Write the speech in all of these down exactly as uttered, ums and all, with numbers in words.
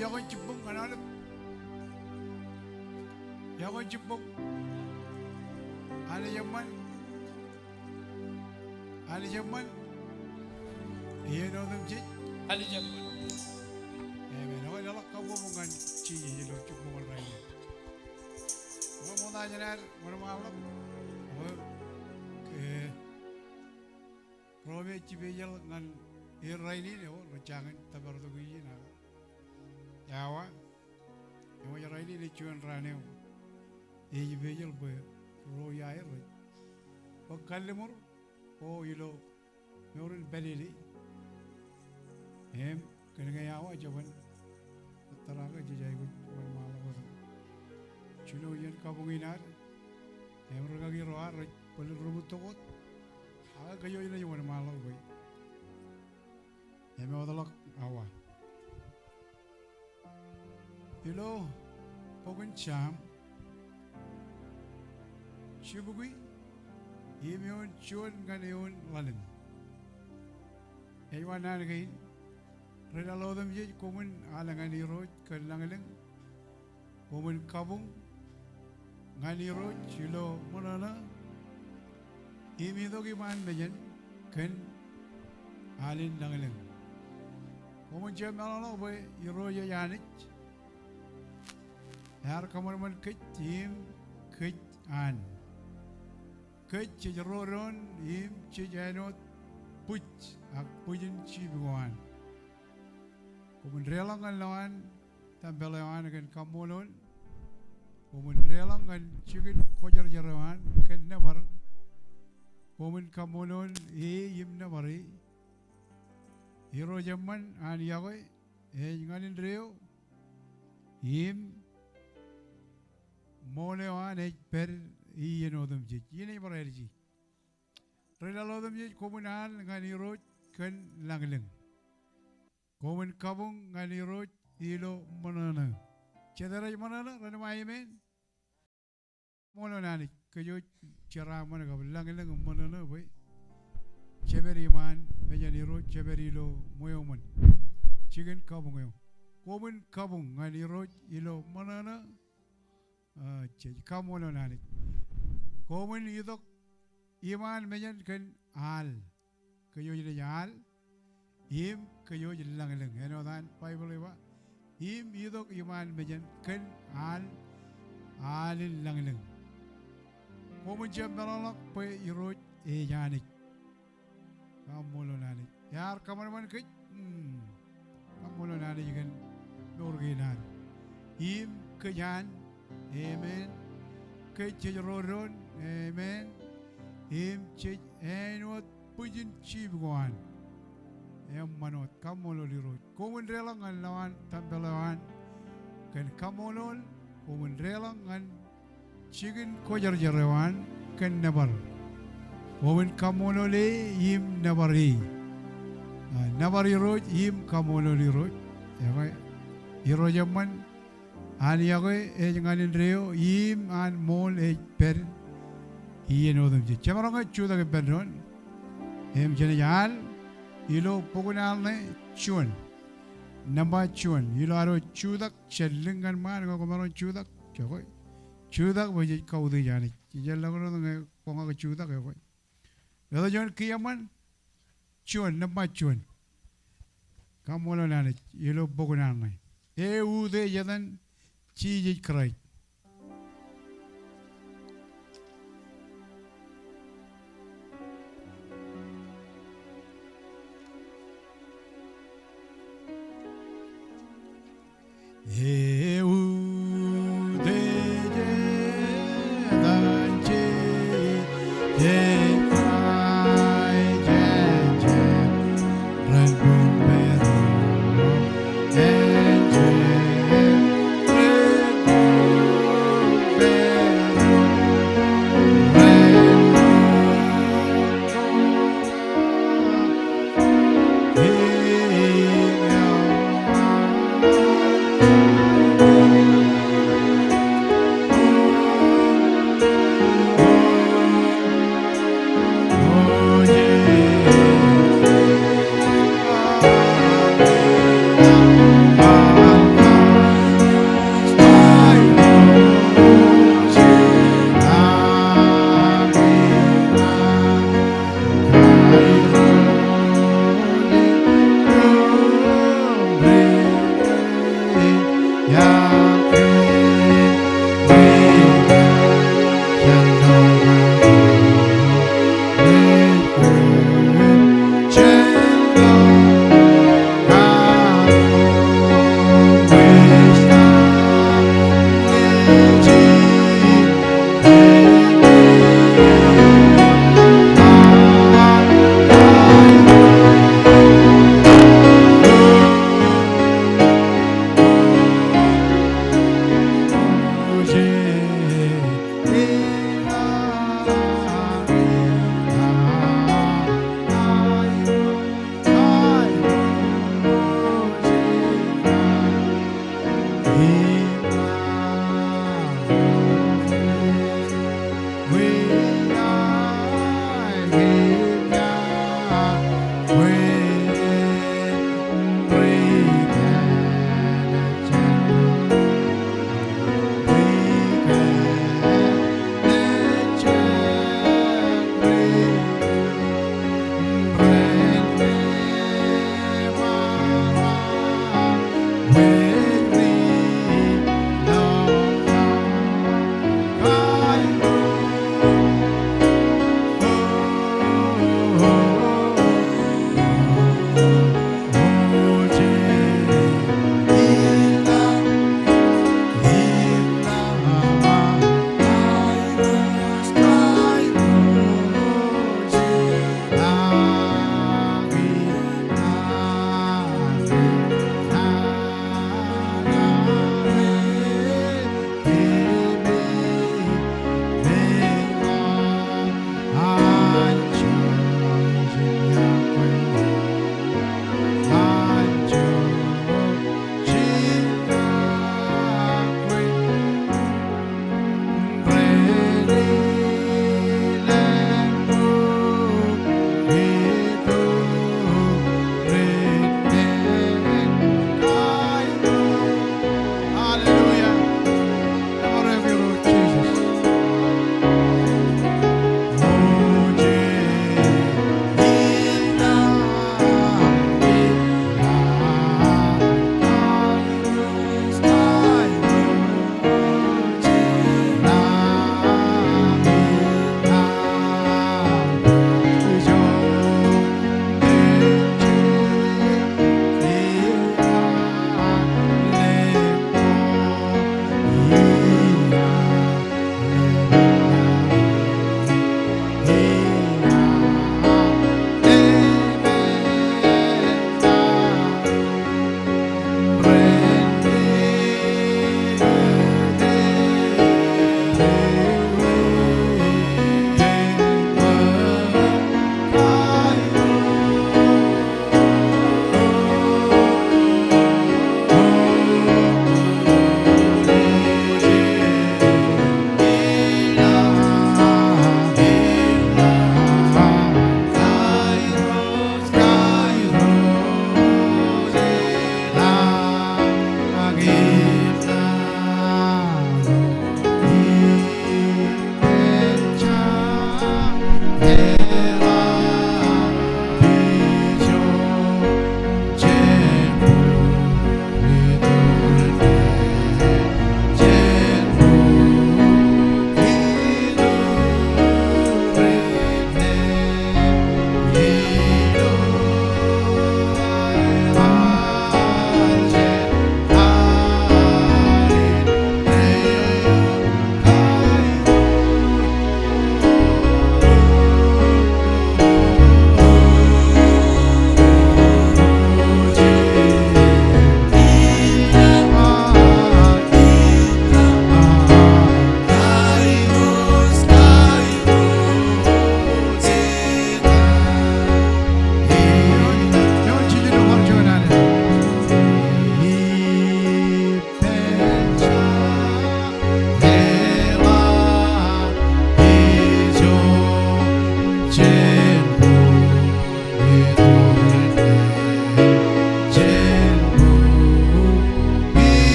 Iọkwe jibboñ ñan aolep. Iọkwe jibboñ. Anij eṃṃan. Anij eṃṃan. Iien otemjej. Anij eṃṃan. Amen. Ekwe leḷọk kabbokbok ñan Jisōs ilo jibboñ in rainin. Ekwe ṃokta jān ad wōnṃaanḷọk. Ekwe, eh, ro me ej jipejeḷ ñan er rainin, eo rej jañin tōpar tok ijin ak awa. Eṃōj rainin ej juon raan eo ej jipejeḷ bwe ro iaer rej bōk kalliṃur ko ilo mour in pālele. Im kōn ñe awa jeban ettōr ak jej aikuj wōnṃaanḷọk wōt. Jino iien kabuñ in ad im rikaki ro ad rej bōlen ri-bōktok wōt. Ak kōj eo jenaaj wōnṃaanḷọk bwe eṃootḷọk awa. Ilo bok in Sam jibukwi im eoon juon ñan eoon ḷalem. Ej ba naan kein, ri laḷ otemjej, koṃwin al ñan Irooj kōn lañlōñ. Koṃwin kabuñ ñan Irooj ilo ṃōṇōṇō im itok iṃaan mejān kōn al in lañlōñ. Koṃwin jab meḷọkḷọk bwe Irooj ej Anij. Ear kōṃanṃan kōj im kōj an. Kōj jej ro doon im jej āinwōt bwij ak bwijin jip ko an. Koṃwin deḷọñ ñan lowaan tempel eo an kōn kaṃṃoolol. Koṃwin deḷọñ ñan jikin kwōjarjar eo an kōn nōbar. Koṃwin kaṃṃoolol e im nōbar e. Irooj eṃṃan an iọkwe ej ñan indeeo im ṃool eo an ej pād iien otemjej. Iien ej bar āliji. Ri laḷ otemjej, koṃwin al ñan Irooj kōn lañlōñ. Koṃwin kabuñ ñan Irooj ilo ṃōṇōṇō. Jet rej ṃōṇōṇō, ren ba amen. Ṃool eo an Anij, kōj eo jeraaṃṃan kab lañlōñ im ṃōṇōṇō bwe jepād iṃaan mejān Irooj, jepād ilo ṃweo ṃōn. Jikin kabuñ eo. Koṃwin kabuñ ñan Irooj ilo ṃōṇōṇō. Aa, jej kaṃṃoolol Anij. Koṃwin itok iṃaan mejān kōn al. Kōj eo jenaaj al im kōj eo jej lañlōñ. Āinwōt an Baibōḷ ej ba, im itok iṃaan mejān kōn al, al in lañlōñ. Koṃwin jab meḷọkḷọk bwe Irooj ej Anij. Kaṃṃoolol Anij. Ear kōṃanṃan kōj. Hmm. Kaṃṃoolol Anij kōn mour kein ad. Im kōj an. Amen. Kōj jej ro doon. Amen. Im jej āinwōt bwijin jip ko an. Eṃṃan wōt. Kaṃṃoolol Irooj. Koṃwin deḷọñ ñan lowaan tempel eo an kōn kaṃṃoolol. Koṃwin deḷọñ ñan jikin kwōjarjar eo an kōn nōbar. Koṃwin kaṃṃoolol e im nōbar e. Aa, nōbar Irooj im kaṃṃoolol Irooj. Ekwe, Irooj eṃṃan an iọkwe ej ñan indeeo im an ṃool ej pād iien otemjej. Jemaroñ ke jutak ippān doon. Im jenaaj al ilo bok in al ṇe juon. Nōṃba juon. Ilo ad jutak, jen lōñ ñan ṃaan ñe kwōmaroñ jutak. Jokwe. Jutak bwe jej kautiej Anij. Jej lōñ doon ñe kwō ñak jutak, jokwe. Eto juon kiiō ṃaan. Juon, nōṃba juon. Kaṃṃoolol Anij. Ilo bok in al ṇe. Eutiej etan Jisōs Kraist.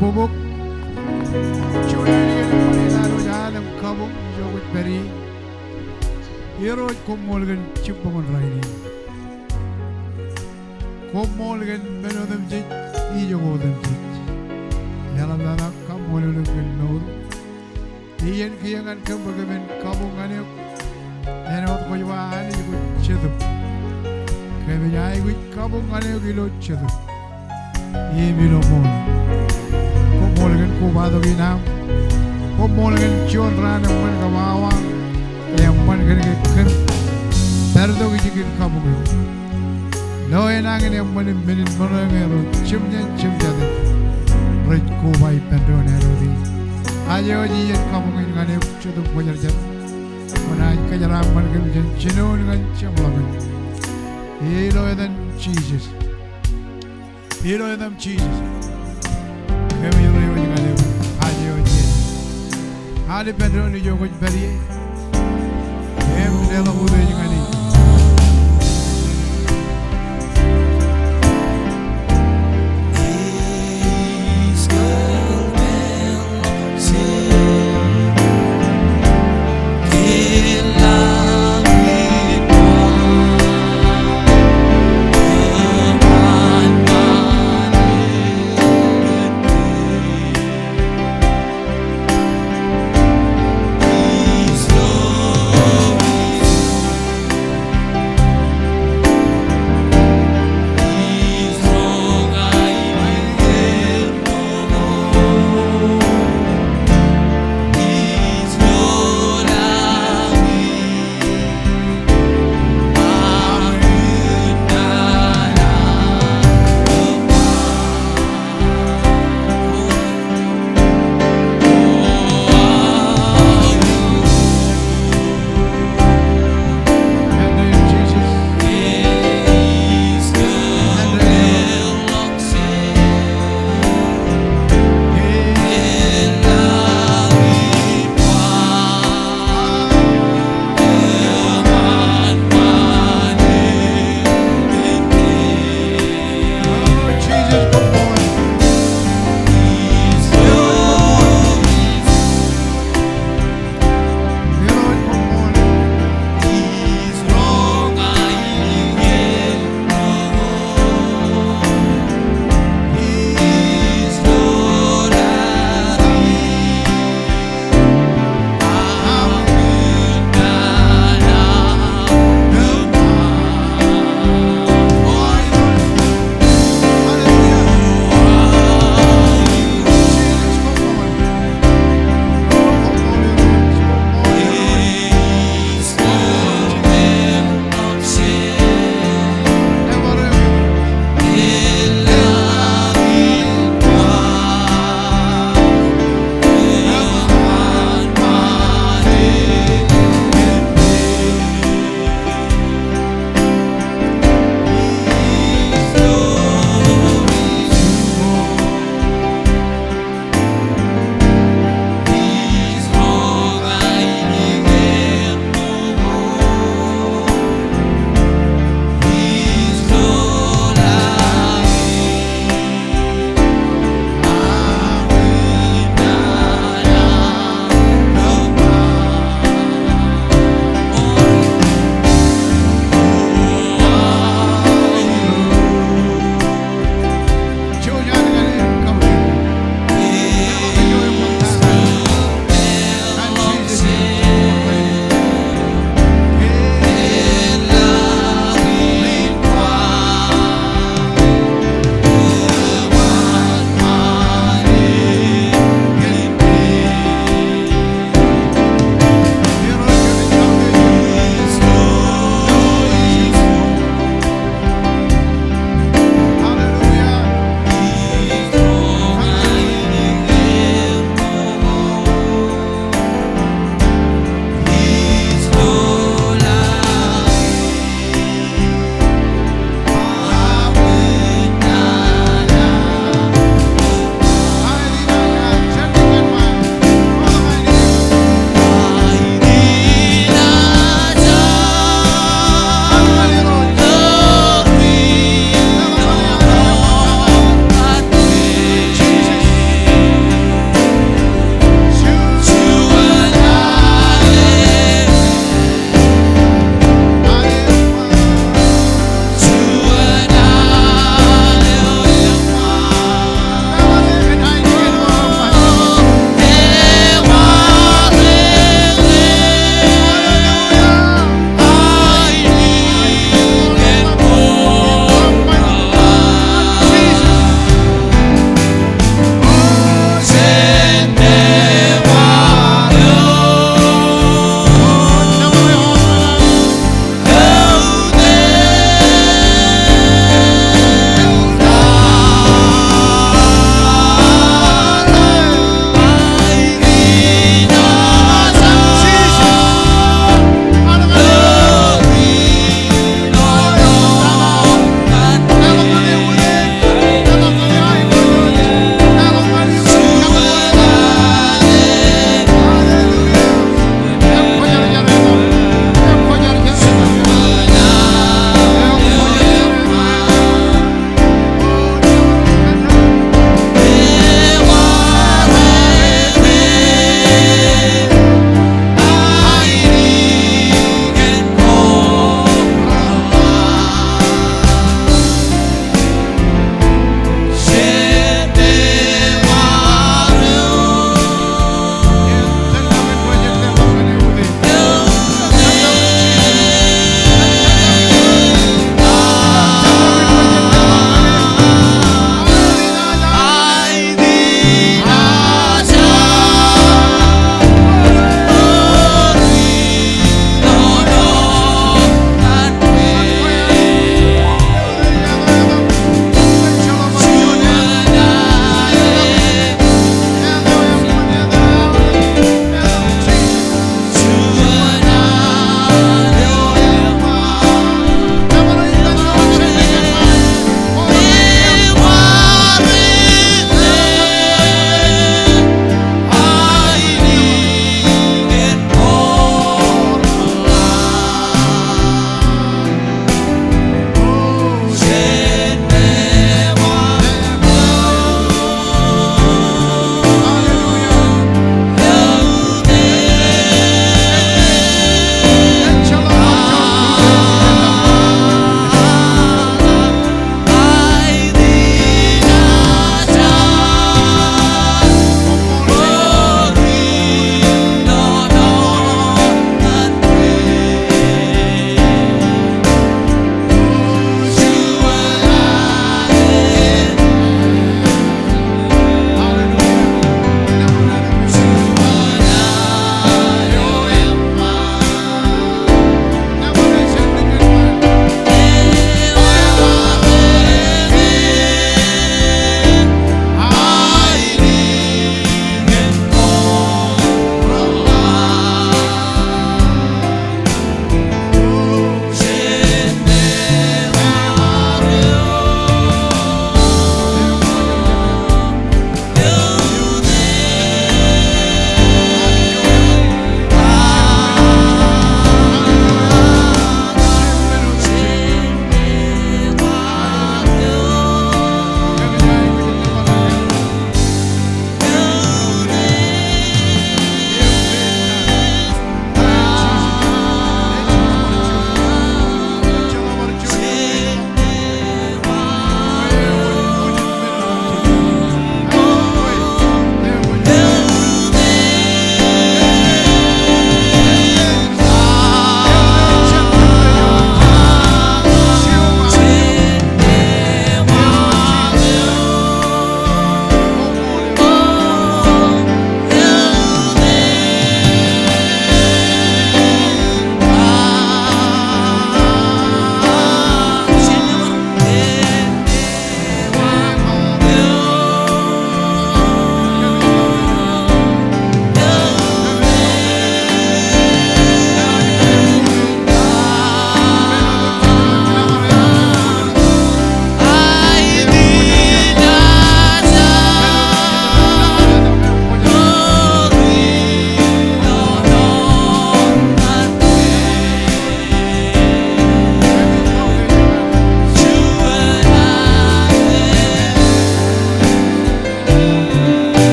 Bōkbōk. Juon ālikin eṃṃan eḷap wōj alem kabuñ ijo kwōj pād ie. Irooj, koṃṃool kōn jibboñōn rainin. Koṃṃool kōn men otemjej, ijo otemjej. Eḷapḷọk kaṃṃoolol eok kōn mour. Iien kiiō ñan kōm bwe kōmin kabuñ ñan eok. Āinwōt kwōj ba Anij kwōj Jetōb. Kōmij aikuj kabuñ ñan eok ilo Jetōb im ilo ṃool. Koṃṃool kōn kobatok in aṃ. Koṃṃool kōn juon raan eṃṃan kab awa eṃṃan kōn ke kōm pād tok ijin kabuñ eok. Lo enañin eṃṃan im men in ṃōṇōṇō ro jemjein jemjatin rej koba ippān doon āinwōt in. Aje wōj iien kabuñ in ñan eok Jetōb Kwōjarjar. Kwōnaaj kōjeraaṃṃan kōm jān jinoin ñan jeṃḷọkin. Ilo etan Jisōs. Ilo etan Jisōs. Kōmij ri wōj ñan eok. Aje wōj iien. Al ippān doon ijo kwōj pād ie. Im leḷọk utiej ñan e.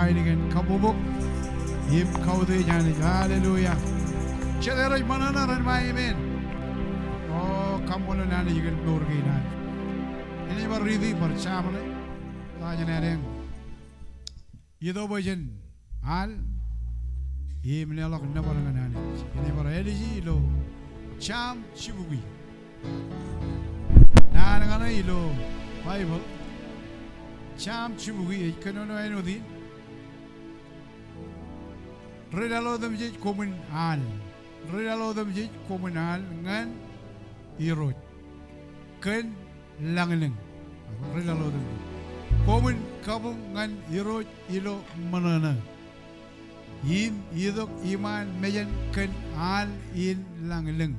Ainikiōn kabbokbok im kautiej Anij. Hallelujah. Jet rej ṃōṇōṇō ren ba amen. O, kaṃṃoolol Anij kōn mour kein ad. Enaaj bar riiti bar Sam ṇe, ḷaajin ad eñ. Itok bwe jen al im leḷọk nōbar ñan Anij. Enaaj bar āliji ilo Sam jibukwi. Naan kaṇe ilo Baibōḷ, Sam jibukwi ej kōnono āinwōt in. Ri-laḷ otemjej koṃwin al. Ri-laḷ otemjej koṃwin al ñan Irooj kōn lañlōñ. Ri-laḷ otemjej. Koṃwin kabuñ ñan Irooj ilo ṃōṇōṇō im itok iṃaan mejān kōn al in lañlōñ.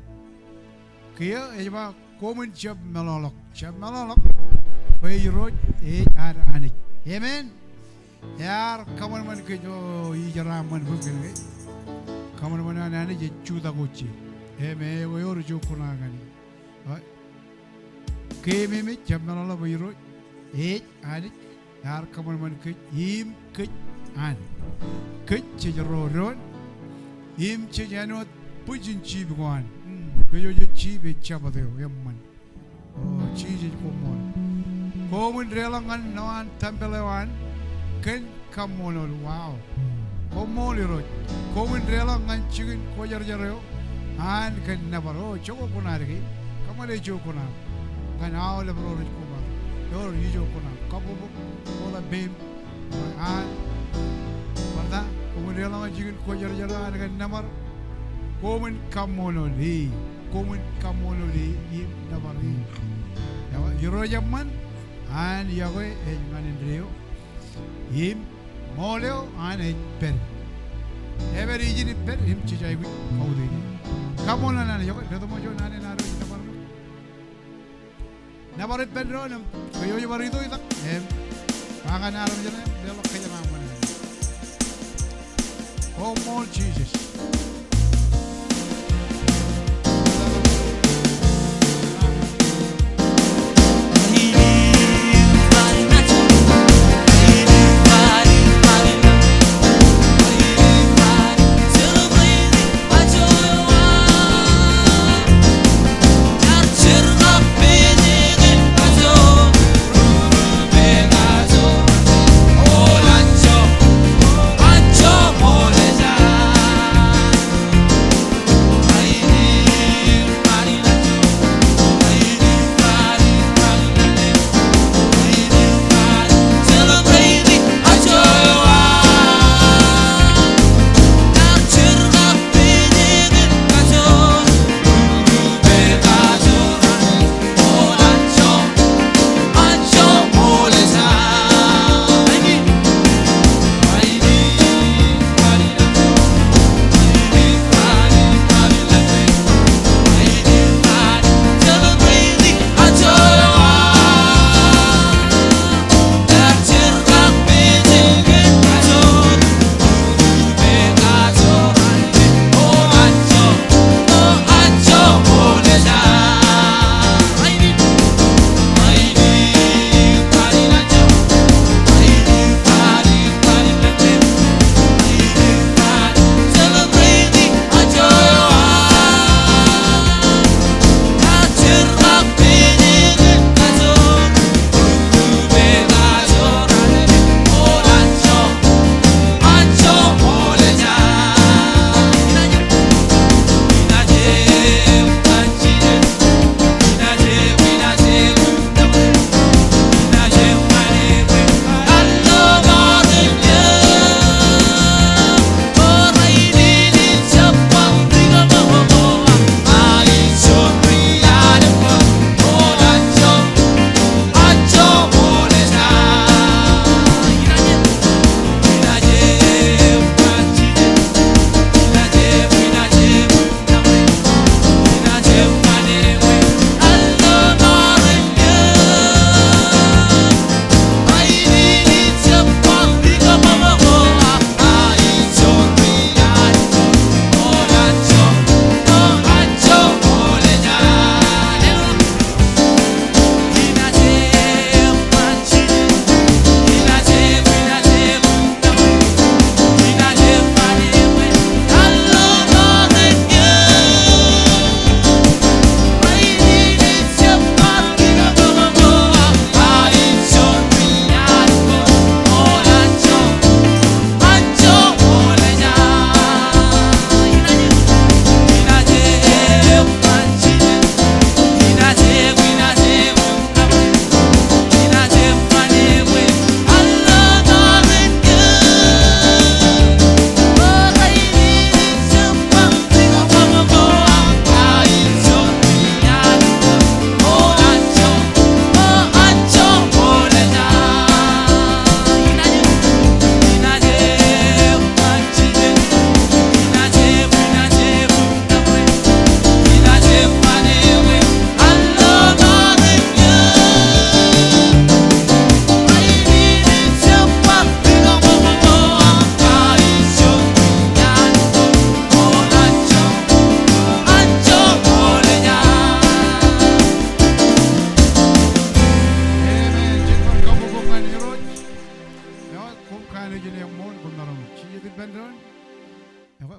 Kiiō ej ba koṃwin jab meḷọkḷọk. Jab meḷọkḷọk bwe Irooj ej ad Anij. Amen. Ear kōṃanṃan kōj, o, ij jeraaṃṃan bwe kōn ke kōṃanṃan an Anij ej jutak wōjje. Amen. Ewōr ijo kuṇaō ñan e. Keememej jab meḷọkḷọk bwe Irooj ej Anij. Ear kōṃanṃan kōj im kōj an. Kōj jej ro doon im jej āinwōt bwijin jiip ko an. Mm, kōj eo jej jiip ej jabōt eo eṃṃan. O, Jisōs koṃṃool. Koṃwin deḷọñ ñan ṇo an tempel eo an kōn kaṃṃoolol. Wow. Koṃṃool Irooj. Koṃwin deḷọñ ñan jikin kwōjarjar eo an kōn nōbar. O, jokwe kuṇaad kein. Kōṃṃane ijo kuṇaad ñan aolep ro rej koba. Ewōr ijo kuṇaad. Kabbokbok, koḷapem, an. Bar ta, koṃwin deḷọñ ñan jikin kwōjarjar eo an kōn nōbar. Koṃwin kaṃṃoolol e. Koṃwin kaṃṃoolol e im nōbar e. Irooj eṃṃan an yokwe ej ñan indeeo. Im ṃool eo an ej pād. Epād ijin im pād im jej aikuj kautiej e. Kaṃṃoolol Anij. Yokwe, deḷọñ ṃōj eo naan in ad ej nōbar. Nōbar ippān doon im kōj eo ej bar itoitak im ba ñan armej ṇe im leḷọk kōjeraaṃṃan. Koṃṃool Jisōs.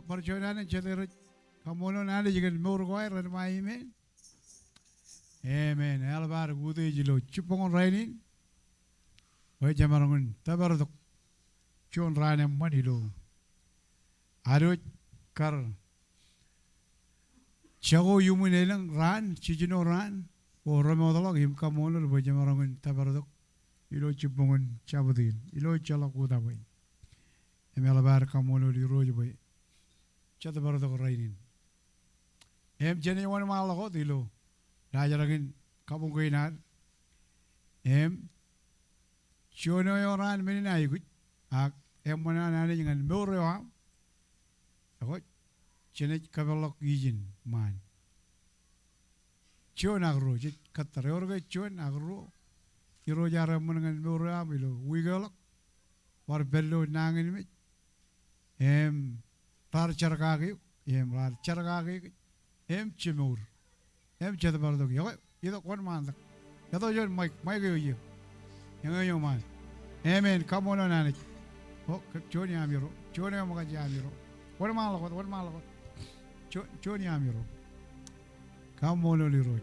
Bar juon alen jet rej kaṃṃoolol Anij kōn mour ko aer, ren ba amen. Amen. Eḷap ad utiej ilo jibboñōn rainin bwe jemaroñ in tōpar tok juon raan eṃṃan ilo ad wōj kar jako iuṃwin elōñ raan, jiljino raan ko remootḷọk im kaṃṃoolol bwe jemaroñ in tōpar tok ilo jibboñōn Jabōt in ilo ejjeḷọk utabe. Im eḷap ad kaṃṃoolol Irooj bwe jet bar tok rainin. Im jenaaj wōnṃaanḷọk wōt ilo laajrak in kabuñ kein ad. Im juon eo raan men in aikuj, ak eṃṃan an Anij ñan mour eo aṃ. Ekwe, jenaaj kōpeḷḷọk ijin ṃaan. Juon ak ruo, jej kōttar. Ewōr ke juon ak ruo Irooj ear eṃṃan ñan mour eo aṃ ilo wiik eo ḷọk? Bar pād ilo nañinmej im raar jerkaki eok, im raar jerkaki eok, im jemour, im jet bar tok. Ekwe, itok, wōnṃaanḷọk. Eto juon maik, maik eo iiō. Eñeo eo ṃaan. Amen. Kaṃṃoolol Anij. O, juon iaamirro. Juon eo ṃōkaj iaamirro. Wōnṃaanḷọk wōt, wōnṃaanḷọk wōt. Juon, juon iaamirro. Kaṃṃoolol Irooj.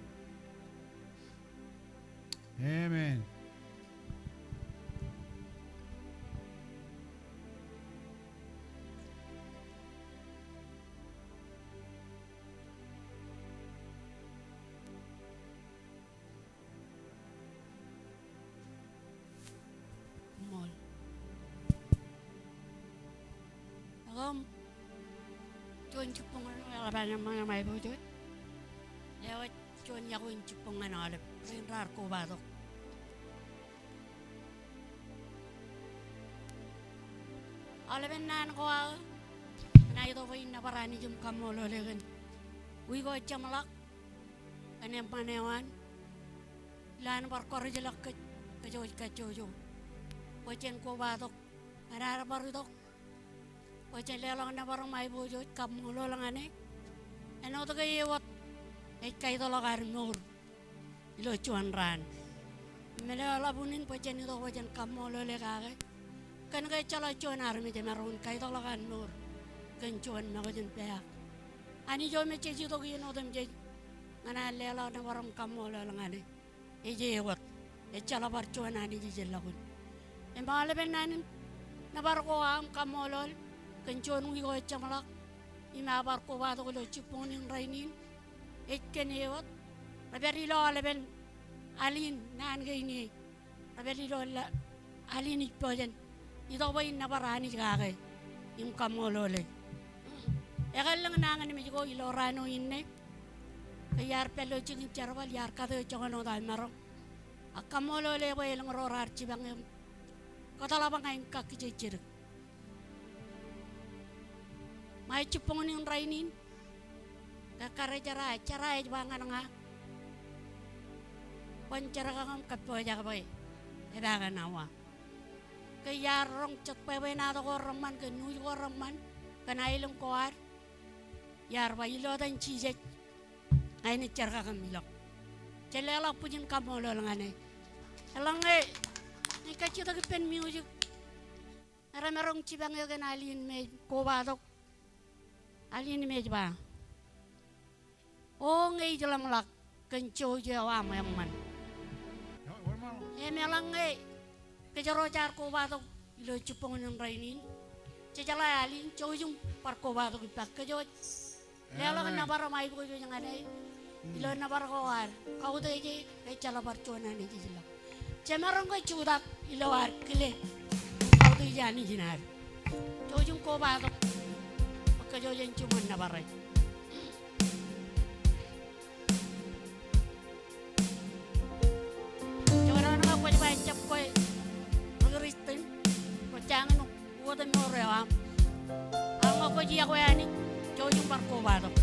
Amen. Ṃool. Ekwe, juon jibboñ eo eḷap an eṃṃan eo aiboojoj. Ewōr juon iọkwe in jibboñ ñan aolep rein raar kobatok. Aolepen naan ko aō, inaaj itok bwe in nōbar Anij im kaṃṃoolole kōn wiik eo jeṃḷọk, kōn eṃṃan eo an, ilo an bar kọrujḷọk kōj, kōj wōj kajjojo, bwe jen kobatok ñan ad bar itok, bwe jen leḷọk nōbar im aiboojoj kaṃṃoolol ñan e. Āinwōt ke e wōt ej kaitḷọk ad mour ilo juon raan. Im meḷeḷe ḷap unin bwe jen itok bwe jen kaṃṃoolole kake kōn ke ejjeḷọk juon armej emaroñ in kaitḷọk an mour kōn juon ṃōkaj in peak. Anij eo me jej itok iien otemjej ñan ad leḷọk nōbar im kaṃṃoolol ñan e. Ej e wōt, ejjeḷọk bar juon Anij ijellọkun. Im aolepen naan in nōbar ko aṃ kaṃṃoolol kōn juon wiik eo jeṃḷọk im aō bar kobatok ilo jibboñōn in rainin, ej kōn e wōt. Rej pād ilo aolepen al in naan kein ie. Rej pād ilo al in ijpojak. Itok bwe in nōbar Anij kake im kaṃṃoolole. Ekāllōñ nañinmej ko ilo raan eo inne, ke iar pād ilo jikin jerbal, iar kate joñan wōt aō maroñ. Ak kaṃṃoolole bwe elōñ ro raar jipañ eok im kōtḷọk ḷọk ñan kakkije jidik. Ṃae jibboñōn in rainin, ke kar ejera, ejera ej ba ñan ña, kwōn jerkakōṃ kōppojak bwe epaak an awa. Ke iar roñ jet bwebwenato ko reṃṃan, kōn nuuj ko reṃṃan, kōn aelōñ ko ad, iar ba ilo etan Jisōs ña inaaj jerkakōṃ ilọk. Jen leḷọk bwijin kaṃṃoolol ñan e. Eḷaññe ej kajjitōk ippān music, remaroñ jipañ eō kōn al in me ej kobatok. Al in me ej ba, O ñe ij ḷōmṇak kōn jouj eo aṃ eṃṃan. Im eḷaññe kōjro jaar kobatok ilo jibboñōn in rainin, jejeḷā al in, jouj im bar kobatok ippa. Kōj wōj leḷọk nōbar im aiboojoj ñan e ilo nōbar ko ad, kautiej e, ejjeḷọk bar juon Anij ijellọk. Jemaroñ ke jutak ilo ad kile kautiej Anij in ad. Jouj im kobatok, bwe kōj wōj en jiṃor nōbar e. Jekdọọn ke kwōj ba ejjab kwe ri Kristian, kwōj jañin uwōt mour eo aṃ. Ak ñe kwōj iọkwe Anij, jouj im bar kobatok.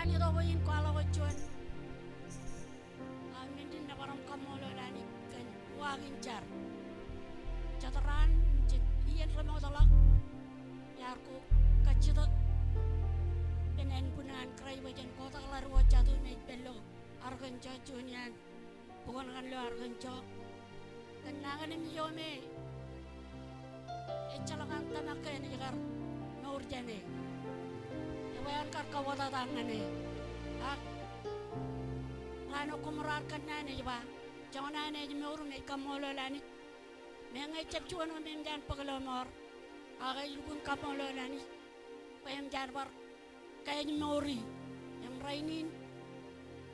Itok bwe in kwaḷọk wōt juon, a, men in nōbar im kaṃṃoolol Anij kōn uwaak in jar. Jet raan, jet iien remootḷọk, iar ko kajjitōk ippān ānbwinnin an Kraist bwe jen kotak ḷaddik wōt jatū im ej pād ilo Arkansas, juon iaan bukun kaṇ ilo Arkansas. Kōn nañinmej eo me ejjeḷọk an tōmak ke enaaj kar mour jāne. Ekwe, an kar kabbōtata ñan e. Ak raan eo koṃro ar kōnnaan ej ba, joñan an ej mour im ej kaṃṃoolol Anij. Meñe ejjab juon eo me eṃōj an bōk lọmọọr, ak ej lukkuun kaṃṃoolol Anij bwe eṃōj an bar kaej mour e. Im rainin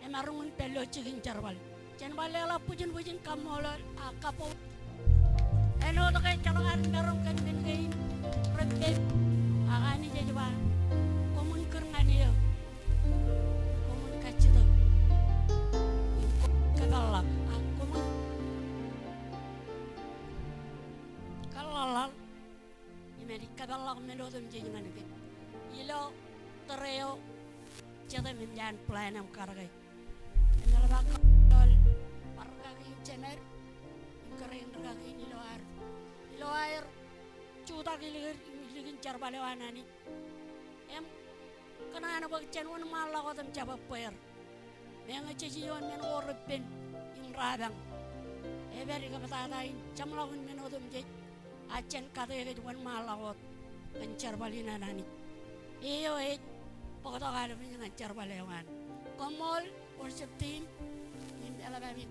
emaroñ in pād ilo jikin jerbal. Jen bar leḷọk bwijin bwijin kaṃṃoolol ak kabbokbok. Āinwōt ke ejjeḷọk ad maroñ kōn men kein reppen, ak Anij ej ba, koṃwin kūr ñan eō, koṃwin kajjitōk, koṃwin kōpeḷḷọk, ak koṃwin kōḷḷaḷḷaḷ im enaaj kōpeḷḷọk men otemjej ñan kōj. Ilo tōre eo, jet im eṃōj an plan im karōke. Im eḷap aō kaṃṃoolol bar rūkaki in jemed im kōrā in rūkaki in ilo aer, ilo aer jutak ilikin, ilikin jerbal eo an Anij. Im kōṇaan bwe jen wōnṃaanḷọk wōt im jab ebbeer. Meñe jej ioon men ko reppen im rapañ, ej pād ikōptata in jeṃḷọkin men otemjej, a jen kate kōj wōnṃaanḷọk wōt kōn jerbal in an Anij. Eo ej bōktok aolep ñan jerbal eo an. Koṃṃool worship team im eḷap aō men.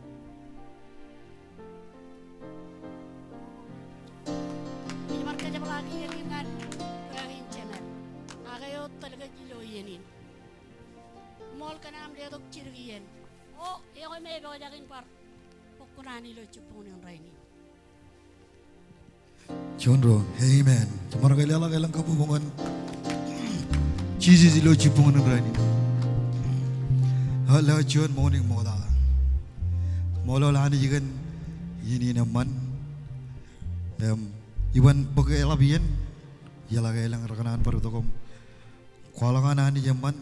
Ij bar kōjepḷaak iien in ñan rūkaki in jemed ak eo tōl kōj ilo iien in. Ṃool kōn aṃ letok jidik iien. O, ekwe, me epojak in bar bōk kuṇaan ilo jibboñ in rainin. Juon ruo. Amen. Jemaroñ ke leḷọk elōñ kabbokbok ñan Jisōs ilo jibboñ in rainin. Eo, lewōj juon ṃool in ṃoktata. Ṃoolol Anij kōn iien in eṃṃan. Im iban bōk eḷap iien, ijeḷā ke elōñ rekōṇaan bar itok im kwaḷọk an Anij eṃṃan.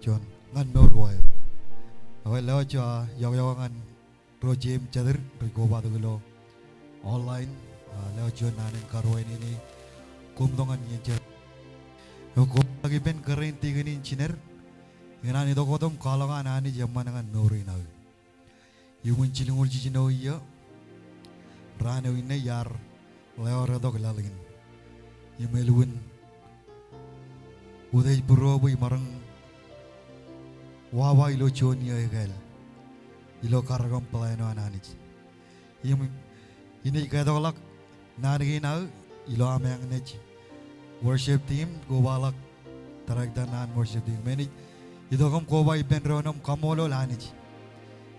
Juon ñan mour ko aer. Ekwe, lewōj, a, iọkiọkwe ñan ro jeiū im jatid rej kobatok ilo online, a, lewōj juon naan in karuwainene koṃ tok ñan iien jet. Ekwe, kobaḷọk ippān kōrā in tikōn in jined, ikōṇaan itok wōt im kwaḷọk an Anij eṃṃan ñan mour in aō. Iuṃwin jilñuul jiljino iiō, raan eo inne iar leḷọk tok laḷ in. Im elukkuun utiej būruō bwe imaroñ wāwā ilo juon iiō ekāāl ilo karōk im plan eo an Anij. Im inaaj kātokḷọk naan kein aō ilo aṃ eñṇe. Worship team, kobaḷọk director ṇe an worship team. Im enaaj itok im koba ippān doon im kaṃṃoolol Anij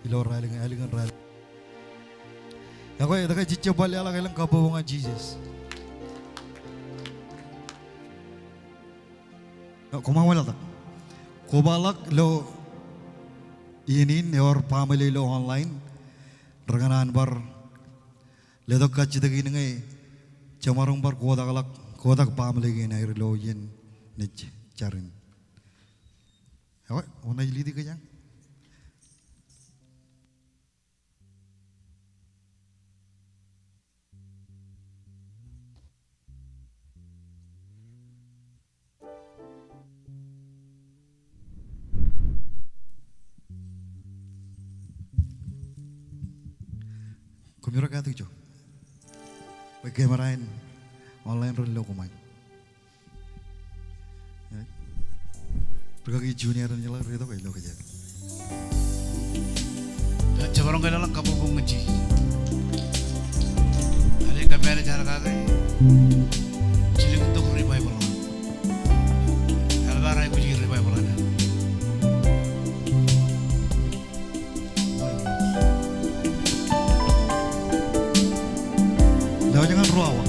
ilo raelep, ālikin raelep. Ekwe, etke jej jab bar leḷọk elōñ kabbokbok ñan Jisōs? Koṃ bar leḷọk. Kobaḷọk ilo iien in ewōr baaṃle ilo online rekōṇaan bar letok kajjitōk in ñe jemaroñ bar kotakḷọk, kotak baaṃle kein aer ilo iien in jar in. Ekwe, oṇāj letok kōj eñ. Koṃiro katak ijo. Bwe camera in online ren lo koṃ aer. Rūkaki Junior in jeḷā rej itok ilo kōj. Jemaroñ ke leḷọk kabbokbok ñan Jisōs. Āinwōt kōmij kōṇaan kake, jilkintok revival. Eḷap aer aikuji revival ṇe. Lewōj ñan ruo awa.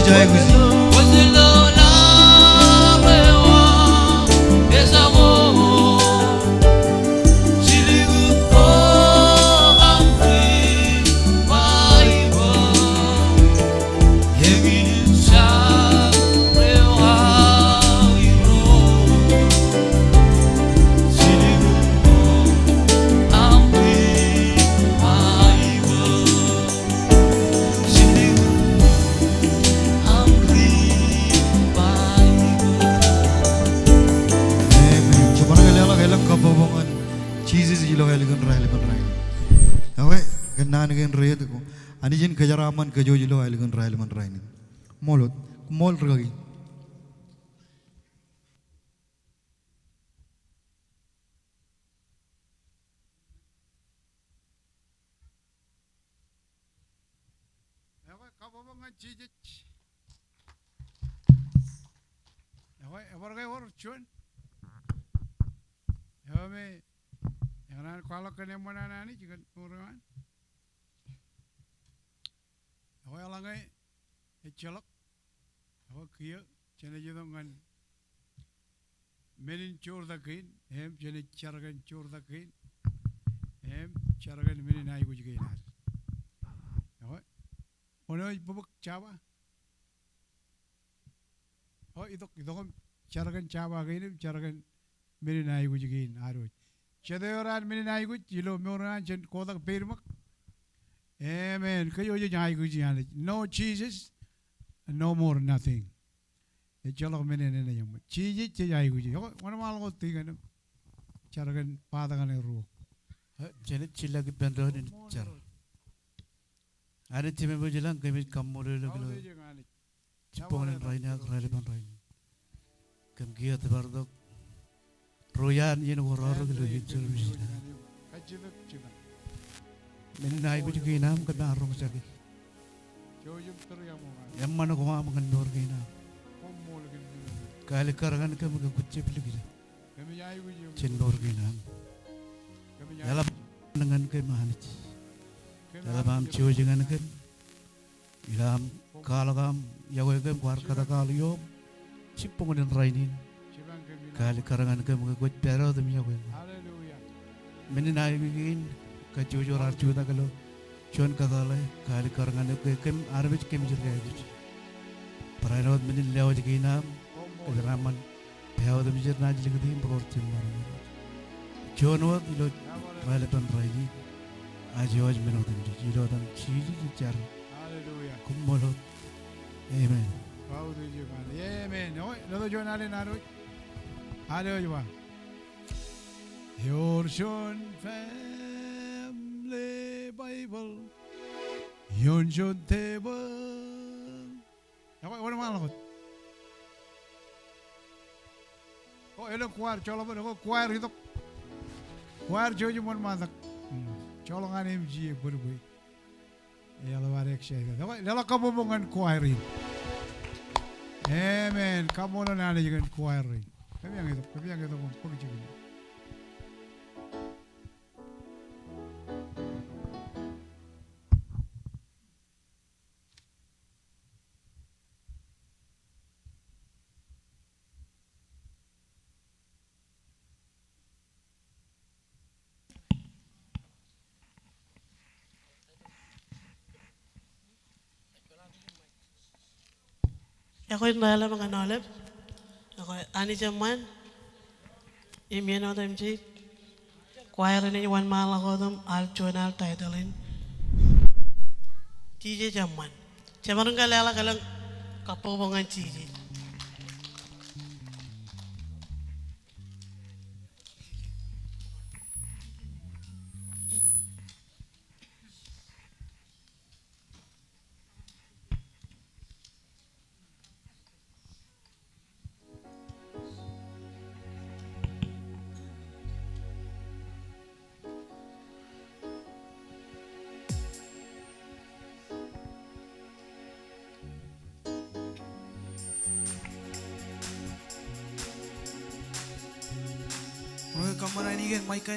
Amen. Jemaroñ ke leḷọk elōñ kabbokbok ñan Jisōs ilo ālikin raelepen rainin. Ekwe, kōn naan kein reiet ko, Anij en kōjeraaṃṃan kōj wōj ilo ālikin raelepen rainin. Ṃool wōt, ṃool rikaki. Ekwe, kabbokbok ñan Jisōs. Ekwe, ebar ke wōr juon eo me eñin an kwaḷọk kōn eṃṃan an Anij kōn mour eo an. Ekwe, eḷaññe ejjeḷọk, ekwe, kiiō jenaaj itok ñan men in joortak kein, im jenaaj jar kōn joortak kein, im jar kōn men in aikuj kein ad. Ekwe, wōn eo ej bōbōk Java? O, itok, itok im jar kōn Java kein im jar kōn men in aikuj kein ad wōj. Jet eo raar men in aikuj ilo mour eo an jen kotak peidṃōk. Amen. Kōj wōj jej aikuj Anij. No Jesus, no more nothing. Ejjeḷọk men eṇ enaaj eṃṃan. Jisōs jej aikuj. Ekwe, wōnṃaanḷọk wōt tikōn im jar kōn paat kaṇe ruo. Eh, jenaaj jillọk ippān doon im jar. Anij Jemem ilañ, kōmij kaṃṃoolol eok ilo jibboñōn in rainin ak raelepen rainin. Kōm kiiō tōpartok ro iaan iien ko rọọltok ilo iien service in. Men in aikuj kein aṃ kōm ar roñjake. Eṃṃan ko aṃ ñan mour kein aṃ. Kaalikkar ñan kōm ke kwōj jab likjab jān mour kein aṃ. Eḷap ñan kōm Anij. Eḷap aṃ jouj ñan kōm. Ilo aṃ kwaḷọk aṃ yokwe kōm kwaar kōtkaḷ ioṃ jibboñōn in rainin. Kaalikkar ñan kōm ke kwōj pād wōt im yokwe kōm. Men in aikuj kein kajjojo raar jutak ilo juon kōtḷọk, kaalikkar ñan eok ke kōm armej kōmij ri aikuj. Barāinwōt men in lewōj kein aṃ kōjeraaṃṃan. Pād wōt im jenaaj likūt im bar wōt jemṃaan. Juon wōt ilo raelepen rainin. Ajewōj men otemjej ilo etan Jisōs ij jar. Hallelujah. Koṃṃool wōt. Amen. Amen. Ekwe, letok juon alen ad wōj. Ad wōj ba, ewōr juon family Bible, ioon juon tebōḷ. Ekwe, wōnṃaanḷọk wōt. O, elōñ choir joḷọk bōd, ekwe, choir itok. Choir jouj im wōnṃaantak. Hmm. Joḷọk an M G A bōd bwe eḷap ad excited. Ekwe, leḷọk kabbokbok ñan choir in. Amen. Kaṃṃoolol Anij kōn choir in. Kōm itok, kōm itok im bōk jikin. Ekwe, ḷalem ñan aolep. Ekwe, Anij eṃṃan. Im iien otemjej, choir in ej wōnṃaanḷọk wōt im al juon al title in Jisōs eṃṃan. Jemaroñ ke leḷọk elōñ kabbokbok ñan Jisōs. Ro kōṃṃan ainikiōn, Mike.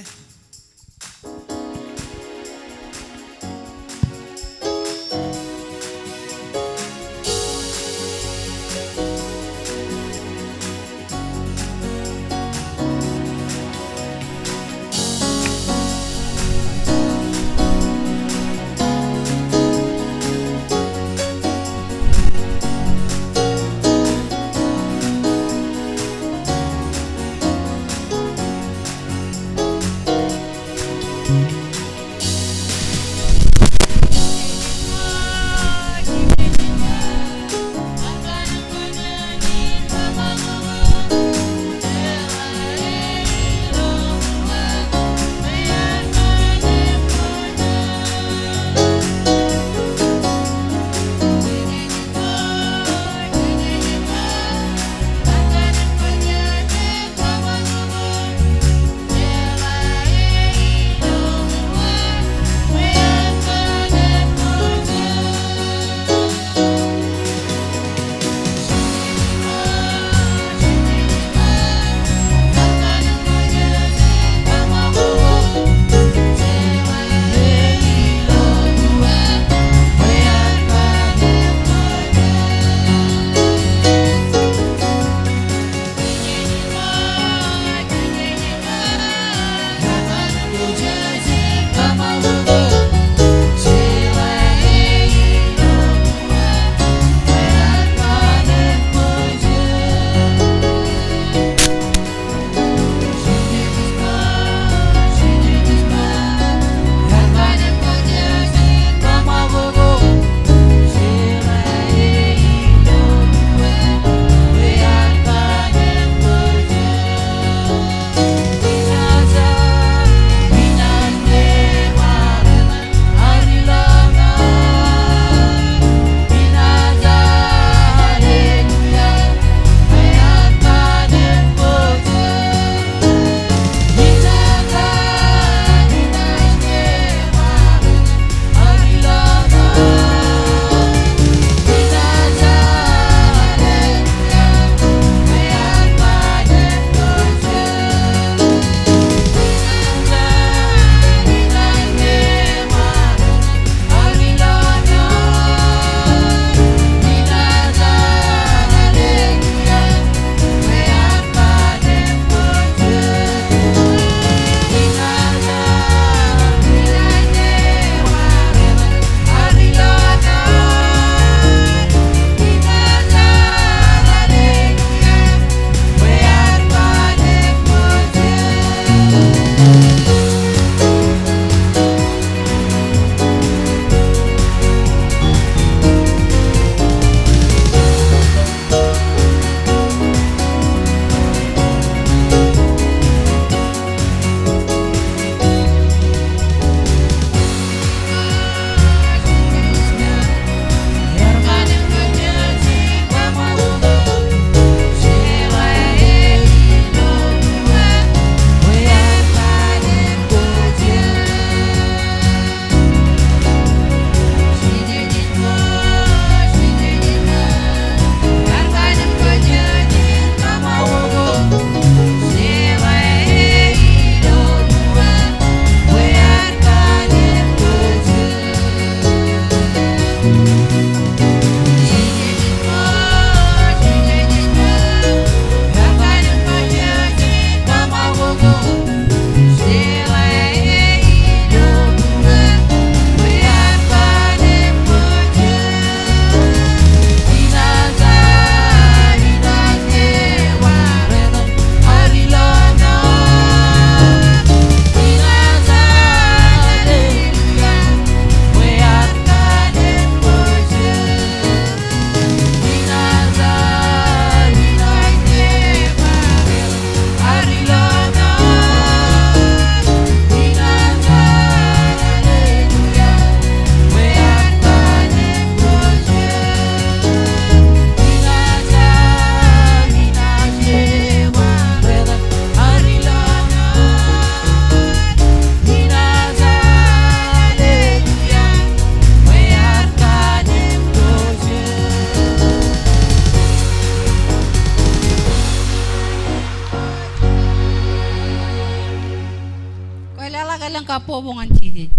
Bobok ñan Jisōs.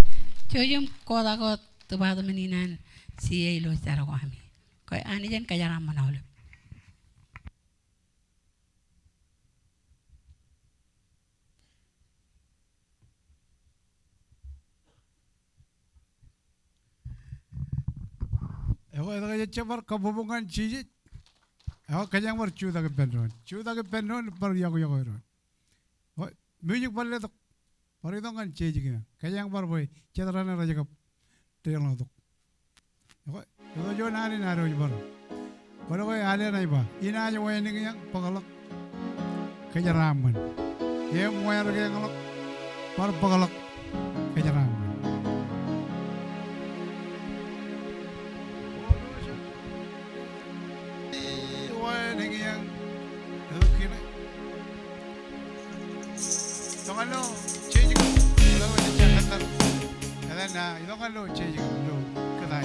Jouj im kotak wōt department in an C A ilo jar ko ami. Kwe Anij en kōjeraaṃṃan aolep. Ekwe, etke jej jab bar kabbokbok ñan Jisōs? Ekwe, kōjeañ bar jutak ippān doon. Jutak ippān doon, bar yokwe, yokwe doon. Ekwe, music bar letok. Bar itok ñan Jisōs kōn kōjeañ bar bwe jet raṇe rej kab deḷọñtok. Ekwe, eto juon alen ad wōj bar. Kwōlo ke alen ej ba, inaaj wānōk eañ bōkḷọk kōjeraaṃṃan. Im wānōk eañ ḷọk bar bōkḷọk kōjeraaṃṃan. Wānōk eañ. Eto kine. Itok ñan ilo stage ko. Ilo jej kōttar. Etan, ah, itok ñan ilo stage ko ilo kōttar.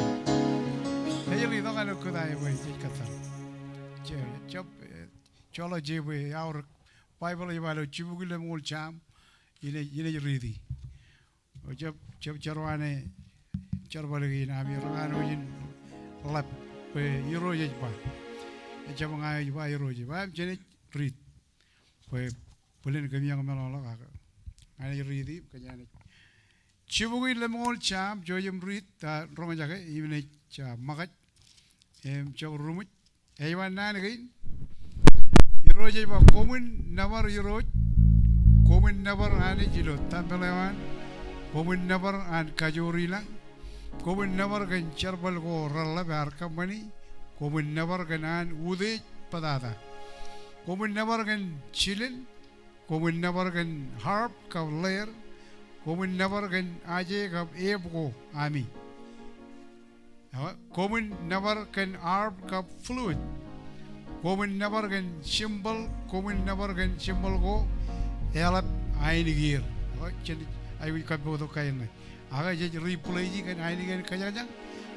Ej itok ñan ilo kōttar bwe jej kōttar. Je, jab, eh, joḷọk je bwe aorōk. Baibōḷ ej ba ilo jibukwi lemñoul Sam, inaaj, inaaj riiti. O jab, jab jerwaan e jerbal kein ami rōñaan wōj in ḷap bwe Irooj ej ba. Ejjab ña ej ba, Irooj ej ba. Im jenaaj riit. Bwe bōlen kōm iọkwe meḷọkḷọk ak ña ij riiti, kōjeañ naaj. Jibukwi lemñoul Sam, jouj im riit, ah, roñjake, im naaj, ah, ṃōkaj, im jab ruṃwij. Ej ba naan kein. Irooj ej ba, koṃwin nōbar Irooj, koṃwin nōbar Anij ilo tempeḷ eo an, koṃwin nōbar an kajoor ilañ, koṃwin nōbar kōn jerbal ko reḷḷap ear kōṃṃani, koṃwin nōbar kōn an utiej bōtata. Koṃwin nōbar kōn jilel, koṃwin nōbar kōn harp kab lyre, koṃwin nōbar kōn aje kab ep ko ami. Ekwe, koṃwin nōbar kōn harp kab flute. Koṃwin nōbar kōn cymbal, koṃwin nōbar kōn cymbal ko eḷap ainikieer. Ekwe, jen aikuj kappok tok kain ṇe. Ak jej replace e kōn ainikien kōjañjañ,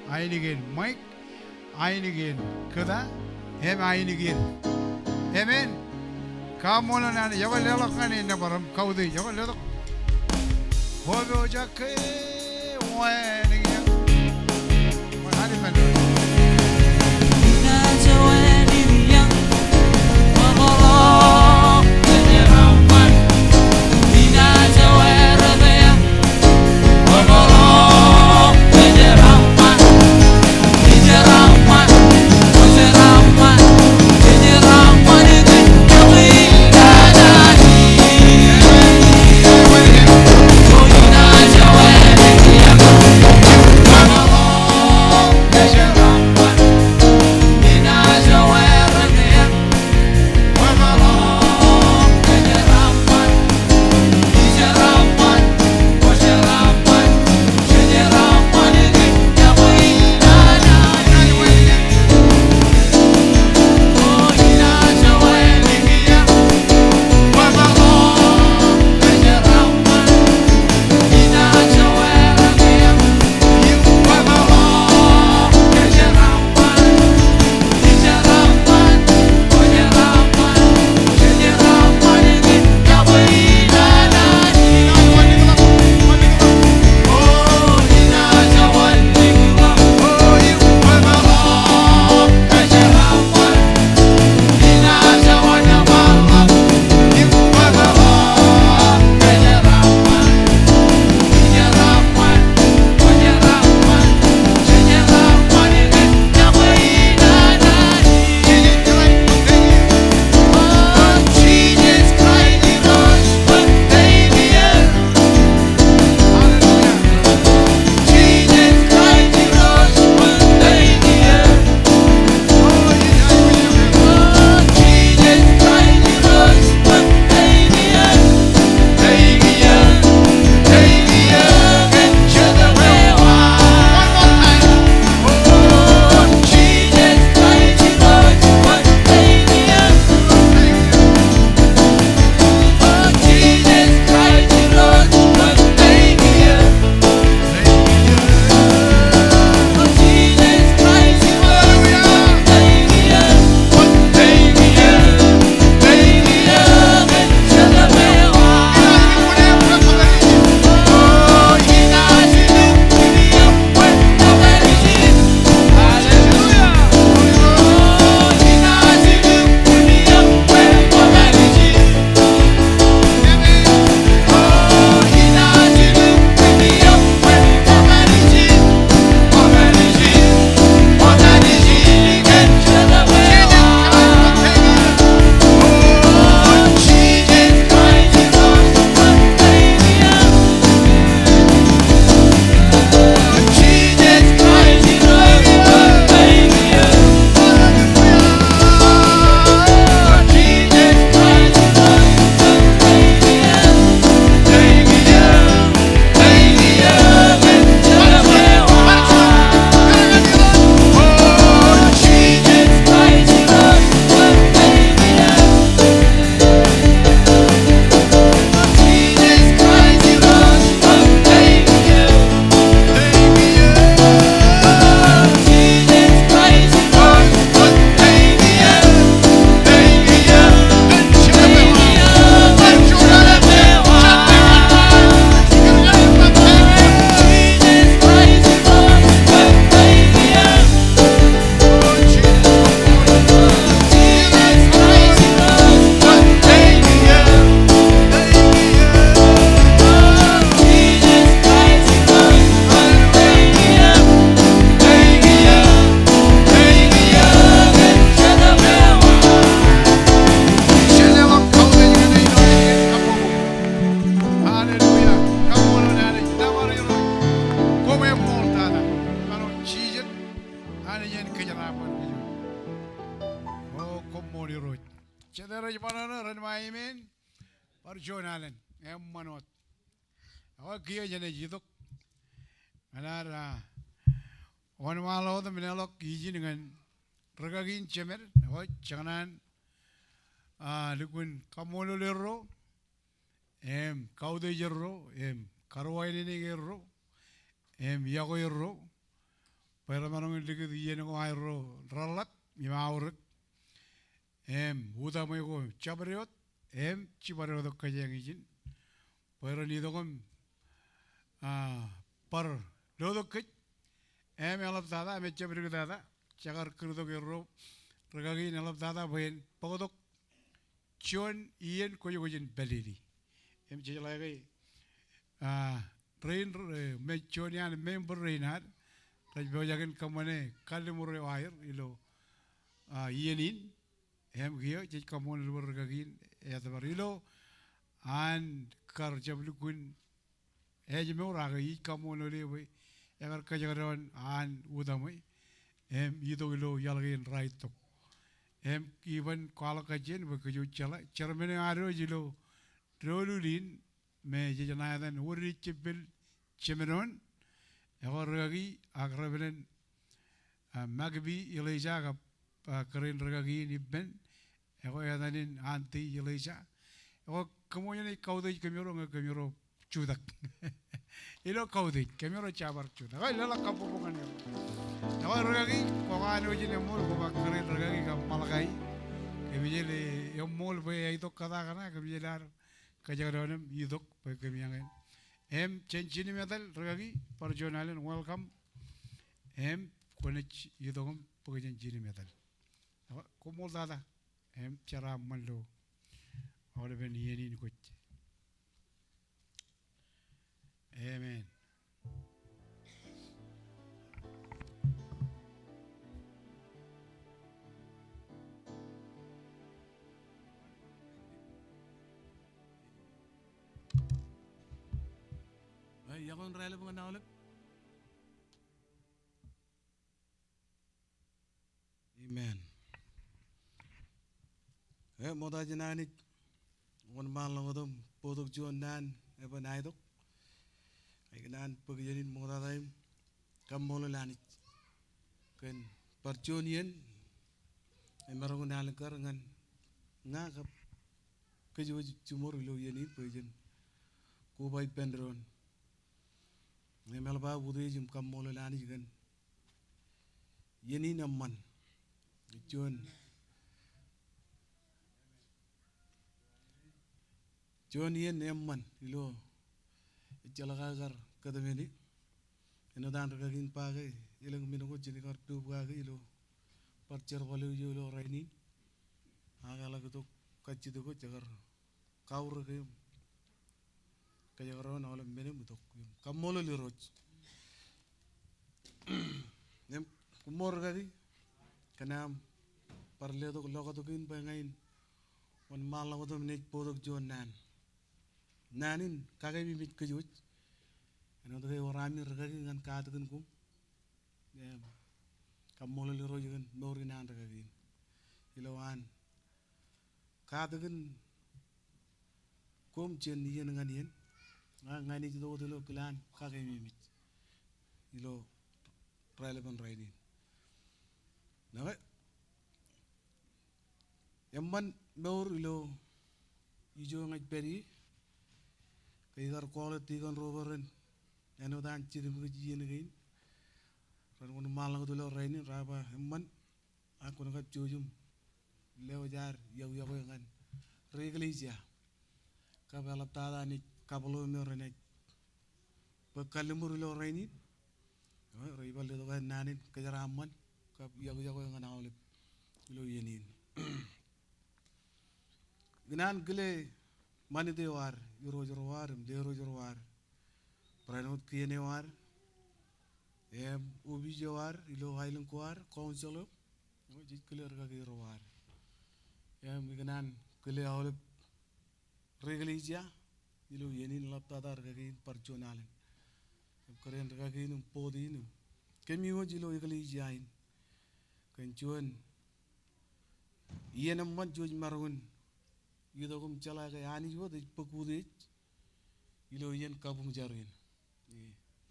ainikien mic, ainikien kōta, im ainikien. Amen. Kaṃṃoolol Anij, ekwe leḷọk ñan e nōbar im kautiej, ekwe letok. Hope eo jake. Jen kōjeraaṃṃan kōj. O, koṃṃool Irooj. Jet rej ṃōṇōṇō ren ba amen. Bar juon alen. Eṃṃan wōt. Ekwe kiiō jenaaj itok ñan ad, a, wōnṃaanḷọk wōt im leḷọk ijin ñan rikaki in jemed. Ekwe jej kōṇaan, a, lukkuun kaṃṃoolol erro im kautiej erro, im karuwainene erro, im yokwe erro, bwe remaroñ in likūt iien ko aerro reḷḷap im aorōk, im utaṃwe ko jabdewōt, im jibadewōt kōjeañ ijin, bwe ren itok im, a, bar lotok kōj, im eḷaptata, im ejjab diktata, jekar kūrtok erro, rikaki in eḷaptata, bwe en bōktok juon iien kwōjkwōj in pālele. Im jejeḷā ke, a, rein, e, me juon iaan member rein ad rej pojak in kōṃṃane kalliṃur eo aer ilo, a, iien in. Im kiiō jej kaṃṃoolol bwe rikaki in etōpar ilo an kar jab lukkuun ājmour, ak ij kaṃṃoolol e bwe ekar kajekdọọn an utaṃwe im itok ilo iaḷ kein raetok. Im iban kwaḷọk kajjien bwe kōj wōj jeḷā, chairman eo ad wōj ilo doulul in me jej ṇa etan Wōdejepel Jemedon, ekwe rikaki ak repelan, a, Makpi Elijah kab, a, kōrā in rikaki in ippān, ekwe etan in Anti Elijah. Ekwe kōṃṃool, ij kautiej kōmro ñe kōmro jutak ilo kautiej, kōmro jab bar jutak. Ekwe leḷọk kabbokbok ñan er. Ekwe rikaki, kwō kanooj in eṃṃool, kwō ba kōrā in rikaki kab Malakai. Kōmijel, e, eṃṃool bwe ej itok kōtaak ṇae, kōmijel ad kajekdọọn im itok bwe kōm iññā. Im jen jinimetal rikaki, bar juon alen, welcome. Im kwōnaaj itok im bōk jān jinimetal. Koṃṃool tata. Im jeraaṃṃan ilo aolepen iien in kwōj. Amen. Ej, iọkwe in raelep ñan aolep. Amen. E, ṃokta jān Anij wōnṃaanḷọk wōt im bōktok juon naan eban aetok. Ikōṇaan bōk jān in ṃoktata im kaṃṃoolol Anij kōn bar juon iien emaroñ in alikkar ñan ña kab kōj wōj jiṃor ilo iien in bwe jen koba ippān doon. Im eḷap aō utiej im kaṃṃoolol Anij kōn iien in eṃṃan. Juon, juon iien eṃṃan ilo ejjeḷọk aō kar kōtmāne. Āinwōt an rikaki in ba ke elōñ men ko jen kar dubukake ilo bar jerbal eo ijo ilo rainin. Ak eḷak itok kajjitōk ko, jekar kaurōk im kōjekdọọn aolep men im itok. Im kaṃṃoolol Irooj. Im koṃṃool rikaki kōn aṃ bar letok lokatok in bwe ña in wōnṃaanḷọk wōt im naaj bōktok juon naan. Naan in kakeememej kōj wōj. Āinwōt ke ewōr ami rikaki ñan katakin koṃ. Im kaṃṃoolol Irooj kōn mour in an rikaki in. Ilo an katakin koṃ jān iien ñan iien. Ak ña inaaj itok wōt ilo kilaan kakeememej ilo raelepen rainin. Nake eṃṃan mour ilo ijo ña ij pād ie, ke ikar kọọle tikōn ro bwe ren āinwōt an jitōm kōj iien kein. Ren wōnṃaanḷọk wōt ilo rainin, raar ba eṃṃan, ak kwōn kab jouj im lewōj ad iọkwe ñan ri eklejia. Kab eḷaptata naaj kabwilōñ im renaaj bōk kalliṃur ilo rainin. Eo, rej bar letok aer naan in kōjeraaṃṃan kab iọkwe ñan aolep ilo iien in. Ikōṇaan kile ṃanit eo ad, irooj ro ad im lerooj ro ad, barāinwōt kien eo ad im opis eo ad ilo aelōñ ko ad, council eo. Eo, jej kile rikaki ro ad. Im ikōṇaan kile aolep ri eklejia ilo iien in, eḷaptata rikaki in bar juon alen. Im kōrā in rikaki in im board in im kōmij wōj ilo eklejia in. Kōn juon iien eṃṃan jej maroñ in itok im jeḷā ke Anij wōt ej bōk utiej ilo iien kabuñ jar in.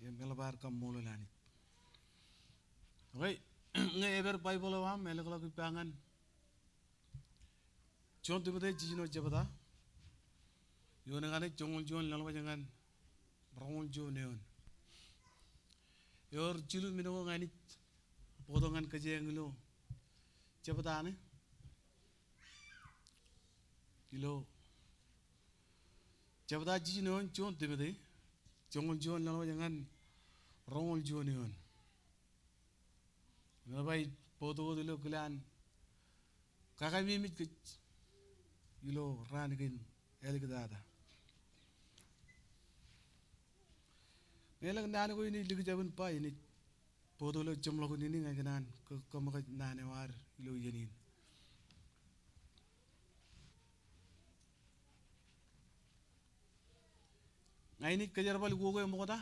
Im eḷap ad kaṃṃoolol Anij. Okay, ñe epād Baibōḷ eo aṃ, elōkḷọk ippa ñan Juon Timote jiljino jebta. Eoon kaṇe joñoul juon ḷọk ñan roñoul juon eoon. Ewōr jilu men ko ña ij bōktok ñan kōjeañ ilo jebta ṇe. Ilo jebta jiljino eoon Juon Timote, joñoul juon ḷọk ñan roñoul juon eoon. Im eḷap aō bōktok wōt ilo kilaan kakaememej kōj ilo raan kein āliktata. Ñe elōñ naan ko in ij likjab in ba, inaaj bōktok ilo jeṃḷọkin in ñe ikōṇaan kōṃōkaj naan eo ad ilo iien in. Ña inaaj kōjerbal ukok eo ṃokta.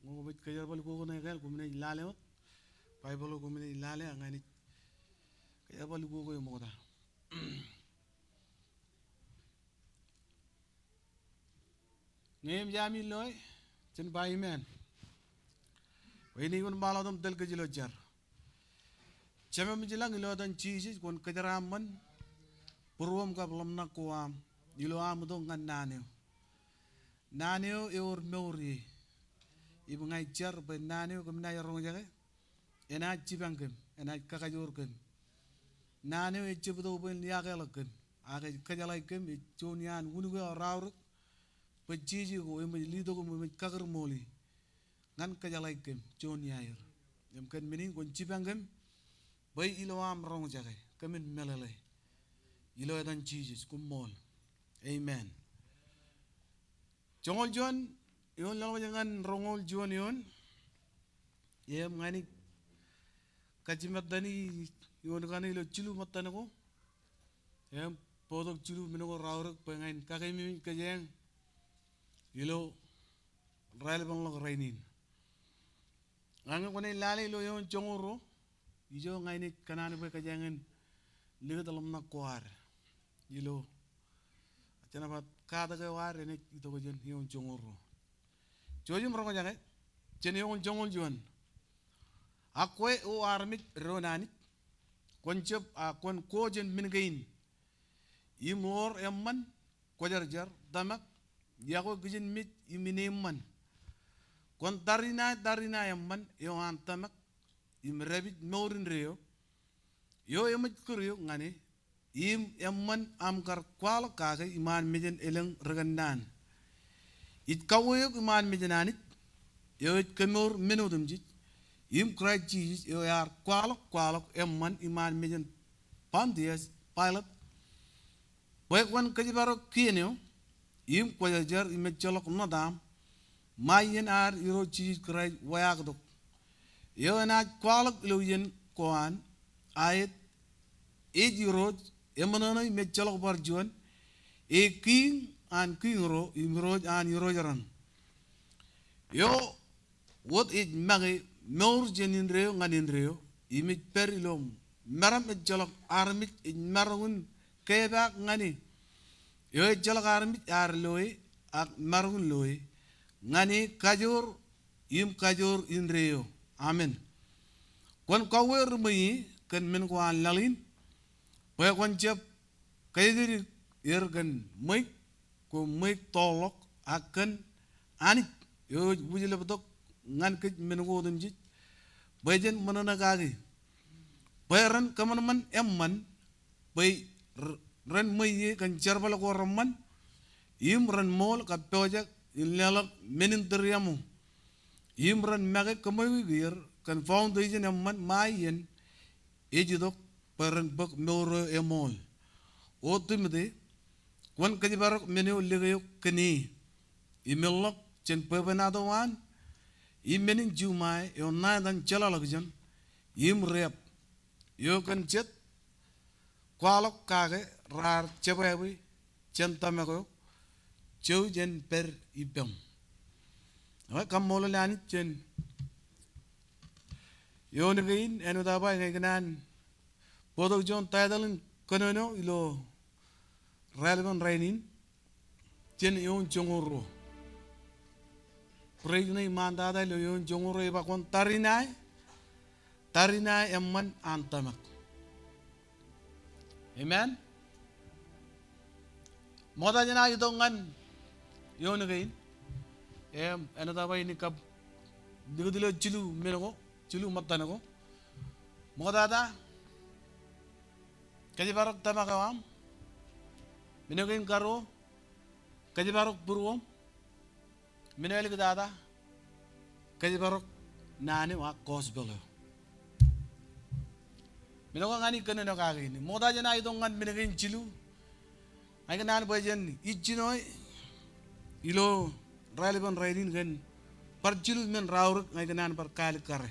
Ñe koṃij kōjerbal ukok ṇe ekāāl, koṃ naaj lale wōt Baibōḷ eo, koṃ naaj lale, ak ña inaaj kōjerbal ukok eo ṃokta. Ñe eṃōj ami loe, jen ba amen. Bwe inaaj wōnṃaanḷọk im tōl kōj ilo jar. Jemem ij ilañ, ilo etan Jisōs kwōn kōjeraaṃṃan būruōm kab ḷōmṇak ko aṃ ilo am itok ñan naan eo. Naan eo ewōr mour ie. Im ña ij jar bwe naan eo kōm naaj roñjake enaaj jipañ kōm, enaaj kakajoor kōm. Naan eo ejjab itok bwe en liaakḷọk kōm, ak ej kōjeḷāik kōm, ej juon iaan unikwe aorōk bwe jeje ko eṃōj letok im eṃōj kakūrṃool e ñan kōjeḷāik kōm juon iaer. Im kōn men in kwōn jipañ kōm bwe ilo am roñjake kōmin meḷeḷe. Ilo etan Jisōs, koṃṃool. Amen. Joñoul juon eoon ḷọk ñan roñoul juon eoon. Im ña inaaj kajjiṃṃan eoon kaṇe ilo jilu ṃōttan ko. Im bōktok jilu men ko raorōk bwe ña in kakaememej kōjeañ ilo raelepin ḷọk rainin. Ak ñe kwōnaaj lale ilo eoon joñoul ruo, ijo ña inaaj kōṇaan bwe kōjeañ in likūt ḷōmṇak ko ad ilo, jān ba katak eo ad enaaj itok jān eoon joñoul ruo. Jouj im roñjake jān eoon joñoul juon. Ak kwe, O armej doon Anij, kwōn jab, a kwōn ko jān men kein im ḷoor eṃṃan, kwōjarjar, tōmak, yokwe kijenmej im ineeṃṃan. Kwōn tariṇae, tariṇae eṃṃan eo an tōmak im dāpij mour indeeo eo eṃōj kūr eok ñan e, im eṃṃan aṃ kar kwaḷọk kake iṃaan mejān elōñ ri kōnnaan. Ij kauwe eok iṃaan mejān Anij eo ej kemour men otemjej, im Kraist Jisōs eo ear kwaḷọk kwaḷọk eṃṃan iṃaan mejān Pontius Pilate, bwe kwōn kōjparok kien eo, im kwōjarjar im ejjeḷọk ṇotaṃ, ṃae iien ad Irooj Jisōs Kraist weaaktok, eo enaaj kwaḷọk ilo iien ko an, aet, ej Irooj eṃōṇōṇō im ejjeḷọk bar juon, e Kiiñ an kiiñ ro im Irooj an irooj raṇ. Eo wōt ej make mour jān indeeo ñan indeeo, im ej pād ilo meram ejjeḷọk armej ej maroñ in kepaak ñan e. Eo ejjeḷọk armej ear loe, ak maroñ in loe, ñan e kajoor im kajoor indeeo. Amen. Kwōn kauwe ri ṃweiie kōn men ko an laḷ in, bwe kwōn jab kajjitōk er kōn ṃweiuk ko ṃweiuk toḷḷọk, ak kōn Anij eo ej wūjleptok ñan kōj men ko otemjej, bwe jen ṃōṇōṇō kaki, bwe ren kōṃanṃan eṃṃan, bwe r-, ren ṃweiie kōn jerbal ko reṃṃan, im ren ṃool kab pojak in leḷọk men in tūriaṃo, im ren make kōṃweiwōj er kōn foundation eṃṃan ṃae iien ej itok, bwe ren bōk mour eo eṃool. O Timote, kwōn kōjparok men eo lik eok kōn e, im ilọk jān bwebwenato an, im men in juṃae eo ṇa etan jeḷāḷọkjeṇ im riab, eo kōn jet kwaḷọk kake raar jebwābwe jān tōmak eo, jouj en pād ippaṃ. Ak kaṃṃoolol Anij jān Eoon kein, āinwōt aō ba ña ikōṇaan bōktok juon title in kōnono ilo raelepin rainin, jān eoon joñoul ruo. Break ṇe iṃaantata ilo eoon joñoul ruo ej ba kwōn tariṇae, tariṇae eṃṃan an tōmak. Amen. Ṃokta jān aō itok ñan eoon kein, im āinwōt aō ba in kab likūt ilo jilu men ko, jilu ṃōttan ko. Ṃoktata, kōjparok tōmak eo aṃ. Men eo kein karuo, kōjparok būruōṃ. Men eo āliktata, kōjparok naan eo ak gospel eo. Men ko ñan ikōnono kake in. Ṃokta jān aō itok ñan men kein jilu, ña ikōṇaan bwe jen ijjino ilo raelepin rainin kōn bar jilu men raorōk ña ikōṇaan bar kaalikkare.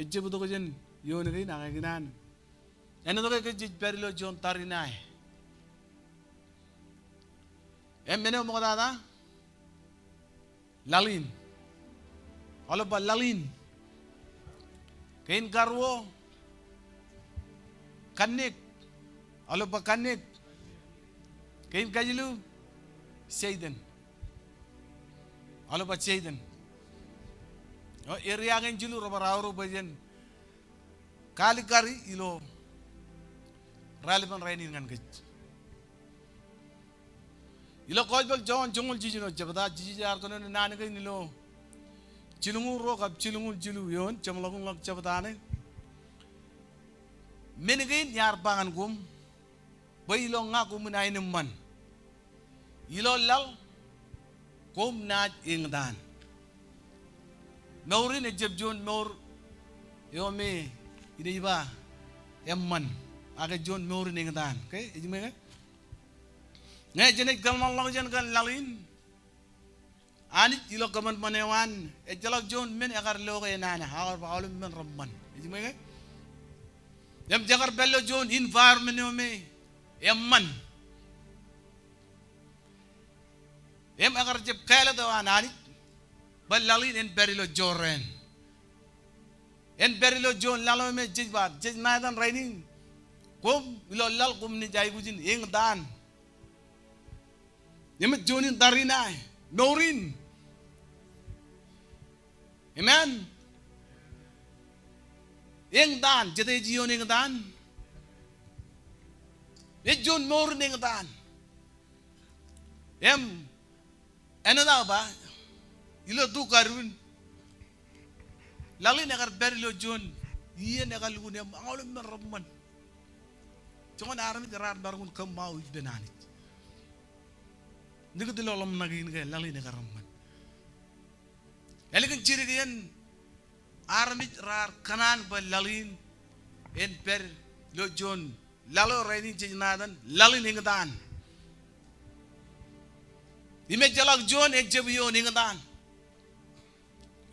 Ejjab itok jān eoon kein ak ña ikōṇaan āinwōt ke kōj jej pād ilo juon tariṇae. Im men eo ṃoktata, laḷ in. Aolep ba laḷ in. Kein karuo, kanniōk. Aolep ba kanniōk. Kein kajilu, Satan. Aolep ba Satan. O, area kein jilu rebar aorōk bwe jen kaalikkari ilo raelepin rainin ñan kōj. Ilo gospel Jon joñoul jiljino, jebta, Jisōs ear kōnono naan kein ilo jilñuul ruo kab jilñuul jilu eoon, jeṃḷọkin ḷọk jebta ṇe. Men kein iar ba ñan koṃ bwe ilo ña koṃwin aenōṃṃan. Ilo laḷ koṃ naaj eñtaan. Mour in ejjab juon mour eo me inaaj ba eṃṃan, ak ej juon mour in eñtaan. Okay? Ej ṃōj ke? Ñe jenaaj kōḷmānḷọkjeṇ kōn laḷ in, Anij ilo kōṃanṃan eo an, ejjeḷọk juon men ekar lo ke enana, ak ekar ba aolep men reṃṃan. Ej ṃōj ke? Im jekar pād ilo juon environment eo me eṃṃan. Im ekar jab kāālōt eo an Anij bwe laḷ in en pād ilo jorrāān. En pād ilo juon laḷ eo me jej ba, jej ṇa etan rainin. Koṃ ilo laḷ koṃ naaj aikuj in eñtaan. Im ej juon in tariṇae, mour in. Amen. Eñtaan, jete ej ioon eñtaan? Ej juon mour in eñtaan. Im āinwōt aō ba ilo tu karuun, laḷ in ekar pād ilo juon iien ekalukkuun im aolep men reṃṃan. Joñan armej raar maroñ in kōṃṃao ippān Anij. Likūt ilo ḷōmṇak in ke laḷ in ekar eṃṃan. Ālikin jidik iien armej raar kōṇaan bwe laḷ in en pād ilo juon laḷ eo rainin jej ṇa etan laḷ in eñtaan. Im ejjeḷọk juon ejjab ioon eñtaan.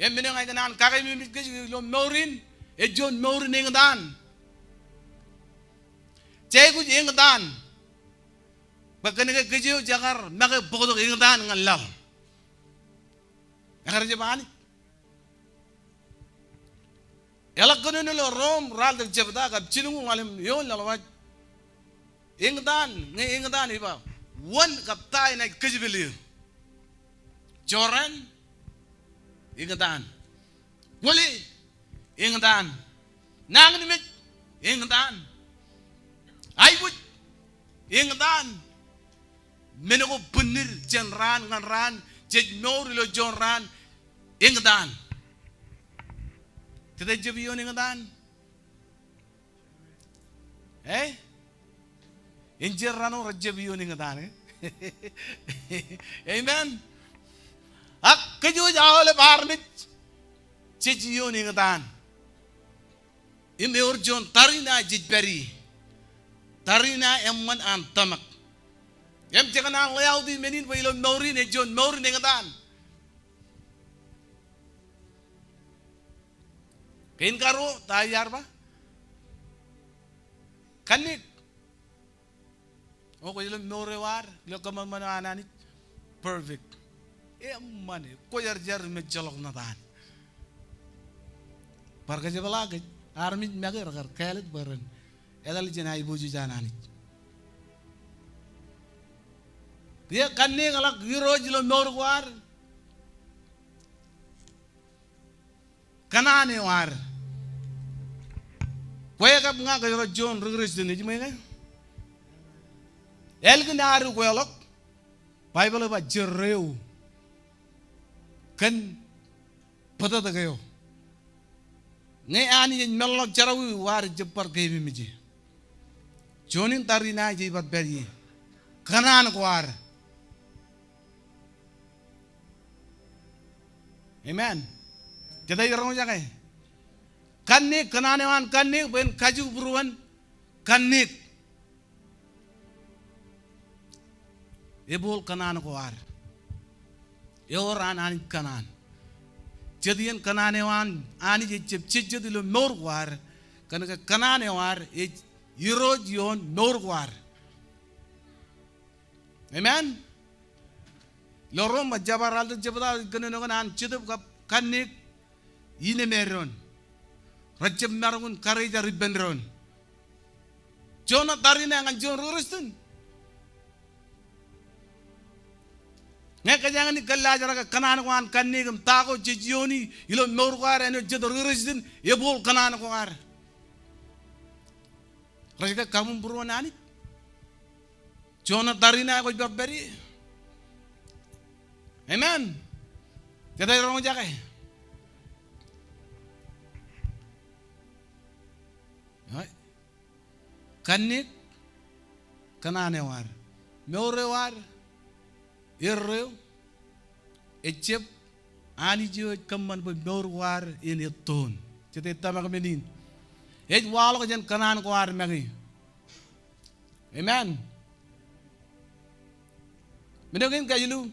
Im men eo ña ikōṇaan kakememej kōj ilo mour in, ej juon mour in eñtaan. Jej aikuj eñtaan bwe kōnke kōj eo jekar make bōktok eñtaan ñan laḷ. Ekar jab Anij. Eḷak kōnono ilo Rom ralitōk jebta kab jilñuul ḷalem eoon laḷ eo ej ba, eñtaan, ñe eñtaan ej ba, wōn kab ta enaaj kōjepel eō? Jorrāān, eñtaan. Kwōle, eñtaan. Nañinmej, eñtaan. Aikuj, eñtaan. Men ko bwinnid jān raan ñan raan, jej mour ilo juon raan, eñtaan. Jete ejjab ioon eñtaan? Eh? Enjeḷ raan eo rejjab ioon eñtaan, eh? Amen. Ak kōj wōj aolep armej jej ioon eñtaan. Im ewōr juon tariṇae jej pād ie. Tariṇae eṃṃan an tōmak. Im jekōṇaan layout e men in bwe ilo mour in ej juon mour in eñtaan. Kein karuo, ta iar ba? Kanniōk. O kwōj lo mour eo ad ilo kōṃanṃan eo an Anij? Perfect. Eṃṃan e, kwōjarjar im ejjeḷọk ṇotaan. Bar kōjepḷaak kōj, armej make rekar kāālōt bwe ren etal jān aiboojoj an Anij. Kiiō kanniōkḷọk irooj ilo mour ko ad. Kōṇaan eo ad. Kwe kab ña kōjro juon ri-Kristian, ej ṃool ke? Ālikin ad kweḷọk, Baibōḷ ej ba jerreo kōn bōtōktōk eo. Ñe Anij ej meḷọkḷọk jerọwiwi, ad jab bar keememej e. Juon in tariṇae jej bar pād ie. Kōṇaan ko ad. Amen. Jete ej roñjake? Kanniōk, kōṇaan eo an kanniōk bwe en kajubūruon kanniōk. Ebooḷ kōṇaan ko ad. Ewōr an Anij kōṇaan. Jet iien kōṇaan eo an Anij ejjab jejjet ilo mour ko ad, kōnke kōṇaan eo ad ej irooj ioon mour ko ad. Amen. Ilo Rom, jabdewōt ralitōk jebta, kōnono kōn an Jetōb kab kanniōk ineme doon. Rejjab maroñ in karejar ippān doon. Juon tariṇae ñan juon ri-Kristian. Ñe kōjeañ naaj kōllaajrake kōṇaan ko an kanniōk im ta ko jej iiooni ilo mour ko ad āinwōt jet ri-Kristian, ebooḷ kōṇaan ko ad. Rej ke kaṃṃoolbūruon Anij. Juon tariṇae kwōj bar pād ie. Amen. Jete ej roñjake? Kanniōk, kōṇaan eo ad. Mour eo ad, erreo, ejjab Anij eo ej kōṃṃan bwe mour ko ad en ettoon. Jete ej tōmak men in? Ej waḷọk jān kōṇaan ko ad make. Amen. Men eo kein kajilu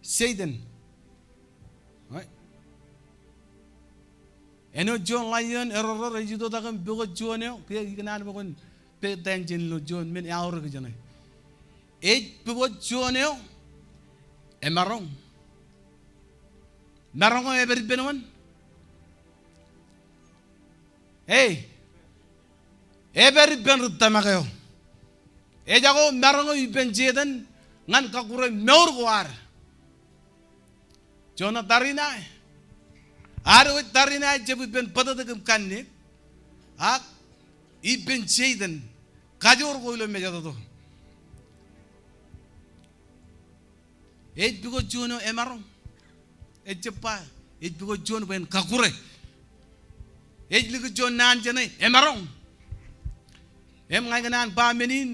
Satan. Right? Āinwōt juon lion eroror ej itoitak im pukot juon eo, kiiō ikōṇaan bwe kwōn pay attention ilo juon men eaorōk ijeṇe. Ej pukot juon eo emaroñ. Maroñ eo epād ippān wōn? Hey, epād ippān ri tōmak eo. Ejako maroñ eo ippān Setan ñan kọkkure mour ko ad. Juon tariṇae. Ad wōj tariṇae ejjab ippān bōtōktōk im kanniōk. Ak ippān Setan. Kajoor ko ilo mejatoto. Ej pukot juon eo emaroñ. Ejjab ba, ej pukot juon bwe en kọkkure. Ej likūt juon naan jeṇe, emaroñ. Im ña ikōṇaan ba men in,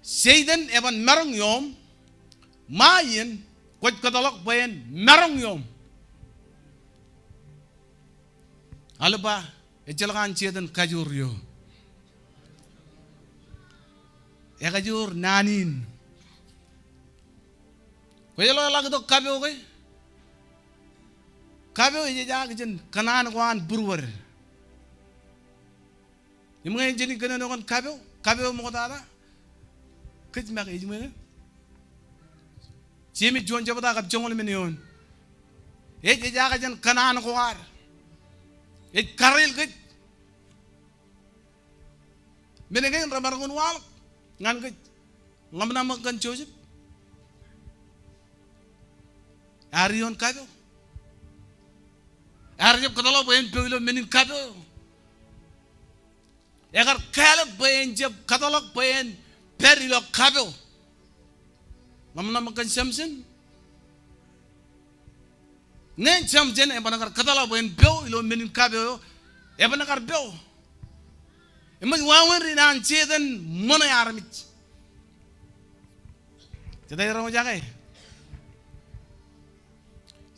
Setan eban maroñ iom, ṃae iien kwōj kōtḷọk bwe en maroñ iom. Aḷ ba, ejjeḷọk an Setan kajoor eo. Ekajoor naan in. Kwōjeḷā ḷak itok kab eo ke? Kab eo ejejaak jān kōṇaan ko an būruod. Im ñe jen kōnono kōn kab eo, kab eo ṃoktata. Kōj make ej ṃōk e. Jemes juon jebta kab joñoul emān eoon. Ej ejaak jān kōṇaan ko ad. Ej kareel kōj. Men kein remaroñ in waḷọk ñan kōj. Ḷōmṇak ṃōk kōn Josep. Ear ioon kab eo. Ear jab kōtḷọk bwe en pok ilo men in kab eo. Ekar kāālōt bwe en jab kōtḷọk bwe en pād ilo kab eo. Ḷōmṇak ṃōk kōn Samson. Ñe Samson eban kar kōtḷọk bwe en po ilo men in kab eo, eban kar po. Eṃōj wāween ri naan Setan ṃōṇe armej. Jete ej roñjake?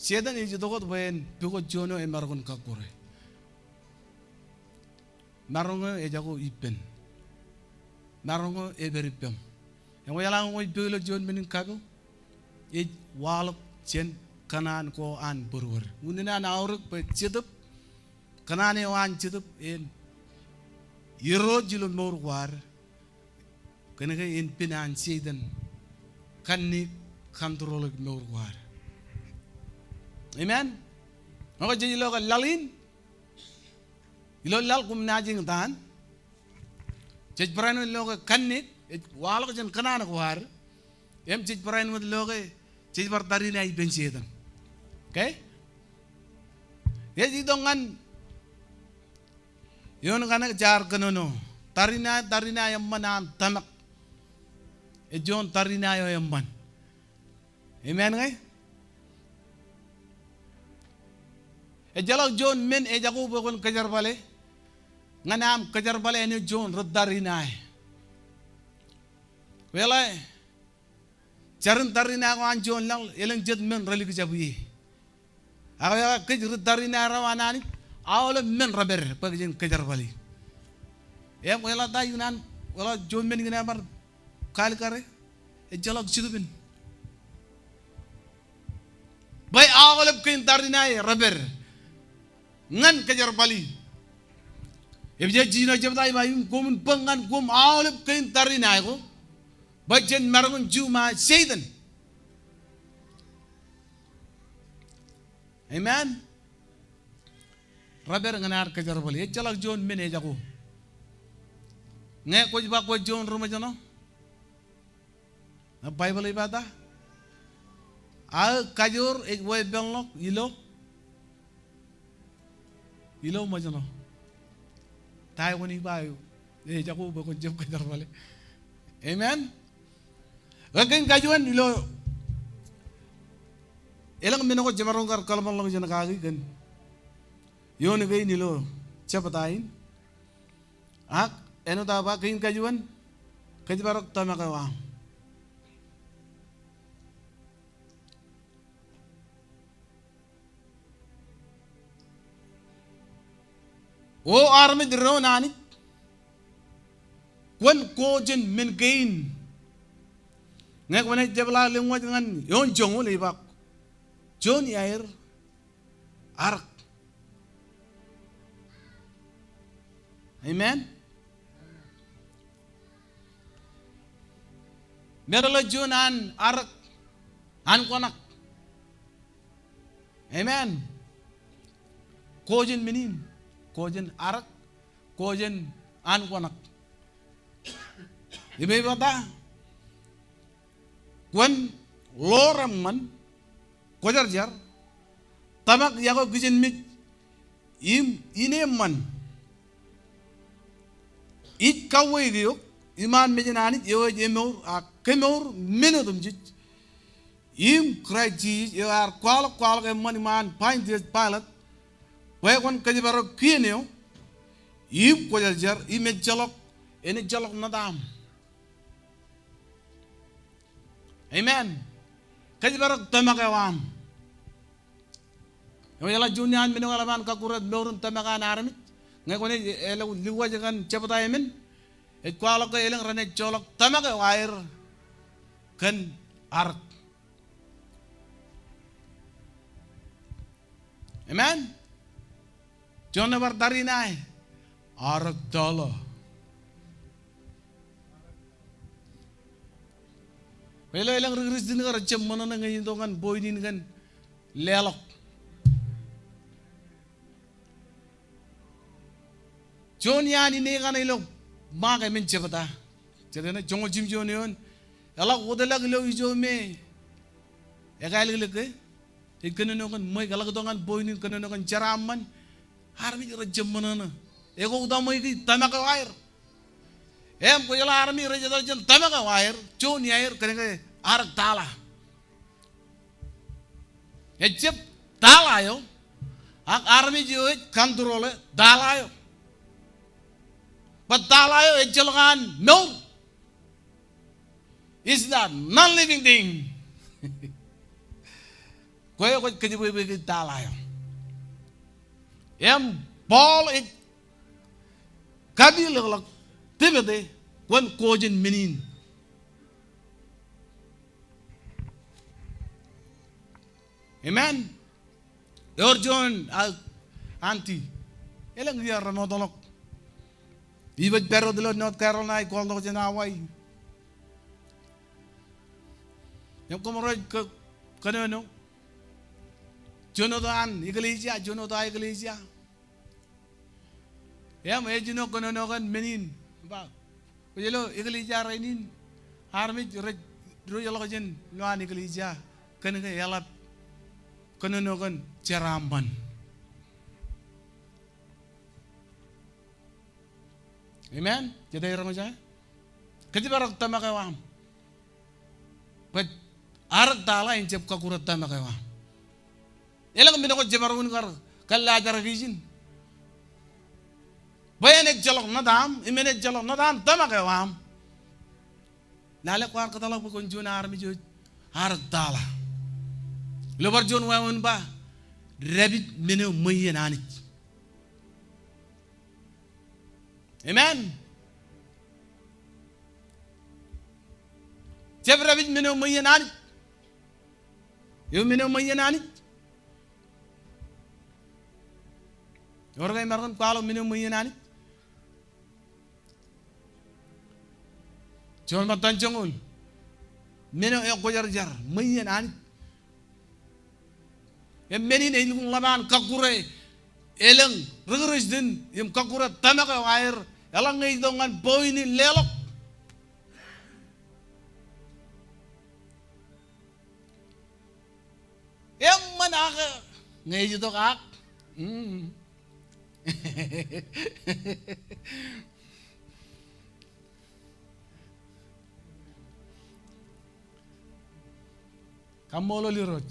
Setan ej itok wōt bwe en pukot juon eo emaroñ in kọkkure. Maroñ eo ejako ippān. Maroñ eo epād ippām. Eṃōj ḷak ñe kwōj po ilo juon men in kab eo, ej waḷọk jān kōṇaan ko an būruod. Unin an aorōk bwe Jetōb, kōṇaan eo an Jetōb en irooj ilo mour ko ad. Kōnke en pen an Setan kanniōk, control-e mour ko ad. Amen. Ñe jej lo ke laḷ in, ilo laḷ koṃ naaj eñtaan. Jej barāinwōt lo ke kanniōk, ej waḷọk jān kōṇaan ko ad. Im jej barāinwōt lo ke jej bar tariṇae ippān Setan. Okay? Ej itok ñan eoon kaṇe jaar kōnono. Tariṇae, tariṇae eṃṃan an tōmak. Ej juon tariṇae eo eṃṃan. Amen ñe? Ejjeḷọk juon men ejako bwe kwōn kōjerbale ñan aṃ kōjerbale āinwōt juon ri tariṇae. Kwōjeḷā, jar in tariṇae ko an juon laḷ, elōñ jet men relikjab ie. Ak eo kōj ri tariṇae ro an Anij, aolep men repād bwe kōj jen kōjerbale. Im kwōjeḷā ta ikōṇaan, kwōjeḷā juon men ikōṇaan bar kalikkare, ejjeḷọk jitōbin. Bwe aolep kein tariṇae repād ñan kōjerbale. Epesōs jiljino jebta ej ba im koṃwin bōk ñan koṃ aolep kein tariṇae ko bwe jen maroñ in juma Setan. Amen. Repād ñan ad kōjerbale. Ejjeḷọk juon men ejako. Ñe kwōj ba kwōj juon ri ṃōjṇọ, Baibōḷ ej ba ta? Aō kajoor ej weeppānḷọk ilo, ilo ṃōjṇọ. Ta eo kwōn ej ba eo ejako bwe kwōn jab kōjerbale? Amen. Ke kein kajuon ilo, elōñ men ko jemaroñ kar kōḷmānḷọkjeṇ kaki kōn eoon kein ilo jebta in. Ak āinwōt aō ba kein kajuon, kōjparok tōmak eo aṃ. O armej doon Anij, kwōn ko jān men kein. Ñe kwōnaaj jepḷaak lōñ wōj ñan eoon joñoul ej ba, juon iaer arōk. Amen. Meḷeḷe juon an arōk, an kōṇak. Amen. Ko jān men in, ko jān arōk, ko jān an kōṇak. Im ej ba ta? Kwōn ḷoor eṃṃan, kwōjarjar, tōmak yokwe kijenmej im ineeṃṃan. Ij kauweik eok iṃaan mejān Anij eo ej emour ak kemour men otemjej, im Kraist Jisōs eo ear kwaḷọk kwaḷọk eṃṃan iṃaan Pontius Pilat, bwe kwōn kōjparok kien eo, im kwōjarjar, im ejjeḷọk, en ejjeḷọk ṇōtaṃ. Amen. Kōjparok tōmak eo aṃ. Ewi eḷap juon iaan men eo eḷap an kakkure mour in tōmak an armej? Ñe kwōnaaj, eh, lo lewōj kōn jebta emān, ej kwaḷọk ke elōñ renaaj joḷọk tōmak eo aer kōn arōk. Amen. Juon eo bar tariṇae, arōk tōḷa. Kwōjeḷā elōñ ri Kristian ko rejjab ṃōṇōṇō ñe ej itok ñan point in kōn leḷọk. Juon iaan ine kaṇe ilo Ṃaak emān jebta. Jet eo ṇe joñoul jimjuon eoon. Eḷak wōtlọk ilo ijo me ekālōklōk ke ej kōnono kōn ṃweiuk, eḷak itok ñan point in kōnono kōn jeraaṃṃan. Armej rejjab ṃōṇōṇō. Ekwe utaṃwe ke tōmak eo aer. Im kwōjeḷā armej rej etal jān tōmak eo aer, juon iaer kōnke arōk taḷa. Ejjab taḷa eo, ak armej eo ej control e taḷa eo. Bwe taḷa eo ejjeḷọk an mour. It's the non-living thing. Kwe eo kwōj kōjebwebwe ke taḷa eo. Im Paul ej kapiḷōkḷọk Timote, kwōn ko jān men in. Amen. Ewōr juon, ah, auntie. Elōñ iiō remootḷọk. Ipōj pād wōt ilo North Carolina, ej kwaḷọk jān Hawaii. Im koṃro ej kō, kōnono. juon wōt an eklejia, juon wōt an eklejia. Im ej jino kōnono kōn men in. Ba, kwōj lo eklejia rainin, armej rej diwōjḷọk jān lowaan eklejia kōn ke eḷap kōnono kōn jeraaṃṃan. Amen. Jete roñjake? Kōjparok tōmak eo aṃ. Bwe arōk tala in jab kọkkure tōmak eo aṃ. Elōñ men ko jemaroñ in kar kōllaajrak ijin. Bwe en ejjeḷọk ṇōt aṃ, im en ejjeḷọk ṇōt an tōmak eo aṃ. Lale kwaar kōtḷọk bwe kwōn juon armej eo ej arōk tala. Ilo bar juon wāween ba, dāpij men eo ṃweien Anij. Amen. Jab dāpij men eo ṃweien Anij. Eo men eo ṃweien Anij. Ewōr ke emaroñ in kwaḷọk men eo ṃweien Anij? Juon ṃōttan joñoul. Men eo ekwōjarjar ṃweien Anij. Im men in ej lukkuun ḷap an kọkkure elōñ ri Kūrjin im kọkkure tōmak eo aer eḷaññe ej itok ñan point in leḷọk. Eṃṃan ak ñe ej itok ak. Mm. Kaṃṃoolol Irooj.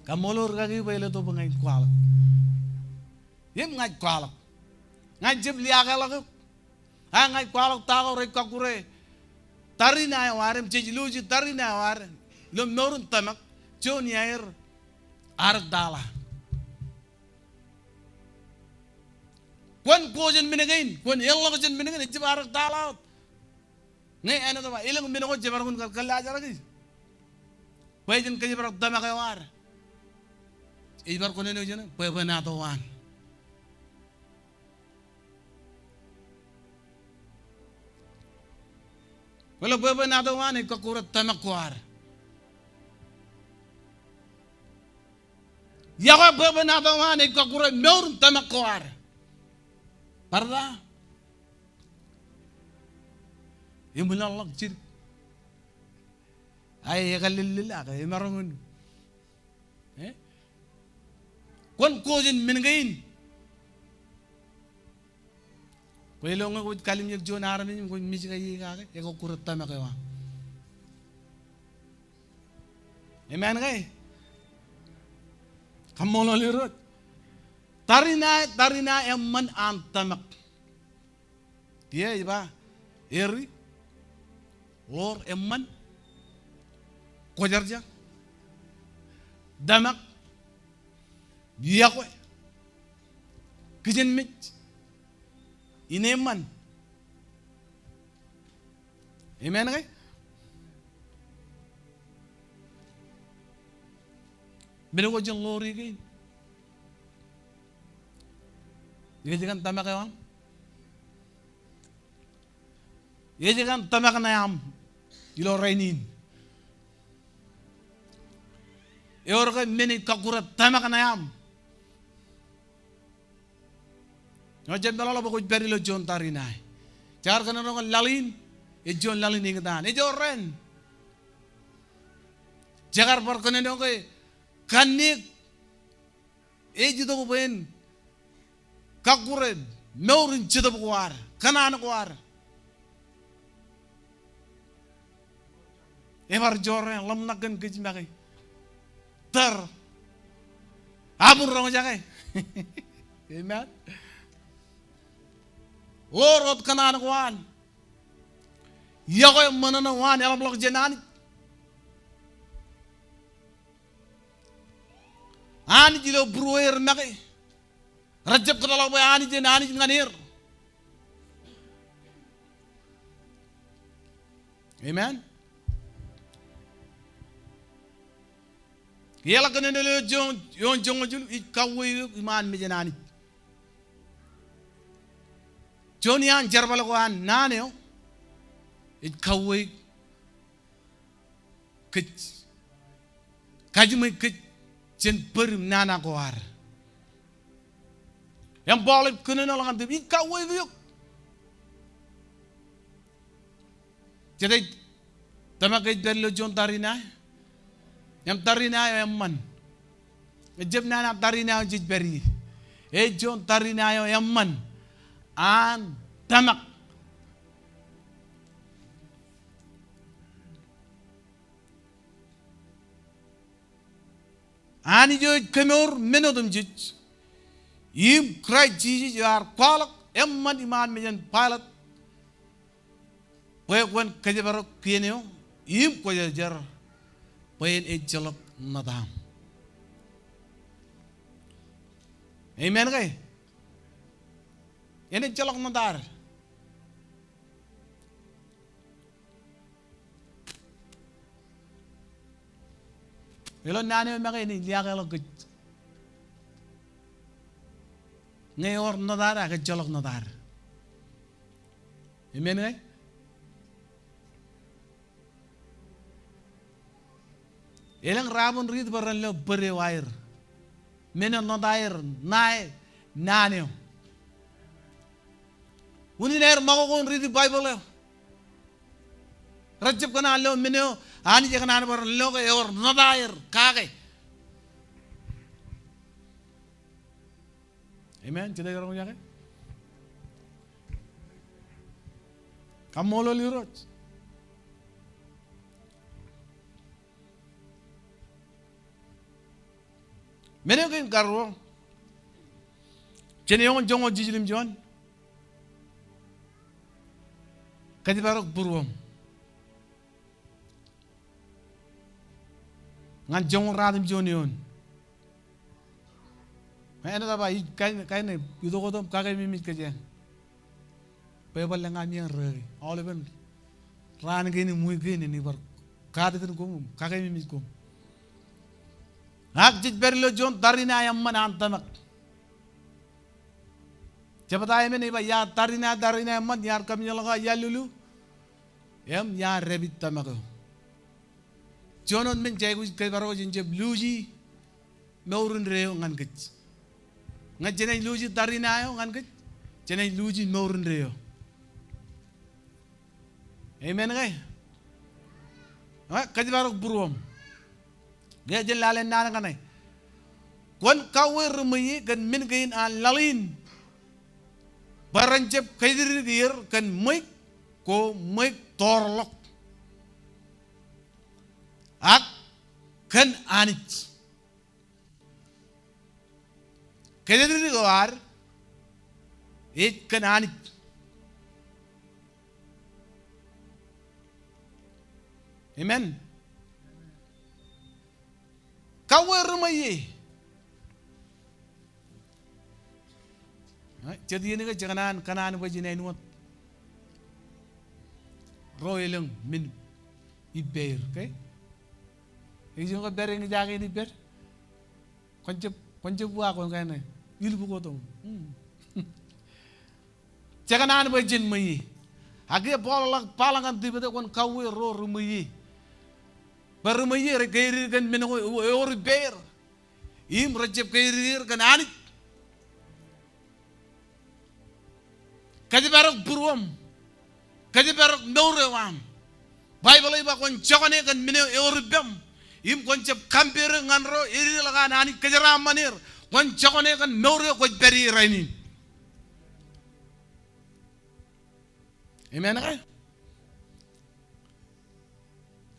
Kaṃṃoolol rikaki bwe eḷap tok bwe ña ij kwaḷọk. Im ña ij kwaḷọk. Ña ij jab liaakḷọk eok. A ña ij kwaḷọk ta ko rej kọkkure tariṇae eo ad im jej looji tariṇae eo ad ilo mour in tōmak, juon iaer arōk tala. Kwōn kwo jān men kein, kwōn eḷḷọk jān men kein, ejjab arōk tala wōt. Ñe āinwōt ba elōñ men ko jemaroñ in kar kōllaajrak ijin. Bwe jen kōjparok tōmak eo ad. Ej bar kōnono jān bwebwenato an. Kwōlo bwebwenato an ej kọkkure tōmak ko ad. Iọkwe bwebwenato an ej kọkkure mour in tōmak ko ad. Bar ta? Eṃwilaḷḷọk jidik. Ak ekallellel ak emaroñ in. Eh? Kwōn kwo jān men kein. Bwe ilo ñe kwōj kalimjek juon armej im kwōj mej ke ie kake, ekọkkure tōmak eo aṃ. Amen ke? Kaṃṃoolol Irooj. Tariṇae, tariṇae eṃṃan an tōmak. Kiiō ej ba, eri, ḷoor eṃṃan, kwōjarjar, tōmak, iọkwe, kijenmej, ineeṃṃan. Amen ke? Men ko jen ḷoori kein. Ej kōn tōmak eo aṃ. Ej kōn tōmak ṇe aṃ ilo rainin. Ewōr ke men ej kọkkure tōmak ṇe aṃ? Ñe jen meḷọkḷọk bwe kwōj pād ilo juon tariṇae. Jekar kōnono ke laḷ in ej juon laḷ in eñtaan. Ej jorrāān. Jekar bar kōnono ke kanniōk ej itok bwe en kọkkure mour in jetōb ko ad, kōṇaan ko ad. Ebar jorrāān, ḷōmṇak kōn kōj make. Tōr. Aṃ roñjake. Amen. Ḷoor wōt kōṇaan ko an. Iọkwe ṃōṇōṇō an eḷapḷọk jān Anij. Anij ilo būrueer make. Rejjab kōtḷọk bwe Anij en Anij ñan er. Amen. Eḷak kōnono ilo Jon, Jon joñoul jilu, ij kauwe eok iṃaan mejān Anij. Juon iaan jerbal ko an naan eo, ej kauwe kōj. Kajiṃwe kōj jān bōd im nana ko ad. Im Paul ej kōnono ḷọk ñan Timote, ij kauwe eok. Jete ej tōmak ej pād ilo juon tariṇae. Im tariṇae eo eṃṃan. Ejjab nana tariṇae eo jej pād ie. Ej juon tariṇae eo eṃṃan an tōmak. Anij eo ej kemour men otemjej, im Kraist Jisōs eo ear kwaḷọk eṃṃan iṃaan mejān Pailat, bwe kwōn kōjparok kien eo, im kwōjarjar, bwe en ejjeḷọk ṇōtaṃ. Amen ke? En ejjeḷọk ṇōtaer. Ilo naan eo make enaaj liaakḷọk kōj. Ñe ewōr ṇōtaer ak ejjeḷọk ṇōtaer. Amen ke? Elōñ raar riit bwe ren lo bōd eo aer. Men eo ṇōtaer ṇae naan eo. Unin aer ṃakoko in riiti Baibōḷ eo. Rejjab kōṇaan lo men eo Anij ekōṇaan bwe ren lo ke ewōr ṇōtaer kake. Amen. Jete ej roñjake? Kaṃṃoolol Irooj. Men eo kein karuo. Jān eoon joñoul jiljilōm juon. Kōjparok būruōṃ. Ñan joñoul ratimjuon eoon. Enaaj ba, ij kain, kain eo itok wōt im kakeememej kōj eṇ. Bwe bar lōñ ami eṇ reke. Aolepen raan kein im wiik kein enaaj bar katakin koṃ im kakeememej koṃ. Ak jej pād ilo juon tariṇae eṃṃan an tōmak. Jebta emān ej ba iar tariṇae, tariṇae eṃṃan, iar kōmjeḷọk aō iallulu. Im iar dāpij tōmak eo. Juon wōt men jej aikuj kōjparok jen jab luuji mour indeeo ñan kōj. Ñe jenaaj luuji tariṇae eo ñan kōj, jenaaj luuji mour indeeo. Amen ke? Eo, kōjparok būruōṃ. Ke jen lale naan kaṇe. Kwōn kauwe ri ṃweiie kōn men kein an laḷ in. Bwe ren jab kōjatdikdik er kōn ṃweiuk ko ṃweiuk toorḷọk. Ak kōn Anij. Kōjatdikdik eo ad ej kōn Anij. Amen. Kauwe ri ṃweiie. Jet iien ke jekōṇaan kōṇaan bwe jenaaj wōt ro elōñ men ippāer, ke? Ej iien ke pād eñjake in ippād. Kwōn jab, kwōn jab uwaak kwōn kain ṇe ilbukot eo. Hmm. Jekōṇaan bwe jen ṃweiie. Ak kiiō Paul eḷak, ba ḷọk ñan Timote kwōn kauwe ro ri ṃweiie. Bwe ri ṃweiie rej kōjatdikdik kōn men ko ewōr ippāer. Im rej jab kōjatdikdik er kōn Anij. Kōjparok būruōṃ. Kōjparok mour eo aṃ. Baibōḷ ej ba kwōn jokwane kōn men eo ewōr ippām. Im kwōn jab compare ñan ro ededeḷọk an Anij kōjeraaṃṃan er. Kwōn jokwane kōn mour eo kwōj pād ie rainin. Amen ke?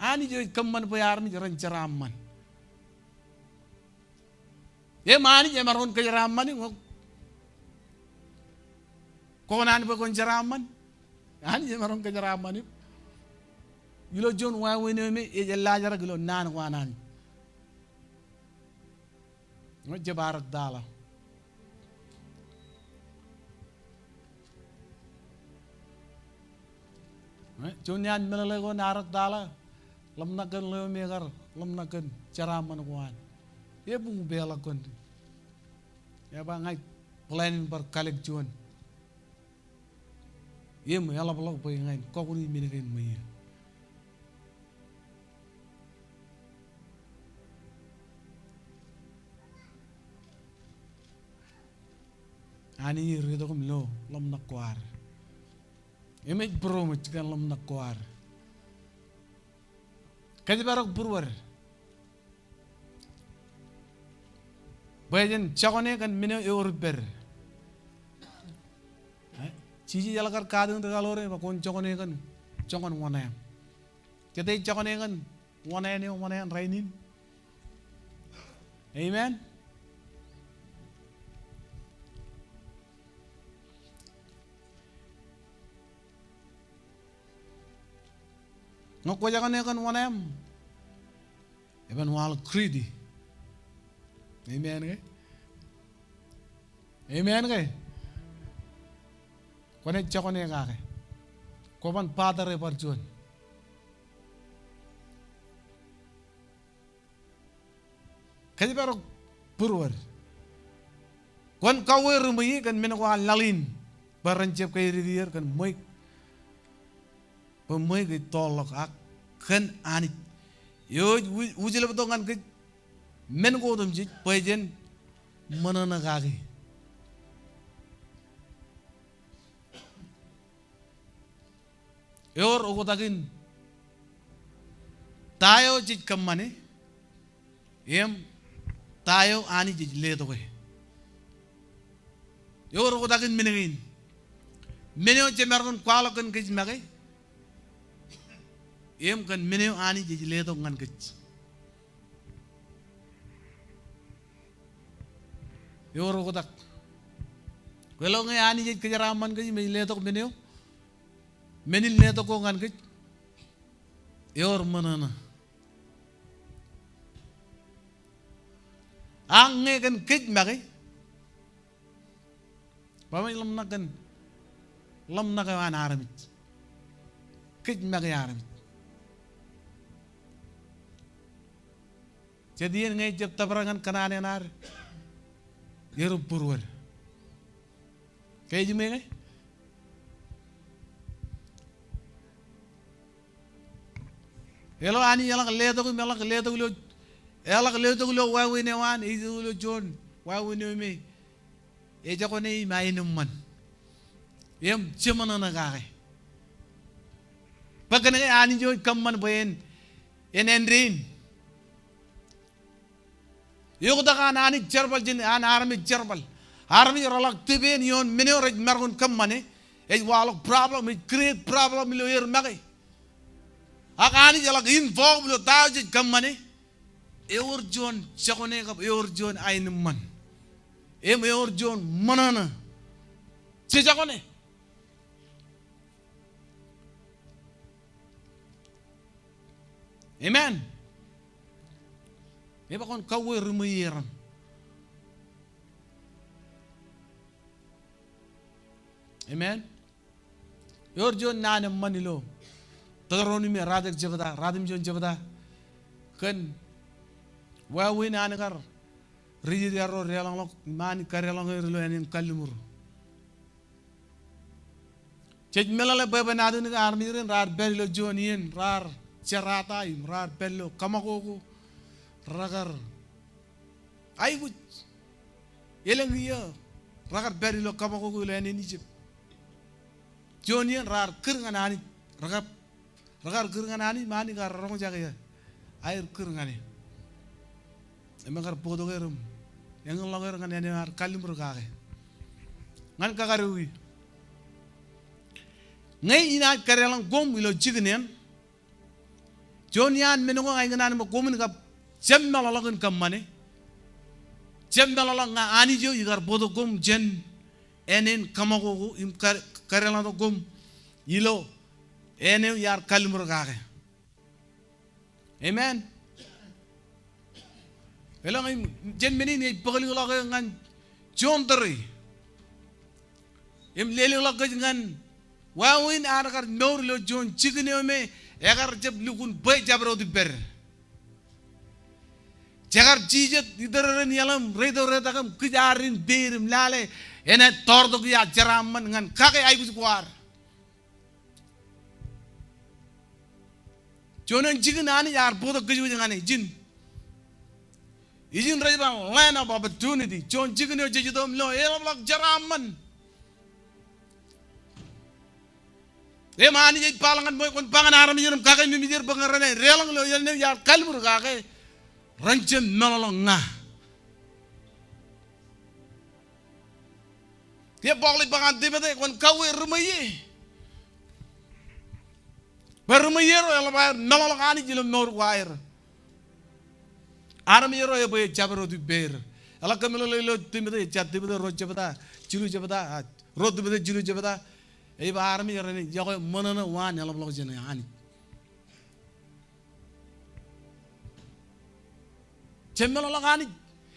Anij eo ej kōṃṃan bwe armej ren jeraaṃṃan. Im Anij emaroñ in kōjeraaṃṃan im kwōkōṇaan bwe kwōn jeraaṃṃan. Anij emaroñ kōjeraaṃṃan eok. Ilo juon wāween eo me ej ellaajrak ilo naan ko an Anij. Ej jab arōk taḷa. Eh, juon iaan meḷeḷe ko in arōk taḷa, ḷōmṇak kōn ḷeo me ekar ḷōmṇak kōn jeraaṃṃan ko an. Ebuñ peḷọk kōn. Ej ba ña ij plan in bar kalōk juon. Im eḷapḷọk bwe ña in kọkoṇi men kein ṃweiie. Anij ej ritok im lo ḷōmṇak ko ad. Im ej būroṃōj kōn ḷōmṇak ko ad. Kōjparok būruod. Bwe jen jokwane kōn men eo ewōr ippād. Eh? Jisōs eḷak kar katakin ri-kaḷoor e, ba kwōn jokwane kōn joñan wōṇāān. Jete jokwane kōn wōṇāān eo, wōṇāān rainin? Amen. Ñe kwō jokwane kōn wōṇāān, eban waḷọk greedy. Amen ke? Amen ke? Kwōnaaj jokwane kake. Kwō ban bother e bar juon. Kōjparok būruod. Kwōn kauwe ri-ṃweiie kōn men ko an laḷ in, bwe ren jab kaidikdik er kōn ṃweiuk. Bwe ṃweiuk ej tọọrḷọk ak kōn Anij. Eo ej wi-, wūjleptok ñan kōj men ko otemjej bwe jen ṃōṇōṇō kaki. Ewōr oktak in ta eo jej kōṃṃane im ta eo Anij ej letōke. Ewōr oktak in men kein. Men eo jemaroñ in kwaḷọk kōn kōj make im kōn men eo Anij ej letok ñan kōj. Ewōr oktak. Kwōlo ñe Anij ej kōjeraaṃṃan kōj im ej letok men eo, men in letok ko ñan kōj, ewōr ṃōṇōṇō. Ak ñe kōn kōj make, bwe ṃōj ḷōmṇak kōn ḷōmṇak eo an armej. Kōj make armej. Jet iien ñe ejab tōprak ñan kōṇaan eṇ ad, erup būruod. Ke ejiṃwe ke? Ilo Anij eḷak letok im eḷak letok ilo, eḷak letok ilo wāween eo an, ej letok ilo juon wāween eo me ejokwane im aenōṃṃan im jeṃōṇōṇō kake. Bwe kōnke Anij eo ej kōṃṃan bwe en, en āindein. Eoktak an Anij jerbal jān an armej jerbal. Armej reḷak tōpeen ioon men eo rej maroñ in kōṃṃane. Ej waḷọk problem, ej create problem ilo er make. Ak Anij eḷak involve ilo ta eo jej kōṃṃane. Ewōr juon jokwane kab ewōr juon aenōṃṃan. Im ewōr juon ṃōṇōṇō. Jejokwane. Amen. Ej ba kwōn kauwe ri-ṃweiie raṇ. Amen. Ewōr juon naan eṃṃan ilo Teuteronomi, raar jebta, ratimjuon jebta. Kōn wāween an kar ri-Israel ro deḷọñḷọk, im Anij kadeḷọñ er ilo ānen kalliṃur. Jej meḷeḷe bwebwenato in ke armej rein raar pād ilo juon iien, raar jerata im raar pād ilo kaṃakoko, rekar aikuj. Elōñ iiō, rekar pād ilo kaṃakoko ilo ānen Ijipt. Juon iien raar kūr ñan Anij, rekar, rekar kūr ñan Anij, im Anij kar roñjake aer kūr ñan e. Im ekar bōktok er im eñinḷọk er ñan āne ear kalliṃur kake. Ñan kakadooki. Ñe inaaj kadeḷọñ koṃ ilo jikin eṇ, juon iaan men ko ṇa ikōṇaan bwe koṃwin kab jab meḷọkḷọk in kōṃṃane. Jab meḷọkḷọk ña Anij eo ikar bōktok koṃ jān ānen kaṃakoko im ka-, kadeḷọñtok koṃ ilo āne eo iar kalliṃur kake. Amen. Elōñ im jān men in ej bōkḷọk e ñan juon tōre. Im lelōñḷọk kōj ñan wāween an kar mour ilo juon jikin eo me ekar jab lukkuun bwe jabdewōt ippād. Jekar jijet itōrerein iaḷ im reitok retak im kōj ad in peid im lale enaaj tọọrtok iaḷ jeraaṃṃan ñan kake aikuj ko ad. Juon eṇ jikin Anij ear bōktok kōjwōj ñan e, ijin. Ijin rej ba land of opportunity. Juon jikin eo jej itok im lo eḷapḷọk jeraaṃṃan. Im Anij ej ba ḷọk ñan ṃool, kwōn ba ñan armej eo im kake mimej er bwe ñe ren deḷọñ ilo iien eo iar kalbur kake ren jab meḷọkḷọk ña. Ke Paul ej ba ñan Timote, kwōn kauwe ri ṃweiie. Bwe ri ṃweiie ro eḷap aer meḷọkḷọk Anij ilo mour ko aer. Armej ro ebwe ejjab er otemjej. Eḷak kōmeḷeḷe ilo Timote, ejja Timote ruo jebta, jilu jebta, a, ruo Timote jilu jebta. Ej ba armej ro ren yokwe ṃōṇōṇō waan eḷapḷọk jān Anij. Jab meḷọkḷọk Anij.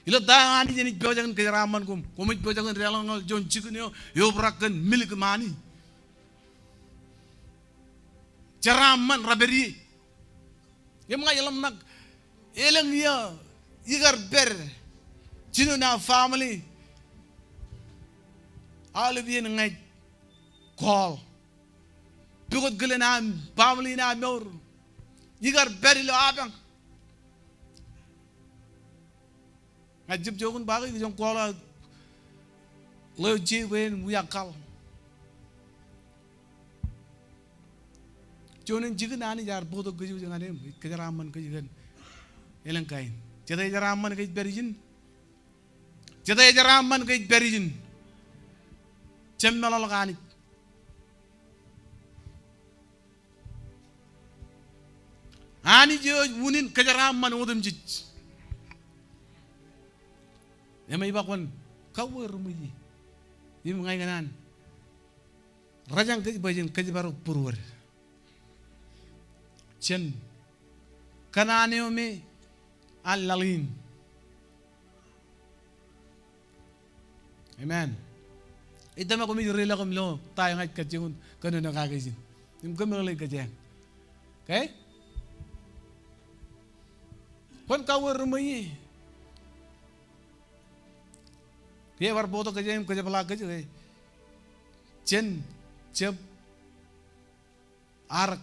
Ilo ta eo Anij enaaj pojak in kōjeraaṃṃan koṃ. Koṃij pojak in deḷọñ ñan juon jikin eo eobrak kōn milik im āne. Jeraaṃṃan rej pād ie. Im ña ij ḷōmṇak elōñ iiō ikar pād jino aō family. Aolep iien ña ij call. Pukot kilen aō family in aō mour. Ikar pād ilo apañ. Ña ij jab jook in ba ke ij jab call ḷeo je bwe en wiakkar. Juon in jikin Anij ear bōktok kōj ñan e im kōjeraaṃṃan kōj kōn elōñ kain. Jete ejeraaṃṃan ke ej pād ijin? Jete ejeraaṃṃan ke ej pād ijin? Jab meḷọkḷọk Anij. Anij eo ej unin kōjeraaṃṃan otemjej. Im ej ba kwōn kauwe ri ṃweiie. Im ña ikōṇaan rōjañ kōj bwe jen kōjparok būruod jān kōṇaan eo me an laḷ in. Amen. Ij tōmak koṃij reiḷọk im lo ta eo ña ij kajjioñ kōnono kake ijin. Im kōmeḷeḷe kōjeañ. Okay? Kwōn kauwe ri ṃweiie. Ke ebar bōktok kōjeañ im kōjepḷaak kōj ke jen jab arōk.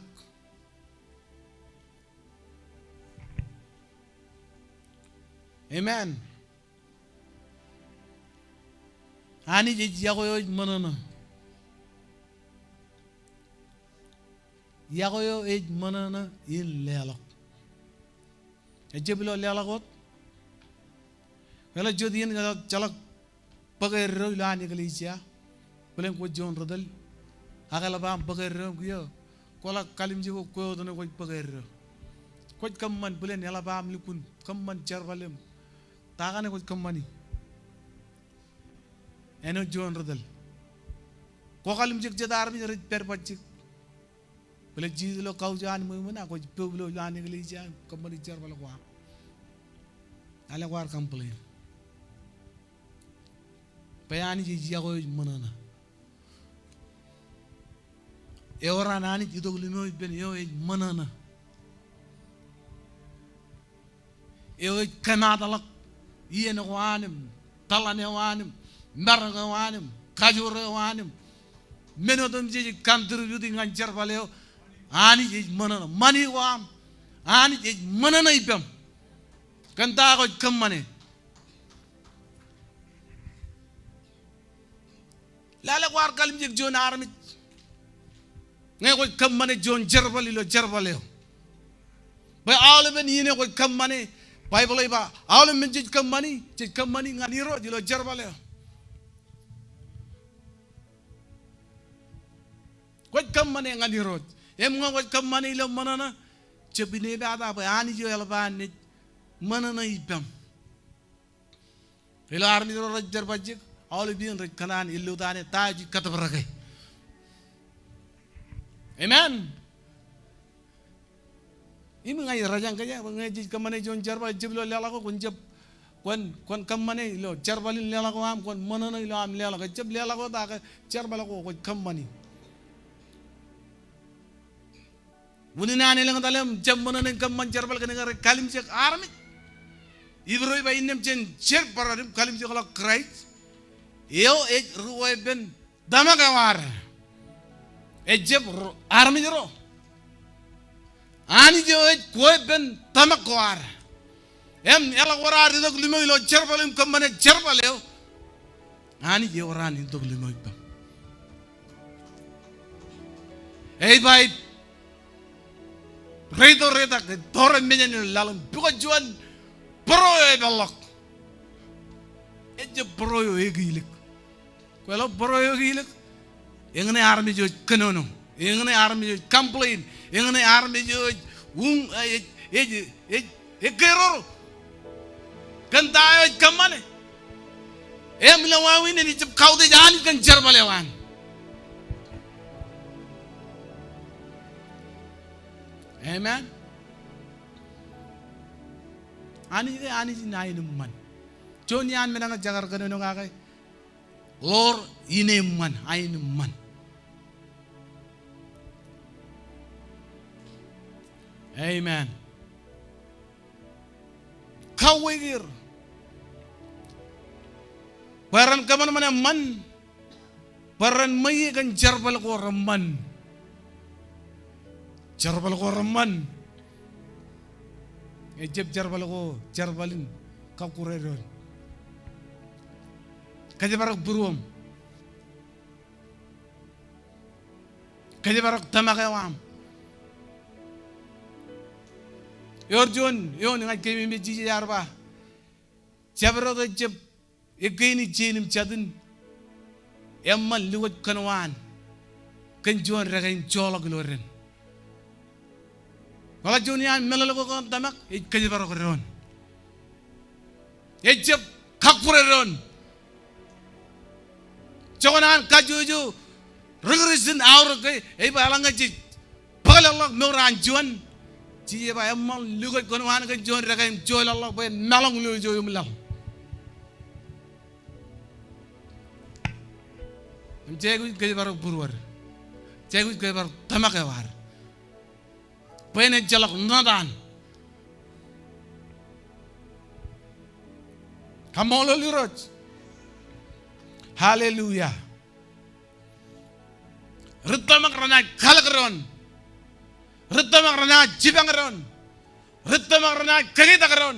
Amen. Anij ej iọkwe eo ej ṃōṇōṇō. Iọkwe eo ej ṃōṇōṇō in leḷọk. Ejjab ilo leḷọk wōt. Eḷap jet iien ñe ejjeḷọk bōk eddo ilo an eklejia. Bōlen kwōj juon ri tōl. Ak eḷap aṃ bōk eddo im kiiō kwō ḷak kalimjek eo kwe otemjej kwōj bōk eddo. Kwōj kōṃṃan bōlen eḷap aṃ lukkuun kōṃṃan jerbal im ta kaṇe kwōj kōṃṃani. Āinwōt juon ri tōl. Kwō kalimjek jet armej rej pād bajjek. Bōlen Jisōs ilo kaujọ an ṃweo ṃōṇōṇō, kwōj pok ilo an eklejia, kōṃṃani jerbal ko aṃ. Āinwōt kwaar complain. Bwe Anij ej iọkwe eo ej ṃōṇōṇō. Ewōr an Anij itok limo ippān eo ej ṃōṇōṇō. Eo ej kōmaatḷọk iien ko an im tōḷan eo an im marōk eo an im kajoor eo an im men otemjej ej contribute ñan jerbal eo. Anij ej ṃōṇōṇō. Ṃani ko aṃ. Anij ej ṃōṇōṇō ippaṃ kōn ta kwōj kōṃṃane. Lale kwaar kalimjek juon armej ñe kwōj kōṃṃane juon jerbal ilo jerbal eo. Bwe aolepen iien eo kwōj kōṃṃane, Baibōḷ ej ba aolep men jej kōṃṃani, jej kōṃṃani ñan Irooj ilo jerbal eo. Kwōj kōṃṃane ñan Irooj. Im ñe kwōj kōṃṃane ilo ṃōṇōṇō, jab inepata bwe Anij eo eḷap an naaj ṃōṇōṇō ippaṃ. Ilo armej ro rej pād bajjek, aolep iien rej kōṇaan ellot ane ta eo jej kōtōprak e. Amen. Im ña ij rōjañ kōjeañ, ñe jej kōṃṃane juon jerbal, ejjab ilo leḷọk ko, kwōn jab, kwōn, kwōn kōṃṃane ilo jerbal in leḷọk ko aṃ, kwōn ṃōṇōṇō ilo aṃ leḷọk. Ejjab leḷọk ko ta ke jerbal ko kwōj kōṃṃani. Unin an elōñ etal eo im jab ṃōṇōṇō in kōṃṃan jerbal kōnke rej kalimjek armej. Hibru ej ba innām jen jerbal im kalimjekḷọk Kraist. Eo ej ri kweeppān tōmak eo ad. Ejjab ro, armej ro. Anij eo ej kweeppān tōmak ko ad. Im eḷak wōr ad itok limo ilo jerbal im kōṃṃane jerbal eo, Anij ewōr an itok limo ippaṃ. Ej ba ij reitok reitak, ej tōre mejān ilo laḷ im pukot juon bōro eo epeḷḷọk. Ejjab bōro eo ekilik. Kwōlo bōro eo ekilik? Eñṇe armej eo ej kōnono. Eñṇe armej eo ej complain. Eñṇe armej eo ej uñ, ej, ej, ej, ej keroro kōn ta eo ej kōṃṃane. Im ilo wāween in ejjab kautiej Anij kōn jerbal eo an. Amen. Anij ke Anij in aenōṃṃan. Juon iaan men eṇ jekar kōnono kake. Ḷoor ineeṃṃan, aenōṃṃan. Amen. Kauweik er bwe ren kōṃanṃan eṃṃan, bwe ren ṃweiie kōn jerbal ko reṃṃan. Jerbal ko reṃṃan. Ejjab jerbal ko jerbal in kọkkure doon. Kōjparok būruōṃ. Kōjparok tōmak eo aṃ. Ewōr juon eoon ña ij keememej, Jisōs ear ba, jabdewōt ejjab ekkein ijin im jatin eṃṃan lukkuun kōnwaan kōn juon dekā in joḷọk ilo dān. Kwōlo juon iaan meḷeḷe ko kōn tōmak, ej kōjparok doon. Ejjab kọkkure doon. Joñan an kajjojo ri-Kristian aorōk ke ej ba eḷaññe jej bōkḷọk mour an juon, Jisōs ej ba eṃṃan lukkuun kōnwaan kōn juon dekā im joḷọk bwe en maḷoñ ilo ijo im laḷ. Im jej aikuj kōjparok būruod. Jej aikuj kōjparok tōmak eo ad. Bwe en ejjeḷọk ṇotaan. Kaṃṃoolol Irooj. Hallelujah. Ri tōmak renaaj kalōk doon. Ri tōmak renaaj jipañ doon. Ri tōmak renaaj kōketak doon.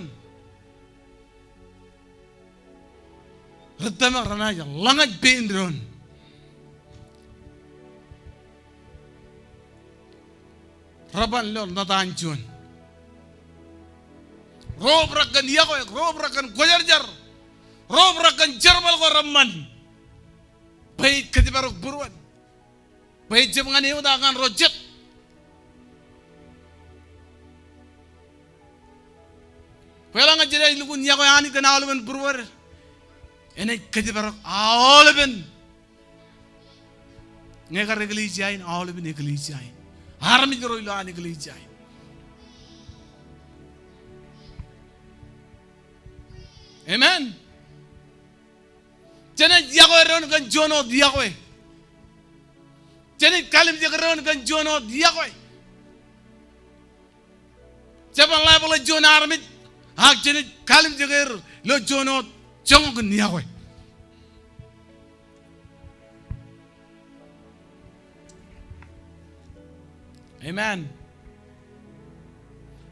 Ri tōmak renaaj ḷōñaj pein doon. Reban ilo ṇotaan juon. Ro obrak kōn iọkwe, ro obrak kōn kwōjarjar, ro obrak kōn jerbal ko reṃṃan. Bwe ij kōjparok būruod. Bwe ejjab ñan eō ak ñan ro jet. Bwe eḷaññe jej lukkuun iọkwe Anij kōn aolepen būruod, enaaj kōjparok aolepen ñe kar eklejia in, aolepen eklejia in, armej ro ilo an eklejia in. Amen. Jenaaj iọkwe doon kōn juon wōt iọkwe. Jenaaj kalimjek doon kōn juon wōt iọkwe. Jeban level eo juon armej, ak jenaaj kalimjek er ilo juon wōt joñan iọkwe. Amen.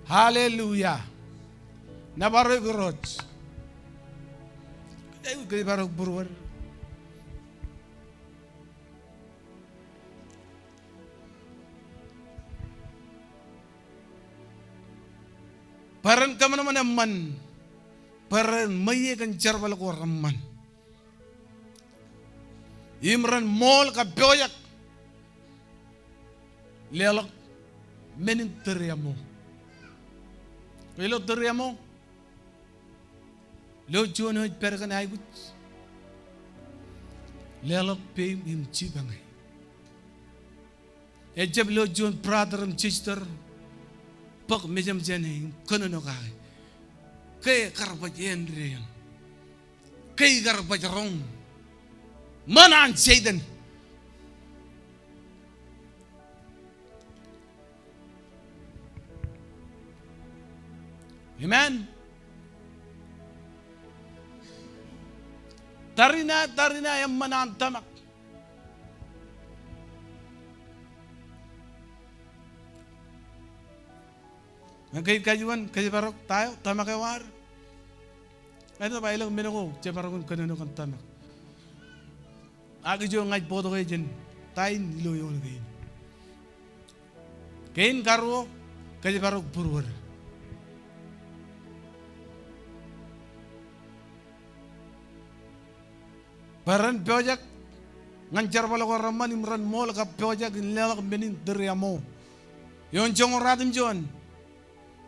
Hallelujah. Nōbar eok Irooj. Kōjparok būruod. Bwe ren kōṃanṃan eṃṃan. Bwe ren ṃweiie kōn jerbal ko reṃṃan. Im ren ṃool kab pojak leḷọk men in tōre eo ṃool. Ilo tōre eo ṃool, lo juon eo ej pād kōn aikuj, leḷọk peim im jipañ e. Ejjab lo juon brother im sister bōk mejaṃ jān e im kōnono kake. Ke kar baj āindein. Ke kar baj roñ. Ṃōn an Setan. Amen. Tariṇae, tariṇae eṃṃan an tōmak. Ñe kōj kajuon, kōjparok ta eo, tōmak eo ad. Āinwōt ba elōñ men ko jeparok in kōnono kōn tōmak. Ak ijo ña ij bōktok e jān ta in ilo eoon kein. Kein karuo, kōjparok būruod. Bwe ren pojak ñan jerbal ko reṃṃan im ren ṃool kab pojak in leḷọk men in tūriaṃo ioon joñoul ratimjuon.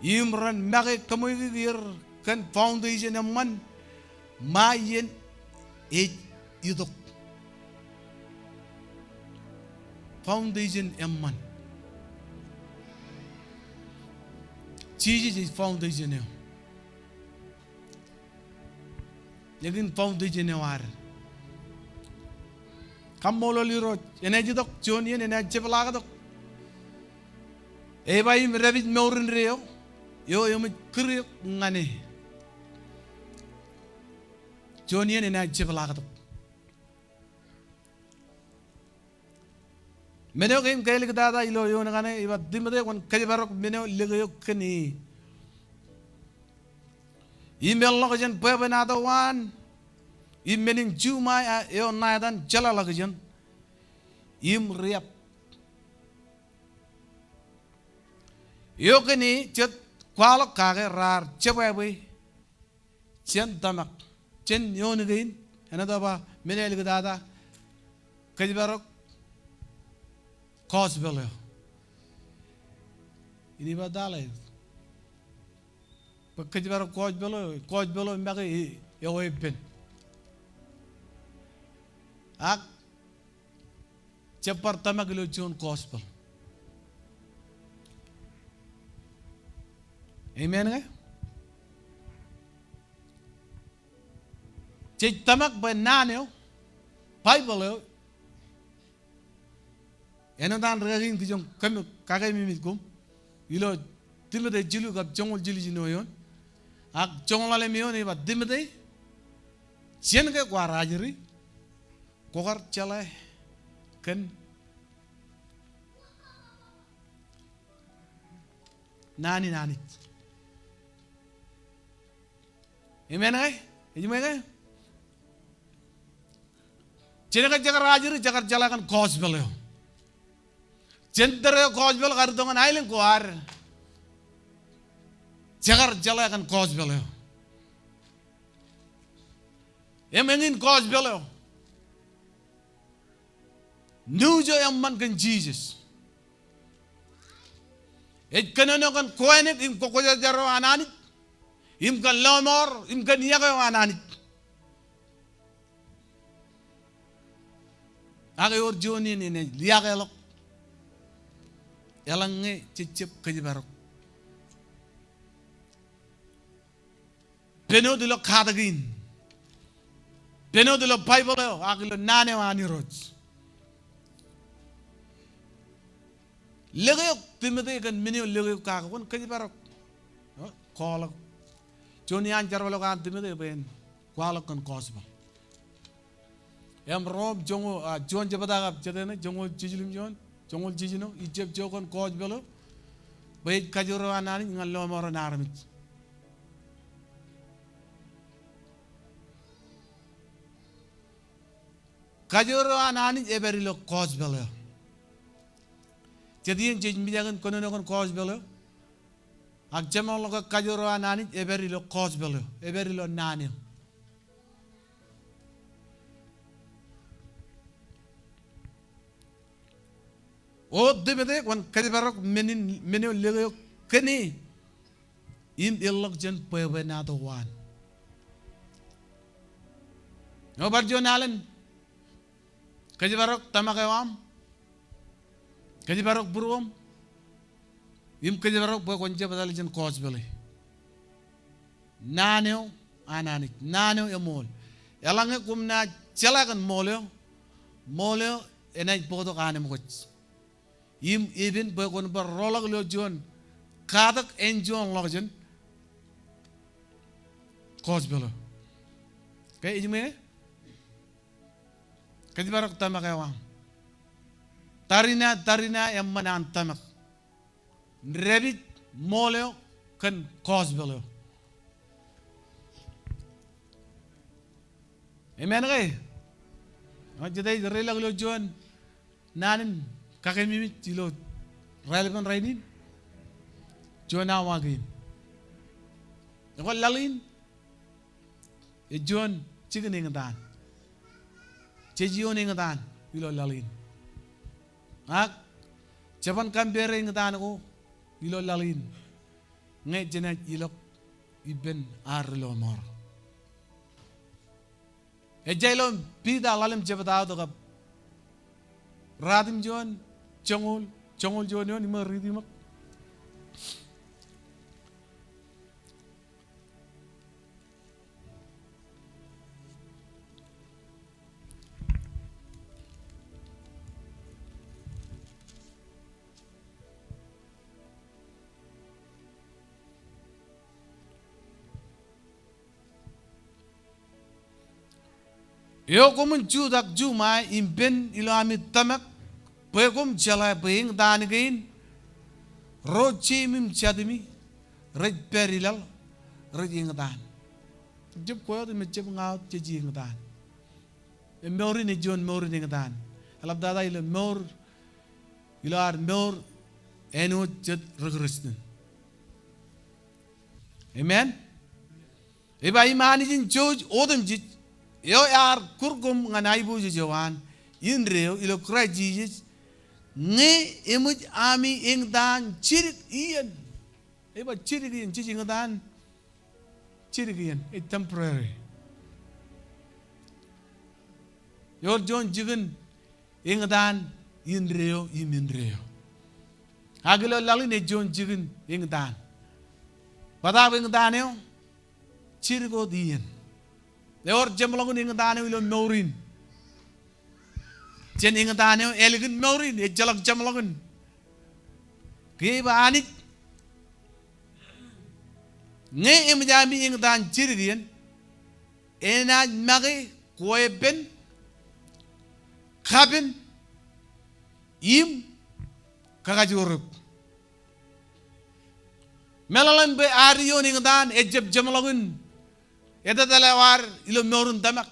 Im ren make kōṃwekik er kōn foundation eṃṃan ṃae iien ej itok. Foundation eṃṃan. Jisōs ej foundation eo. Eñin foundation eo ad. Kaṃṃoolol Irooj, enaaj itok juon iien enaaj jepḷaaktok. Ej ba im dāpij mour indeeo eo eṃōj kūr eok ñan e. Juon iien enaaj jepḷaaktok. Men eo kein kaaliktata ilo eoon kaṇe ej ba Timote kwōn kōjparok men eo lōke eok kōn e. Im eḷḷọk jān bwebwenato waan im men in juṃae eo ṇa etan jeḷāḷọkjeṇ im riab. Eo kōn e jet kwaḷọk kake raar jebwābwe jān tōmak, jān eoon kein, āinwōt ba men eo āliktata, kōjparok gospel eo. Innem bar tōl e. Bwe kōjparok gospel eo, gospel eo make e, eo epen. Ak jab bar tōmak ilo juon gospel. Amen ke? Jej tōmak bwe naan eo, Baibōḷ eo, āinwōt an rikaki in kijoñ kōm, kakememej koṃ ilo Timote jilu kab joñoul jilu jino eoon. Ak joñoul ḷalem eoon ej ba Timote, jān ke kwaar ajri, kwō kar jeḷā kōn naan in Anij. Amen ke? Ej ṃōj ke? Jān ke jekar ajri, jekar jeḷā kōn gospel eo. Jān tōre eo gospel kar itok ñan aelōñ ko ad, jekar jeḷā kōn gospel eo. Im eñin gospel eo, nuuj eo eṃṃan kōn Jisōs. Ej kōnono kōn kowānōk im kwōjarjar eo an Anij, im kōn lọmọọr, im kōn iọkwe eo an Anij. Ak ewōr juon iien enaaj liaakḷọk eḷaññe jej jab kōjparok. Pen wōt ilo katak in. Pen wōt ilo Baibōḷ eo ak ilo naan eo an Irooj. Lōke eok Timote kōn men eo lōke eok kake, kwōn kōjparok. O, kwaḷọk. Juon iaan jerbal ko an Timote bwe en kwaḷọk kōn gospel. Im Rom joñoul, a, juon jebta kab jet eṇ, joñoul jiljilimjuon, joñoul jiljino, ij jab ijo kōn gospel eo bwe ej kajoor eo an Anij ñan lọmọọren armej. Kajoor eo an Anij ej pād ilo gospel eo. Jet iien jej mijak in kōnono kōn gospel eo, ak jeṃḷọk ke kajoor eo an Anij ej pād ilo gospel eo, ej pād ilo naan eo. O Timote, kwōn kōjparok men in, men eo lōke eok kōn e im ilọk jān bwebwenato waan. Eo bar juon alen, kōjparok tōmak eo aṃ, kōjparok būruōṃ, im kōjparok bwe kwōn jab etal jān gospel e. Naan eo an Anij, naan eo eṃool. Eḷaññe koṃ naaj jeḷā kōn ṃool eo, ṃool eo enaaj bōktok anemkwōj. Im epen bwe kwōn bar roḷọk ilo juon katak āinjuonḷọk jān gospel eo. Ke ej ṃōj? Kōjparok tōmak eo aṃ. Tariṇae, tariṇae eṃṃan an tōmak. Dāpij ṃool eo kōn gospel eo. Amen ke? Ej jete ej reiḷọk ilo juon naan in kakememej ilo raelepen rainin. Juon awa kein. Ekwe laḷ in ej juon jikin eñtaan. Jej ioon eñtaan ilo laḷ in. Ak jeban compare eñtaan ko ilo laḷ in ñe jenaaj ilọk ippān ad ri lọmọọr. Ejja ilo Piter ḷalem jebta wōt kab ruwatimjuon joñoul, joñoul juon eoon, iṃōk riiti ṃōk. Eo koṃwin jutak juṃae im pen ilo ami tōmak bwe koṃ jeḷā bwe eñtaan kein ro jeimi im jatimi rej pād ilaḷ rej eñtaan. Jab kwe wōt im jab ña wōt jej eñtaan. Im mour in ej juon mour in eñtaan. Eḷaptata ilo mour, ilo ad mour āinwōt jet ri-Kristian. Amen. Ej ba im Anij in jouj otemjej eo ear kur koṃ ñan aiboojoj eo an indeeo ilo Kraist Jisōs, ñe eṃōj ami eñtaan jidik iien. Ej ba jidik iien, jej eñtaan jidik iien, ej temporary. Ewōr juon jikin eñtaan indeeo im indeeo. Ak ilo laḷ in ej juon jikin eñtaan. Bōtaab eñtaan eo jidik wōt iien. Ewōr jeṃḷọkin eñtaan eo ilo mour in. Jān eñtaan eo ālikin mour in, ejjeḷọk jeṃḷọkin. Ke ej ba Anij, ñe eṃōj ami eñtaan jidik iien, enaaj make kweeppān, kapen, im kakajoor eok. Meḷeḷein bwe ad ioon eñtaan ejjab jeṃḷọkin etōtōl eo ad ilo mour in tōmak.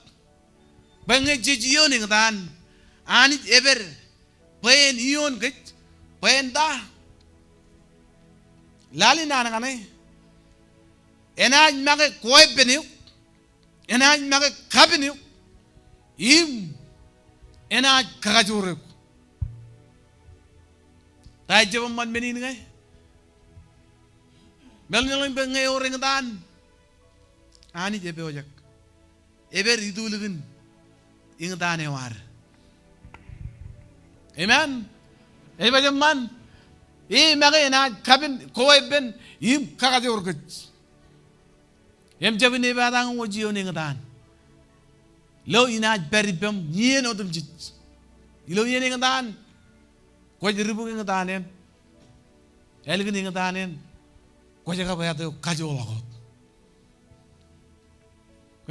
Bwe ñe jej ioon eñtaan, Anij epād bwe en ioon kōj, bwe en ta? Laḷ in an kaṇe, enaaj make kweeppān eok, enaaj make kapen eok, im enaaj kakajoor eok. Ta ejjab eṃṃan men in ñe? Meḷeḷein bwe ñe ewōr eñtaan, Anij epojak. Epād itulikin eñtaan eo ad. Amen. Ej ba eṃṃan. Im make enaaj kapen, kweeppān, im kakajoor kōj. Im jab in epata ñe kwōj ioon eñtaan. Lo inaaj pād ippām iien otemjej. Ilo iien eñtaan, kwōj dibuk eñtaan eṇ. Ālikin eñtaan eṇ, kwōj kab āt eo kajoḷọk wōt.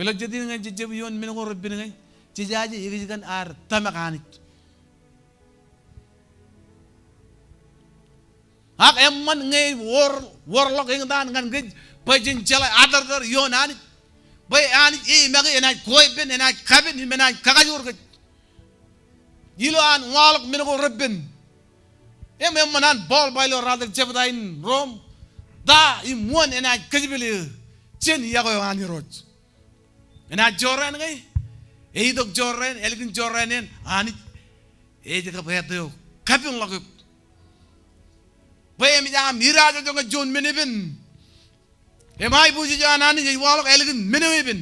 Ilo jet in ñe jej jab ioon men ko repen ñe, jej jaje ekōjkan ad tōmak Anij. Ak eṃṃan ñe ewōr, wōrḷọk eñtaan ñan kōj, bwe jen jeḷā atartar ioon Anij. Bwe Anij e make enaaj kweeppān, enaaj kapen, im enaaj kakajoor kōj. Ilo an waḷọk men ko repen. Im eṃṃan an Paul ba ilo ratar jebta in Rom, ta im wōn enaaj kōjepel eō jān iọkwe eo an Irooj? Enaaj jorrāān ñe? Eitok jorrāān, ālikin jorrāān eṇ, Anij ej kab āt eo kapenḷọk eok. Bwe eṃōj aṃ irajojo ñe juon men epen. Im aiboojoj eo an Anij ej waḷọk ālikin men eo epen.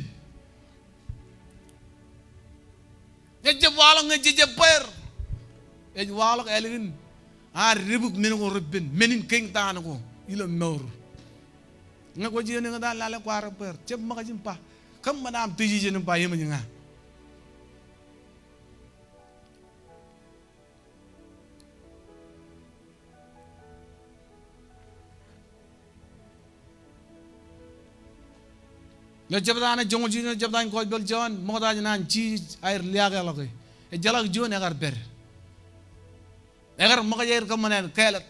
Ejjab waḷọk ñe jejjab bweer. Ej waḷọk ālikin ad dibuk men ko repen, men in keñtaan ko ilo mour. Ñe kwōj ioon eñtaan, lale kwaar bweer. Jab ṃōkaj im ba, kōṃṃan aṃ decision im ba eṃōj ña. Ilo jebta ṇe joñoul jiljino, jebta in Gospel Jon, ṃokta jān an Jisōs aer liaakḷọke. Ejjeḷọk juon ekar pād. Ekar ṃōkaj aer kōṃṃan aer kāālōt.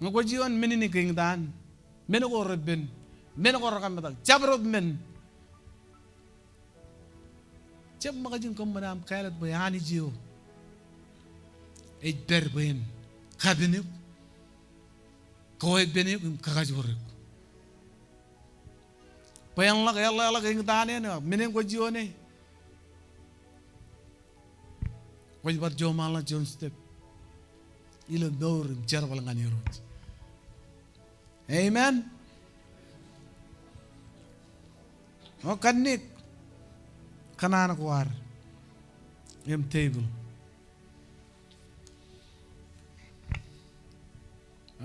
Ñe kwōj ioon men in keñtaan, men ko repen, Men ko rekametak. Jabdewōt men. Jab ṃōkaj in kōṃṃan aṃ kāālōt bwe Anij eo ej pād bwe en kapen eok, kawāpeen eok im kakajoor eok. Bwe en ḷak, eḷḷā eḷak eñtaan eṇ, men eṇ kwōj ioone. Kwōj bar joṃaanḷọk juon step ilo mour im jerbal ñan Irooj. Amen. O kanniōk kōṇaan ko ad im tepil.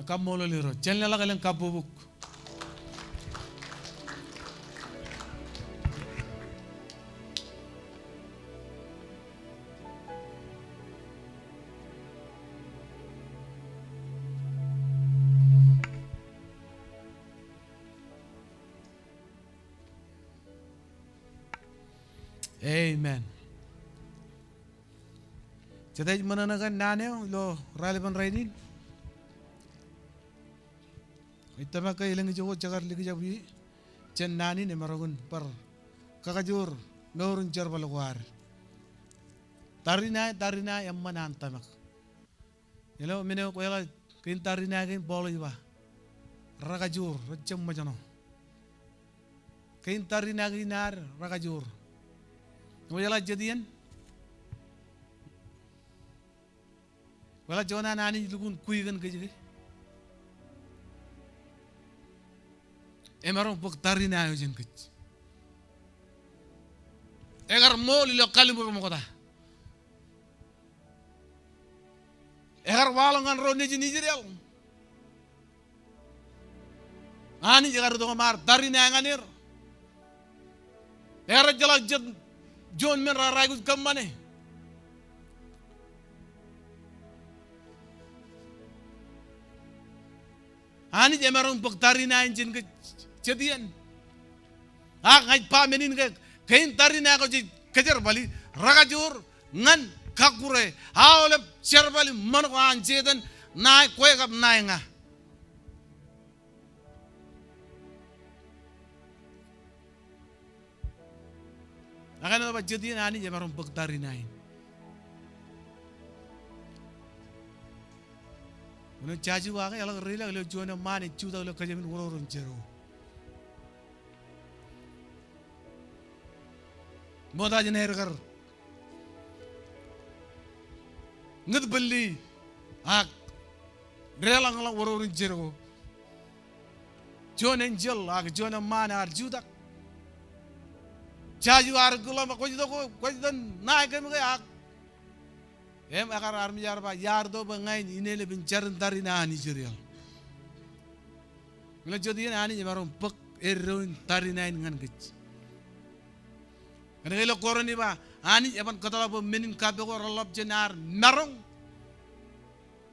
Kaṃṃoolol Irooj. Jen leḷọk elōñ kabbokbok. Amen. Jete ej ṃōṇōṇō kōn naan eo ilo raelepin rainin? Ij tōmak ke elōñ ijo ko jekar likjab ie jān naan in emaroñ in bar kakajoor mour in jerbal ko ad. Tariṇae, tariṇae eṃṃan an tōmak. Ilo men eo kweḷap kein tariṇae kein, Paul ej ba, rekajoor, rej jab ṃōjṇọ. Kein tariṇae kein ad rekajoor. Kwōjeḷā jet iien? Kwōjeḷā juon an Anij lukkuun kwe kōn kōj ke? Emaroñ bōk tariṇae eo jān kōj. Ekar ṃool ilo kalliṃur ṃokta. Ekar waḷọk ñan ro nejin Israel. Anij ekar itok im ear tariṇae ñan er. Ekar ejjeḷọk jet juon men raar aikuj kōṃṃane. Anij emaroñ bōk tariṇae in jān kōj jet iien. Ak ña ij ba men in ke, kein tariṇae ko jej kōjerbali, rekajoor ñan kakkure, aolep jerbal im ṃōṇ ko an Setan, ṇae kwe kab ṇae ña. Ak āinwōt ba jet iien Anij emaroñ bōk tariṇae in. Ilo Joshua ke, eḷak ri ḷọk ilo juon eṃṃaan ej jutak ilo kōjām in wōrwōr in jero. Ṃokta jān aer kar ñūtbōlle ak deḷọñḷọk wōrwōr in Jeriko. Juon enjeḷ ak juon eṃṃaan ear jutak. Joshua ear kūrḷọk im ba, kwōj itok, kwōj itok ṇae kōm ke? Ak im ekar armej ear ba, iar itok bwe ña in inelep in jar in tariṇae an Israel. Ilo jet iien Anij emaroñ bōk eddo in tariṇae in ñan kōj. Kōnke ilo Korint ej ba, Anij eban kōtḷọk bwe men in kappok ko reḷap jān ad maroñ.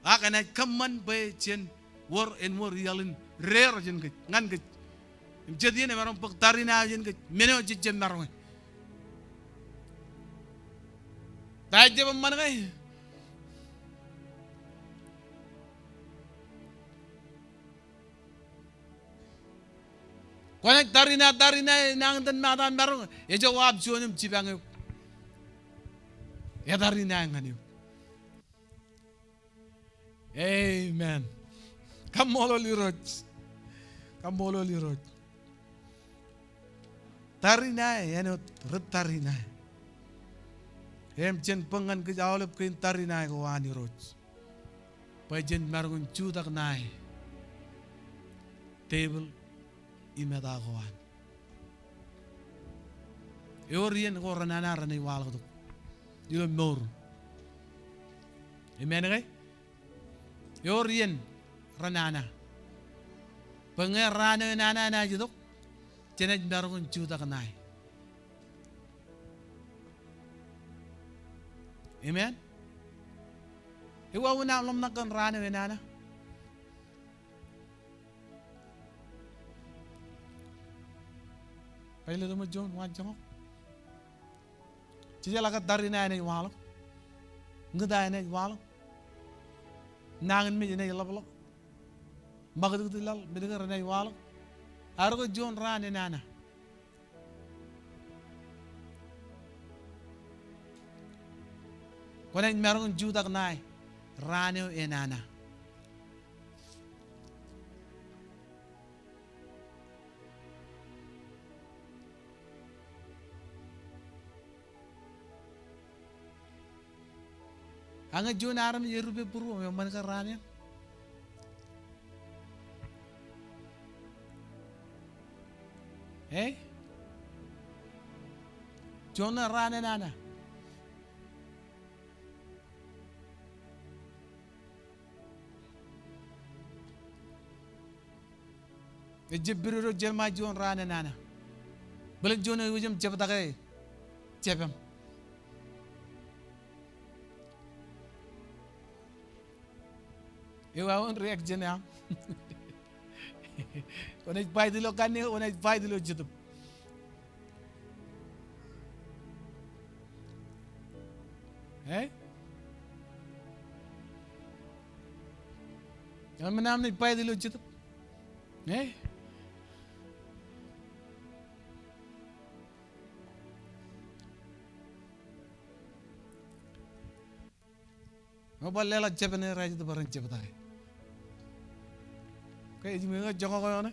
Ak enaaj kōṃṃan bwe jen wōr, en wōr iaḷ in deḷọñ jān kōj, ñan kōj. Im jet iien emaroñ bōk tariṇae eo jān kōj, men eo jej jab maroñ e. Ta ejjab eṃṃan ke? Kwōnaaj tariṇae, tariṇae, nañinmej ṃokta maroñ, ejako aṃ juon im jipañ eok. Etariṇae ñan eok. Amen. Kaṃṃoolol Irooj. Kaṃṃoolol Irooj. Tariṇae āinwōt ri tariṇae. Im jen bōk ñan kōj aolep kein tariṇae ko an Irooj. Bwe jen maroñ in jutak ṇae tepil im eta ko an. Ewōr iien ko renana renaaj waḷọktok ilo mour. Amen ke? Ewōr iien renana. Bwe ñe raan eo enana enaaj itok, jenaaj maroñ in jutak ṇae. Amen. Ewōr wōn aṃ ḷōmṇak kōn raan eo enana? Bar ilo ṃōj juon waanjoñak. Jejeḷā ke tariṇae enaaj waḷọk. Ñūta enaaj waḷọk. Nañinmej enaaj ḷapḷọk. Ṃakūtkūt laḷ, men ke renaaj waḷọk. Ear ko juon raan enana. Kwōnaaj maroñ in jutak ṇae, raan eo enana. Ak ñe juon armej erupe būruōṃ, eṃṃan ke raan eṇ? E? Juon raan enana. Ejjab pidodo, jeṃḷọk juon raan enana. Bōlen juon eo iwōj im jebtake jepem. Ewi aō reaction eo aṃ? Kwōnaaj fight ilo kanniō, kwōnaaj fight ilo jetōb. E? Eṃṃan aṃ naaj fight ilo jetōb? E? Ñe bar leḷọk jepen e, rej bar jebtake. Ke ej ṃōj ke joñak eo ṇe?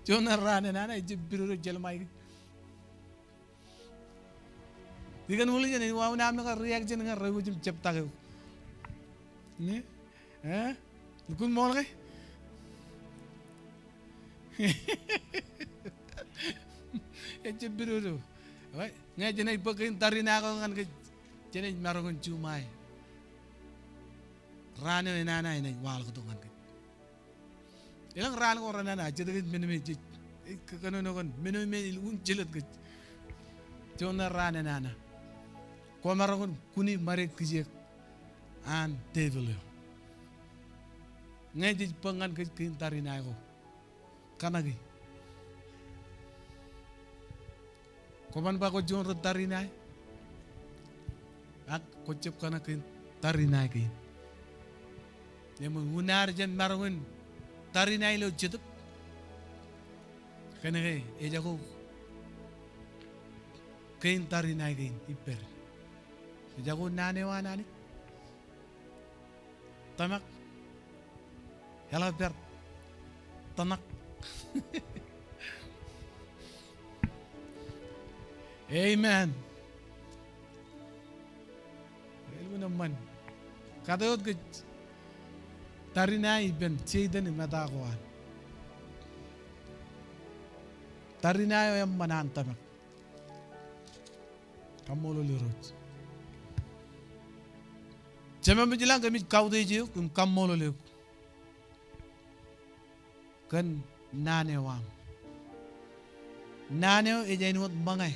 Juon raan enana, ejjab pidodo, jeṃḷọk. Dikon Wilson, ej wāween aṃ naaj reaction ñe rej iwōj im jebtake eok. Ñe? E? Lukkuun ṃool ke? Ejjab pidodo. Ñe jenaaj bōk kein tariṇae ko ñan kōj, jenaaj maroñ in juṃae. Raan eo enana enaaj waḷọk tok ñan kōj. Elōñ raan ko renana, jet kōj men me jej, ej kōnono kōn men me ej lukkuun jelōt kōj. Juon raan enana. Kwōmaroñ in kuni ṃade kijeek an devil eo. Ñe jej bōk ñan kōj kein tariṇae ko, kanaki. Kwōban ba kwō juon ri tariṇae, ak kwō jab kōṇak kein tariṇae kein. Eṃōj, un ad jab maroñ in tariṇae ilo jetōb, kōnke ejako kein tariṇae kein ippād. Ejako naan eo an Anij. Tōmak. Eḷap pād. Tōmak. Amen. Elukkuun eṃṃan. Kate wōt kōj, tariṇae ippān Satan im etaak ko an. Tariṇae eo eṃṃan an tōmak. Kaṃṃoolol Irooj. Jemem ilañ, kōmij kautiej eok im kaṃṃoolol eok kōn naan eo aṃ. Naan eo ej āinwōt ṃōñā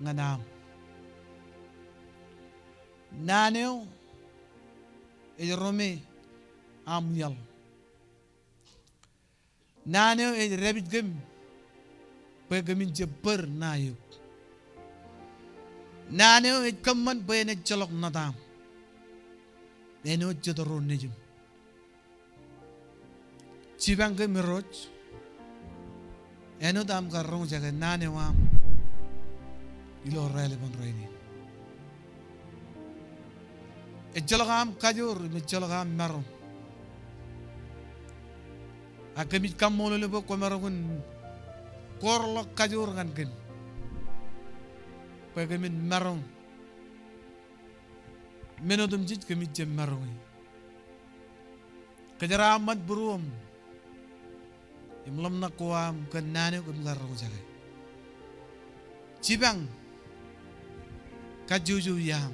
ñan am. Naan eo ej rome aṃ iaḷ. Naan eo ej dāpij kōm bwe kōmin jab bōd ṇae eok. Naan eo ej kōṃṃan bwe en ejjeḷọk ṇōtaṃ āinwōt jet ro nejūṃ. Jipañ kōm Irooj, āinwōt aṃ kar roñjake naan eo aṃ ilo rālepen rainin. Ejjeḷọk aṃ kajoor im ejjeḷọk aṃ maroñ. Ak kōmij kaṃṃoolol eok bwe kwōmaroñ in koorḷọk kajoor ñan kōm bwe kōmin maroñ men otemjej kōmij jab maroñe. Kōjeraaṃṃan būruōṃ im ḷōmṇak ko aṃ kōn naan eo kōm kar roñjake. Jipañ kajjojo iaam.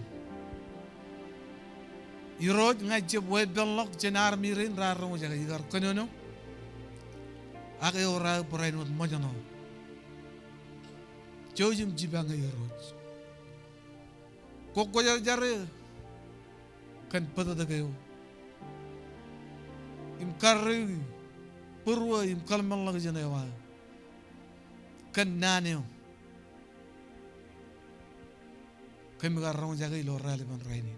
Irooj, ña ij jab weeppānḷọk jān armej rein raar roñjake, ikar kōnono ak eor aō barāinwōt ṃōjṇọ. Jouj im jipañ e Irooj. Kwō kwōjarjar e kōn bōtōktōk eo im karreoik būruō im kōḷmānḷọkjeṇ eo aō kōn naan eo kōm kar roñjake ilo rālepen rainin.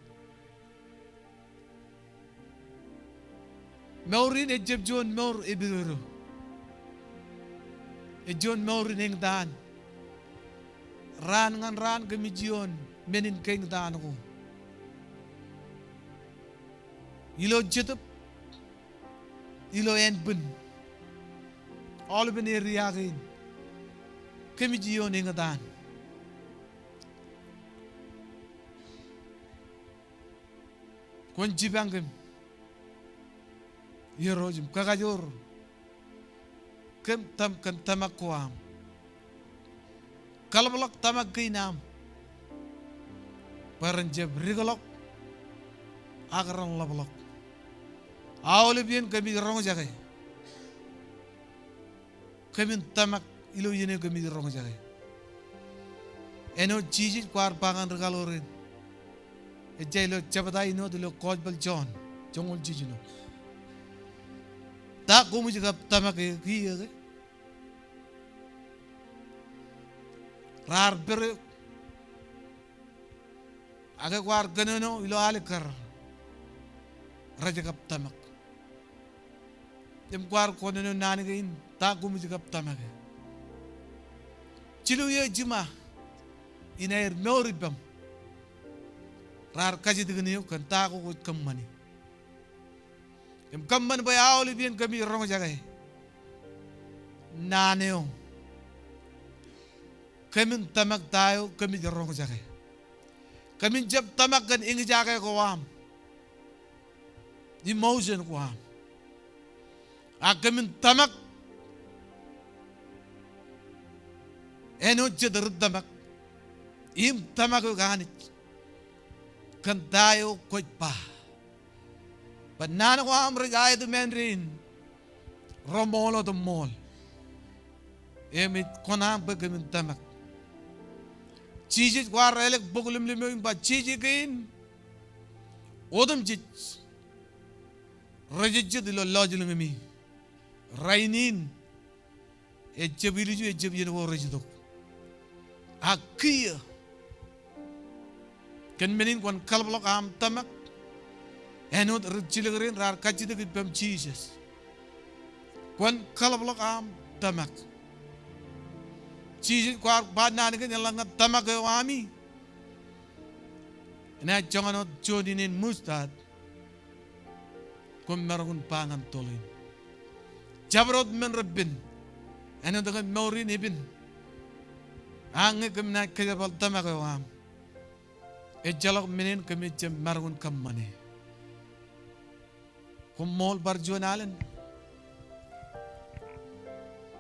Mour in ejjab juon mour epidodo. Ej juon mour in eñtaan. Raan ñan raan kōmij ioon men in keñtaan ko. Ilo Jetōb, ilo ānbwin, aolepen eria kein, kōmij ioon eñtaan. Kwōn jipañ kōm, Irooj, im kakajoor kōm tōm-, kōn tōmak ko aṃ. Kaḷapḷọk tōmak kein aṃ bwe ren jab dikḷọk ak ren ḷapḷọk. Aolep iien kōmij roñjake, kōmin tōmak ilo iien eo kōmij roñjake. Āinwōt Jisōs kwaar ba ñan ri kaḷoor in. Ejja ilo jebta in wōt ilo Gospel John, joñoul jiljino. Ta koṃij kab tōmak eō, kiiō ke? Raar pere eok. Ak kwaar kōnono ilo alikkar, rej kab tōmak. Im kwaar kōnono naan kein, ta koṃij kab tōmak eō? Jilu eo jiṃa in aer mour ippaṃ, raar kajjitōkin eok kōn ta ko kwōj kōṃṃani. Im kōṃṃan bwe aolep iien kōmij roñjake naan eo, kōmin tōmak ta eo kōmij roñjake. Kōmin jab tōmak kōn eñjake ko aṃ, emotion ko aṃ. Ak kōmin tōmak āinwōt jet ri tōmak im tōmak eok Anij kōn ta eo kwōj ba. Bwe naan ko aṃ rej aet iṃaan dein reṃool otemṃool. Im ej kōṇaan bwe kōmin tōmak. Jisōs kwaar āliktata bok lemlem eo im ba jeje kein otemjej rejejjet ilo lọjilñimi. Rainin ejjab ilju, ejjab iien ko rej itok. Ak kiiō kōn men in kwōn kaḷapḷọk aṃ tōmak āinwōt ri jilkinrot in raar kajjitōk ippaṃ Jisōs. Kwōn kaḷapḷọk aṃ tōmak. Jisōs kwaar ba naan kein eḷaññe tōmak eo ami enaaj joñan wōt juon inen mustard, kwōn maroñ in ba ñan toḷ in, jabdewōt men repen āinwōt ke mour in epen. Ak ñe kōm naaj kōjerbal tōmak eo aṃ, ejjeḷọk men in kōmij jab maroñ in kōṃṃane. Koṃṃool bar juon alen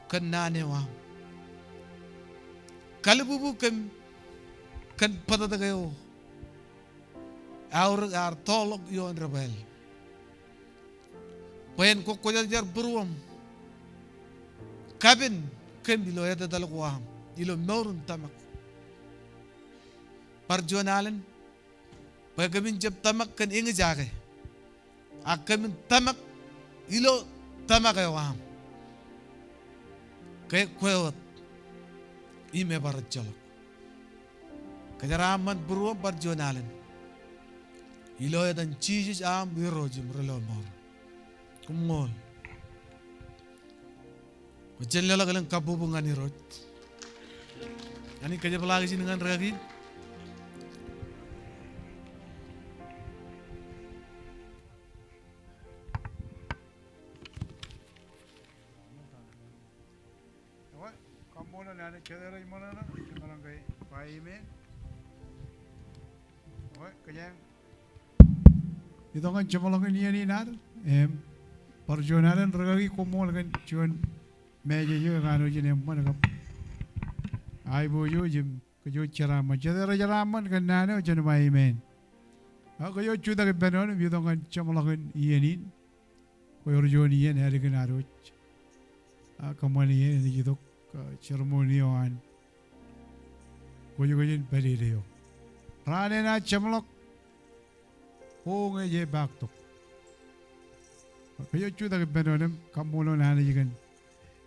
kōn naan eo aṃ. Kalbubu kōm kōn bōtōktōk eo aorōk ear toorḷọk ioon debwāāl bwe en kwōkwōjarjar būruōṃ kapen kōm ilo etetal ko aṃ ilo mour in tōmak. Bar juon alen bwe kōmin jab tōmak kōn eñjake, ak kōmin tōmak ilo tōmak eo aṃ ke kwe wōt im ebar ejjeḷọk. Kōjeraaṃṃan būruōṃ bar juon alen ilo etan Jisōs aṃ Irooj im Ri-lọmọọr. Koṃṃool. Kwō jen leḷọk elōñ kabbokbok ñan Irooj. Anij kōjepḷaak ijin ñan rikaki in. Ekwe, kaṃṃoolol Anij, jet rej ṃōṇōṇō, jeṃḷọk ke ba amen. Ekwe, kōjeañ itok ñan jeṃḷọkin iien in ad, im bar juon alen rikaki, koṃṃool kōn juon message eo ekanooj in eṃṃan kab aiboojoj im kōj jeraaṃṃan. Jet rej jeraaṃṃan kōn naan eo, jen ba amen. Ak kōj jutak ippān doon im itok ñan jeṃḷọkin iien in. Kwe ewōr juon iien ālikin ad wōj. Ak kōṃṃan iien enaaj itok, uh, ceremony eo an kwōjkwōj in pād ilo. Raan enaaj jeṃḷọk ko ñe ej epaak tok. Kōj jutak ippān doon im kaṃṃoolol Anij kōn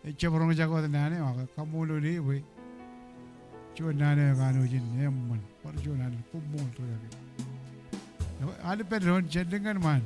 ejjab roñjake wōt naan eo, ak kaṃṃoolol e bwe juon naan eo ekanooj in eṃṃan. Bar juon alen, koṃṃool rikaki. Ekwe, al ippān doon, jen lōñ ñan ṃaan.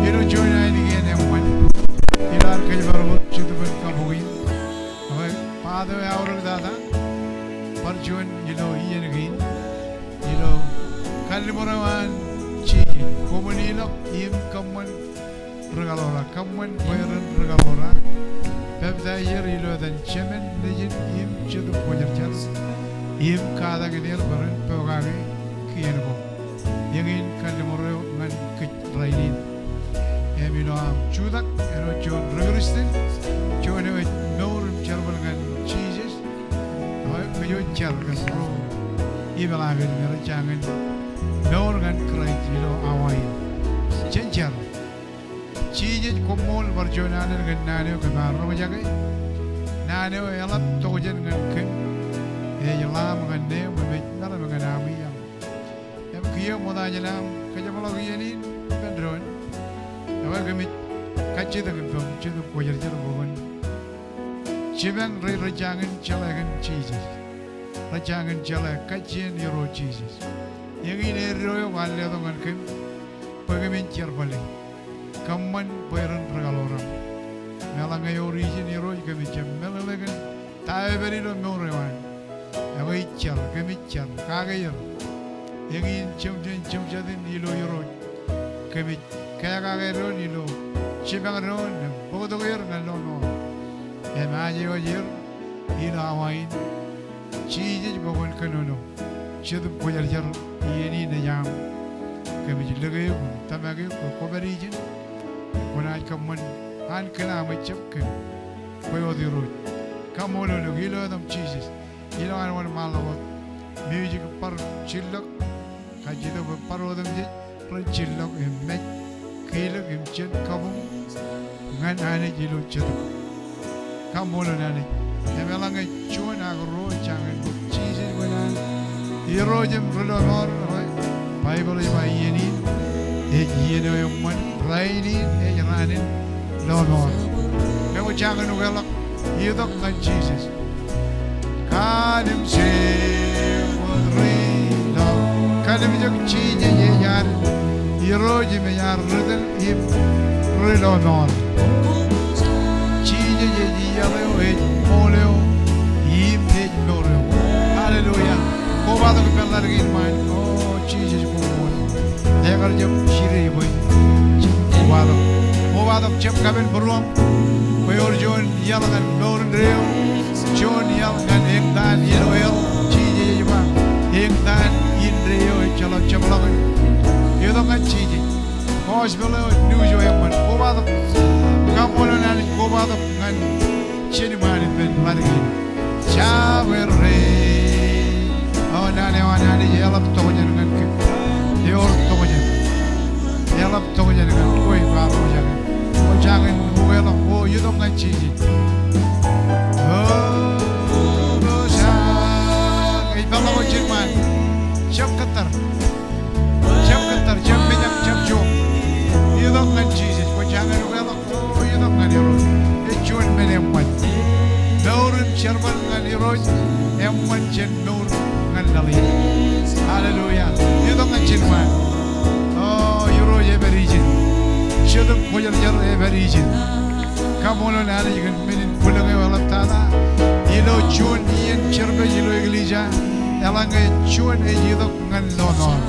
Ilo juon ainikien eṃṃan, ilo ad kōjparok wōt Jetōb in Kabuñ in, ak Father eo aorōk tata, bar juon ilo iien kein, ilo kalliṃur eo an Jisōs, koṃwin ilọk im kōṃṃan ri kaḷoor eo, kōṃṃan bwe ren ri kaḷoor eo. Peptaij er ilo etan Jemān, Nejin im Jetōb Kwōjarjar, im katakin er bwe ren pokake kien ko. Eñin kalliṃur eo ñan kōj rainin. Im ilo aṃ jutak āinwōt juon ri Kūrjin, juon eo ej mour im jerbal ñan Jisōs, eo ej jar kōn ro ipeḷaakin me rej jañin mour ñan Kraist ilo awa in. Jen jar. Jisōs, koṃṃool bar juon alen kōn naan eo kōm ar roñjake. Naan eo eḷap tokjān ñan kōm. Ej ḷaam ñan neeṃ im ej meḷeḷe ñan aṃ iaḷ. Im kiiō ṃokta jān aṃ kōjepḷọk iien in ippān doon, ekwe kōmij kajjitōk ippaṃ Jetōb Kwōjarjar bwe kwōn jipañ ro rej jañin jeḷā kōn Jisōs, rej jañin jeḷā kajjien Irooj Jisōs. Eñin eddo eo kwaar letok ñan kōm bwe kōmin jerbale. Kōṃṃan bwe ren ri kaḷoor aṃ. Im eḷaññe ewōr ijin Irooj kōmij jab meḷeḷe kōn ta eo ej pād ilo mour eo an. Ekwe ij jar, kōmij jar, kake er. eñin jemjein jemjatin ilo Irooj. Kōmij kekake doon ilo jipañ doon im bōktok er ñan lọmọọr. Im aje wōj er ilo awa in, Jisōs bwe kwōn kōnono Jetōb Kwōjarjar iien in ej aṃ. Kōmij lōke eok im tōmak eok bwe kwōpād ijin. Kwōnaaj kōṃṃan an kōn aṃ ejjab kōm. Kwe wōt Irooj. Kaṃṃoolol eok ilo etaṃ Jisōs. Ilo an wōnṃaanḷọk wōt. Music bar jillọk. Kajjitōk bwe bar otemjej ren jillọk im mej, kilōk im jen kabuñ ñan Anij ilo Jetōb. Kaṃṃoolol Anij. Im eḷaññe juon ak ruo jañin bōk Jisōs bwe en an Irooj im ri lọmọọr, Baibōḷ ej ba iien in ej iien eo eṃṃan, rainin ej raan in lọmọọr. Im kwō jañin ukeḷọk, itok ñan Jisōs. Kallimjek ri lọmọọr. Kallimjek Jisōs ej ad Irooj im ej ad ri tōl im ri lọmọọr. Jisōs ej iaḷ eo, ej ṃool eo, im ej mour eo. Hallelujah. Kobatok ippān ḷaddik in ṃaan. O Jisōs koṃṃool. Ekar jab jidik bwe jen kobatok. Kobatok jab kapen būruōṃ. Bwe ewōr juon iaḷ ñan mour indeeo. Juon iaḷ ñan eñtaan ilo eḷ. Jisōs ej ba eñtaan indeeo ejjeḷọk jepḷọkin. Itok ñan Jisōs. Gospel eo, news eo eṃṃan. Kobatok. Kaṃṃoolol Anij, kobatok ñan jen iṃaan ippān ḷaddik in. Jabdewōt. O naan eo an Anij eḷap tokjān ñan kōm. Ewōr tokjān. Eḷap tokjān ñan kwe karuo jake. Kwō jañin ukeḷọk, o itok ñan Jisōs. O, o, sa. Ej peḷḷọk wōt ijin ṃaan. Jab kōttar. Jab kōttar, jab mijak, jab jook. Itok ñan Jisōs, kwō jañin ukeḷọk, o, itok ñan Irooj. Ej juon men eṃṃan. Mour im jerbal ñan Irooj, eṃṃan jān mour ñan laḷ in. Hallelujah. Itok ñan ijin ṃaan. O, Irooj epād ijin. Jetōb Kwōjarjar epād ijin. Kaṃṃoolol Anij kōn men in bwilōñ eo eḷaptata. Ilo juon iien service ilo eklejia, eḷaññe juon ej itok ñan lọmọọr.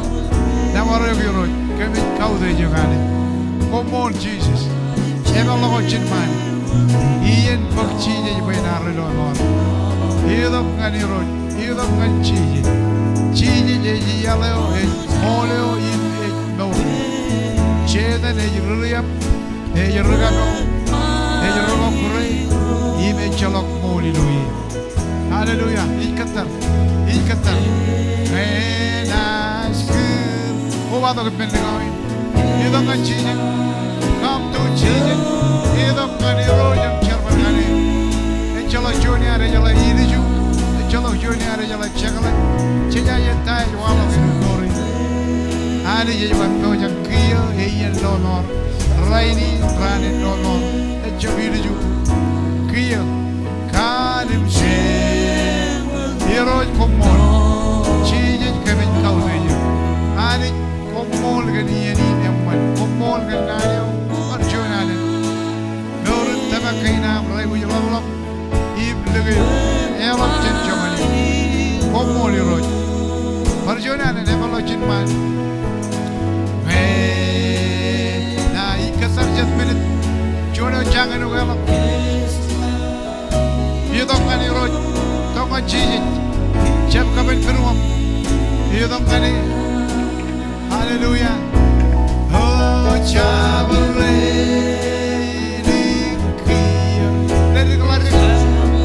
Nōbar eok Irooj, kōmij kautiej eok Anij. Koṃṃool Jisōs. Epeḷḷọk wōt ijin ṃaan. Iien bōk Jisōs bwe en ad ri lọmọọr. Itok ñan Irooj, itok ñan Jisōs. Jisōs ej iaḷ eo, ej ṃool eo, im ej mour eo. Setan ej ri riab, ej ri kapo, ej ri kọkkure, im ejjeḷọk ṃool ilo e. Hallelujah. Ij kōttar. Ij kōttar. Ñe naaj kūr. Kobatok ippān lōñ eo in. Itok ñan Jisōs. Come to Jesus. Itok ñan Irooj im jerbal ñan e. Ejjeḷọk juon iaad ejeḷā ilju. Ejjeḷọk juon iaad ejeḷā jekḷaj. Jejaje ta ej waḷọk ilo mour in. Anij ej ba pojak kiiō, iien lọmọọr. Rainin raan in lọmọọr. Ejjab ilju. Kiiō. Kallimjek. Irooj koṃṃool. Jisōs kōmij kautiej eok. Anij koṃṃool kōn iien in eṃṃan. Koṃṃool kōn naan eo. Bar juon alen. Mour in tōmak kein aṃ reaikuj ḷapḷap. Im lōke eok. Eḷap jān joñan in. Koṃṃool Irooj. Bar juon alen epeḷḷọk ijin ṃaan. Ñe, na ij kōttar jet minit. Juon eo jañin ukeḷọk. Itok ñan Irooj. Itok ñan Jisōs. Jab kapen būruōṃ. Itok ñan e. Hallelujah. O jabdewōt. Leddik, leddik.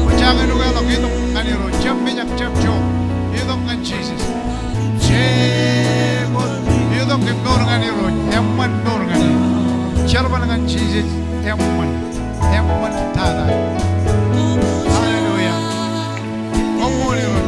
Kwō jañin ukeḷọk, itok ñan Irooj. Jab mijak, jab jook. Itok ñan Jisōs. Jab, itok im mour ñan Irooj. Eṃṃan mour ñan e. Jerbal ñan Jisōs. Eṃṃan. Eṃṃan tata. Hallelujah. Koṃṃool Irooj.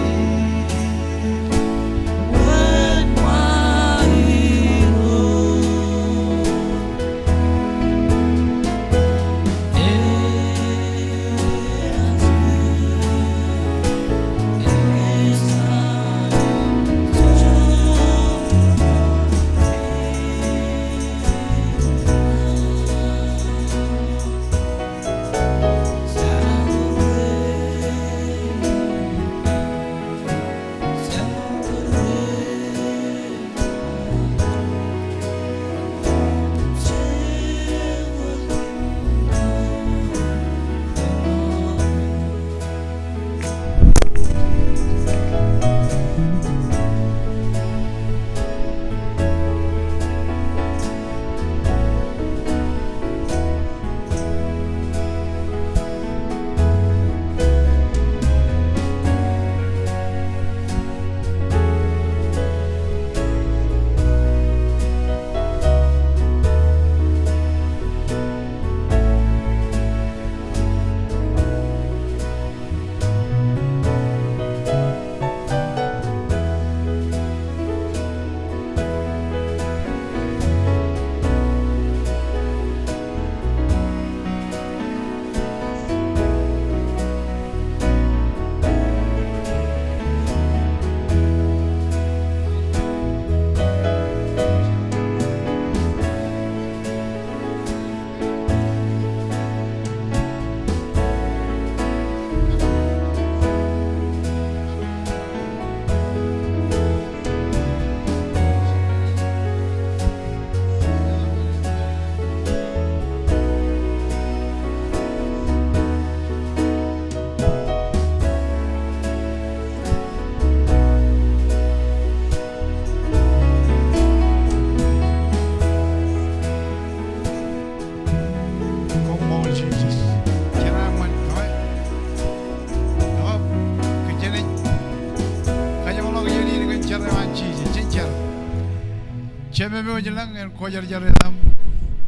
Jemem eo ej lañ, en kwōjarjar etaṃ,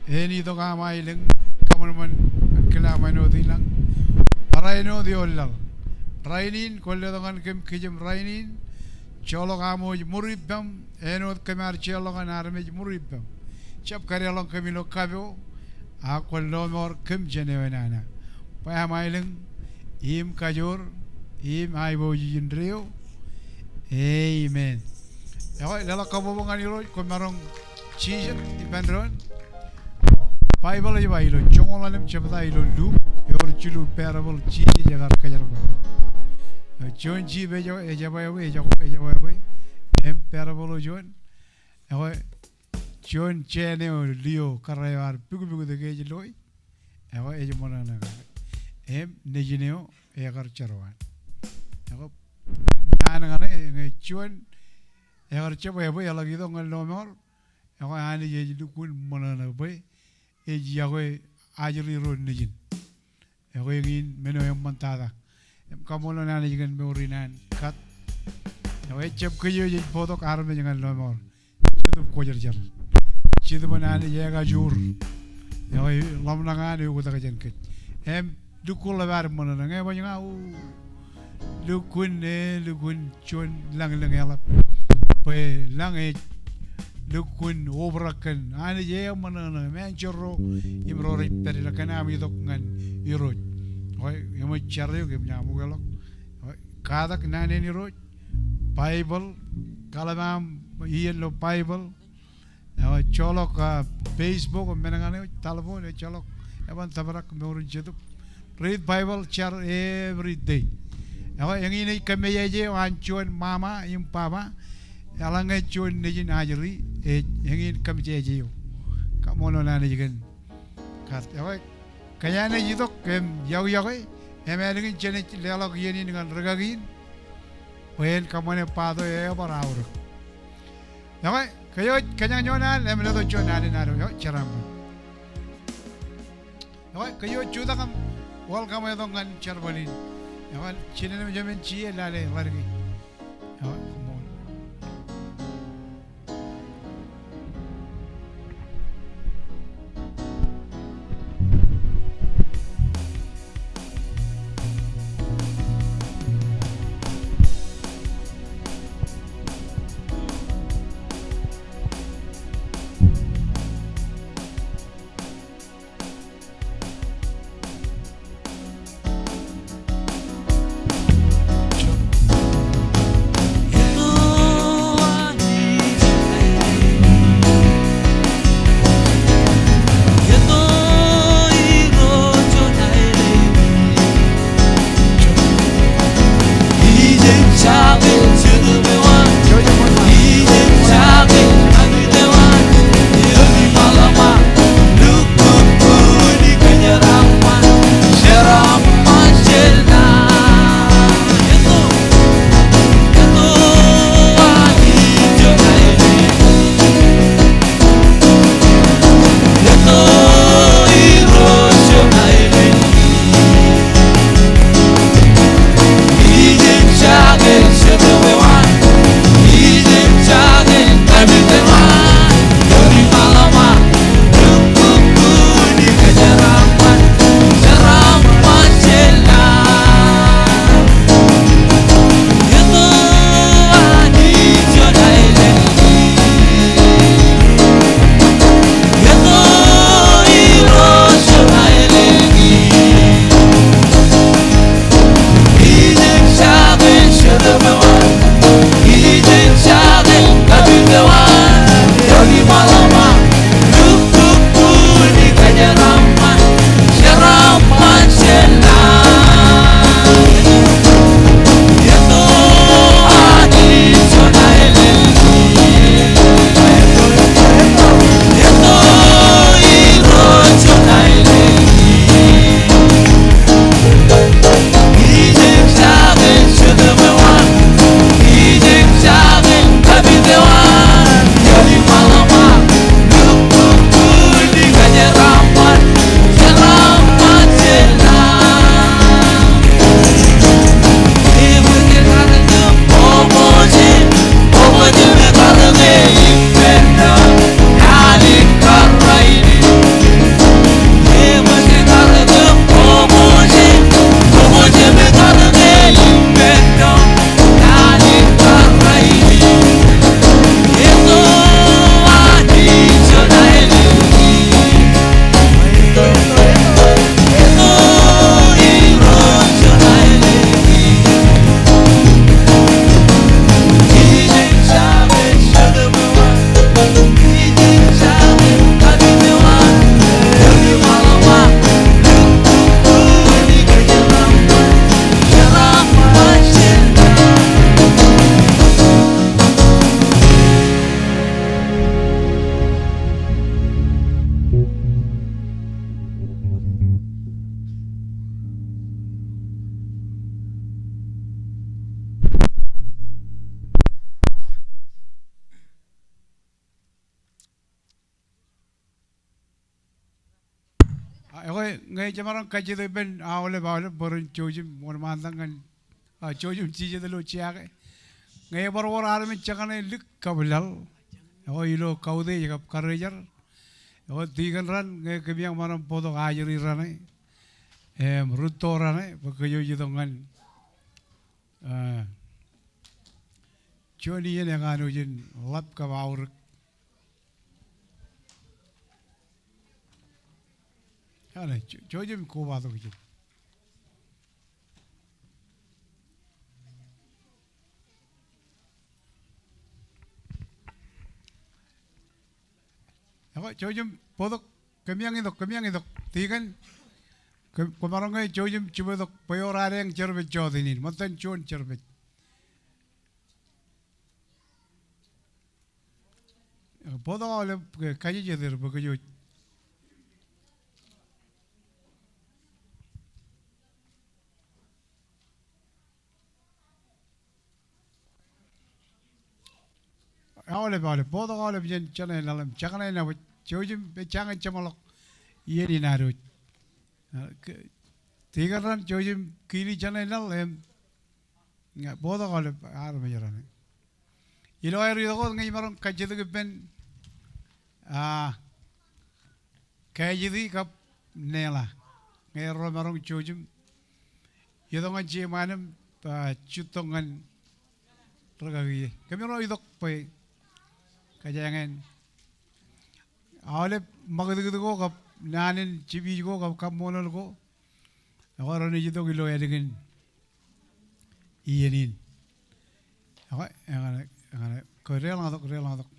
en itok aṃ aelōñ, kōṃanṃan, en kile aṃ āinwōt ilañ. Barāinwōt ioon laḷ. Rainin kwōn letok ñan kōm kijem rainin, joḷọk aṃ wōj ṃuri ippaṃ, āinwōt kōm ar jeorḷọk ñan armej ṃuri ippaṃ. Jab kadeḷọñ kōm ilo kapo, ak kwōn lọmọọr kōm jān eo enana. Bwe aṃ aelōñ, im kajoor, im aiboojoj indeeo. Amen. Ekwe, leḷọk kabbokbok ñan Irooj, kwōmaroñ jijet ippān doon. Baibōḷ ej ba ilo joñoul ḷalem jebta ilo Luk, eor jilu parable Jisōs ekar kōjerbal. Juon jip ej, ej ebwe ebwe, ej ebwe ebwe. Im parable eo juon. Ekwe, juon jān eo liō kōrā eo ear pukpuktok ej loi. Ekwe ej ṃōṇōṇō kake. Im nejin eo ekar jerwaan. Ekwe naan kaṇe ñe juon ekar jab ebwe eḷak itok ñan lọmọọr. Ekwe Anij ej lukkuun ṃōṇōṇō bwe ej yokwe ajri ro nejin. Ekwe eñin men eo eṃṃantata. Im kaṃṃoolol Anij kōn mour in an kat. Ekwe ejjab kōj eo jej bōktok armej ñan lọmọọr. Jetōb Kwōjarjar. Jetōb an Anij ekajoor. Ekwe ḷōmṇak an eoktak jān kōj. Im lukkuun ḷap ad ṃōṇōṇō ñe baj ña, o, lukkuun, e, lukkuun juon lañlōñ eḷap. Bwe lañ ej lukkuun obrak kōn Anij eṃōṇōṇō im āinjerro im ro rej pād ilo kōn aṃ itok ñan Irooj. Ekwe eṃōj jar eok im ña ṃukweḷọk. Ekwe katak naan in Irooj, Baibōḷ, kaḷap aṃ iien ilo Baibōḷ. Ekwe joḷọk, a, Facebook, men kaṇe, telephone, e joḷọk, eban tōprak mour in jetōb. Read Bible jar every day. Ekwe eñin ej kōmmejaje eo an juon mama im baba. Eḷaññe juon nejin ajri, ej eñin kōmmejaje eo. Kaṃṃoolol Anij kōn kat. Ekwe kōjeañ naaj itok im yokwe, yokwe, im ālikin jenaaj leḷọk iien in ñan rūkaki in. Bwe en kōṃṃane part eo ebar aorōk. Ekwe, kōj eo kōjeañ juon al, im letok juon al in ad eo, jeraaṃṃan. Ekwe, kōj eo jutak im welcome etok ñan jerbal in. Ekwe, jinen im jemān, jie lale ḷaddik e. Ekwe, koṃṃool. Ekwe, ñe jemaroñ kajjitōk ippān aolep, aolep, bwe ren jouj im wōnṃaantak ñan, a, jouj im jijet ilo jea ke. Ñe ebar wōr armej jekane lik kab laḷ, ekwe, ilo kautiej kab karejar, ekwe, tikōn raṇ ñe kōm maroñ bōktok ajri raṇe im rūtto raṇe bwe kōj itok ñan, a, juon iien ekanooj in ḷap kab aorōk. Eñin, jo-, jouj im kobatok ijin. Ekwe, jouj im bōktok, kōmij itok, kōmij itok. Tikōn, kōm-, kwōmaroñ ke jouj im jibwetok bwe ewōr ad eñ jerbal jota in, ṃōttan juon jerbal. Bōktok aolep ke kajejet er bwe kōj wōj. Aolep, aolep, bōktok aolep jān jeṇe laḷ im jekṇe nabōj, jouj im ejjañe jeṃḷọk iien in ad wōj. A, ke, tikōn raṇ jouj im kili jeṇe laḷ im Ñe, bōktok aolep armej raṇe. Ilo aer itok wōt ñe imaroñ kajjitōk ippān, a, Kajiti kab Neḷa. Ñe erro maroñ jouj im itok ñan jeṃaan im, a, juttok ñan rūkaki e. Kōmro itok bwe kōjeañ en. Aolep ṃakūtkūt ko kab naan in jipij ko kab kaṃṃoolol ko, ekwe, renaaj itok ilo ālikin iien in. Ekwe, eñin, eñin, kwōj deḷọñtok, deḷọñtok.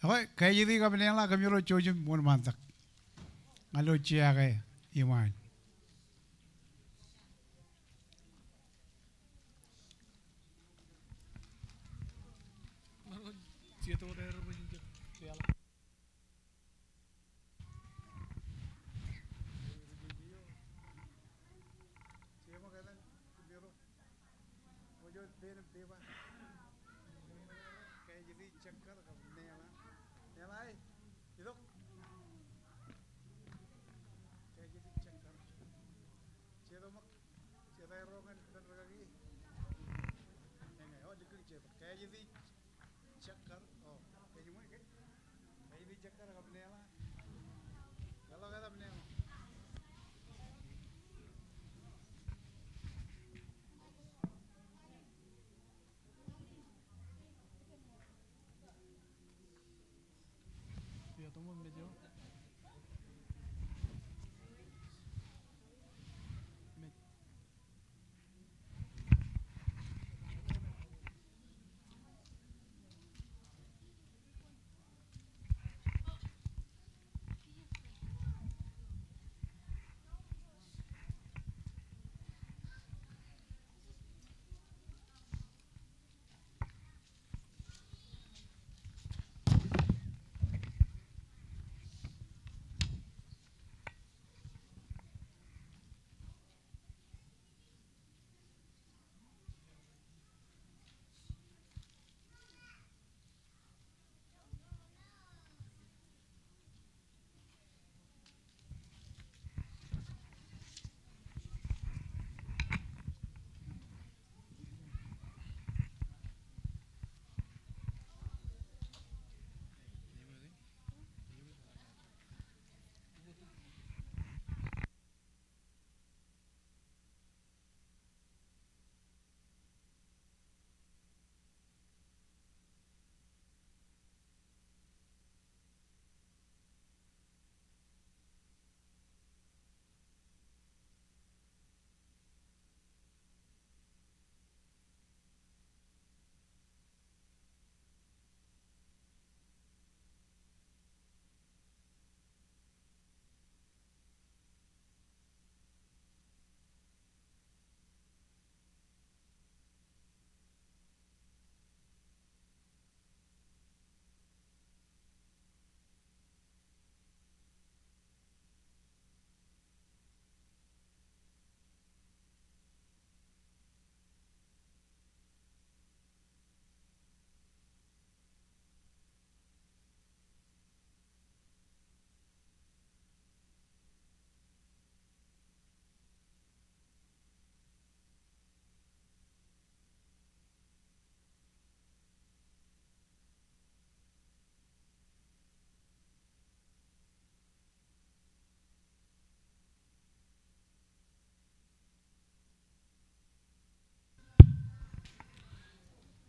Ekwe, Kajiti kab Neḷa, kōmro jouj im wōnṃaantak ñan ilo jea ke iṃaan. Kajiti Jekkar kab Neḷa. Neḷa e, itok. Kajiti Jekkar. Jete ṃōk, jete ro ñan ippān rūkaki. Eñin, o, likūti jete. Kajiti Jekkar, o, kajiti Jekkar kab Neḷa. Eḷap, eḷap Neḷa.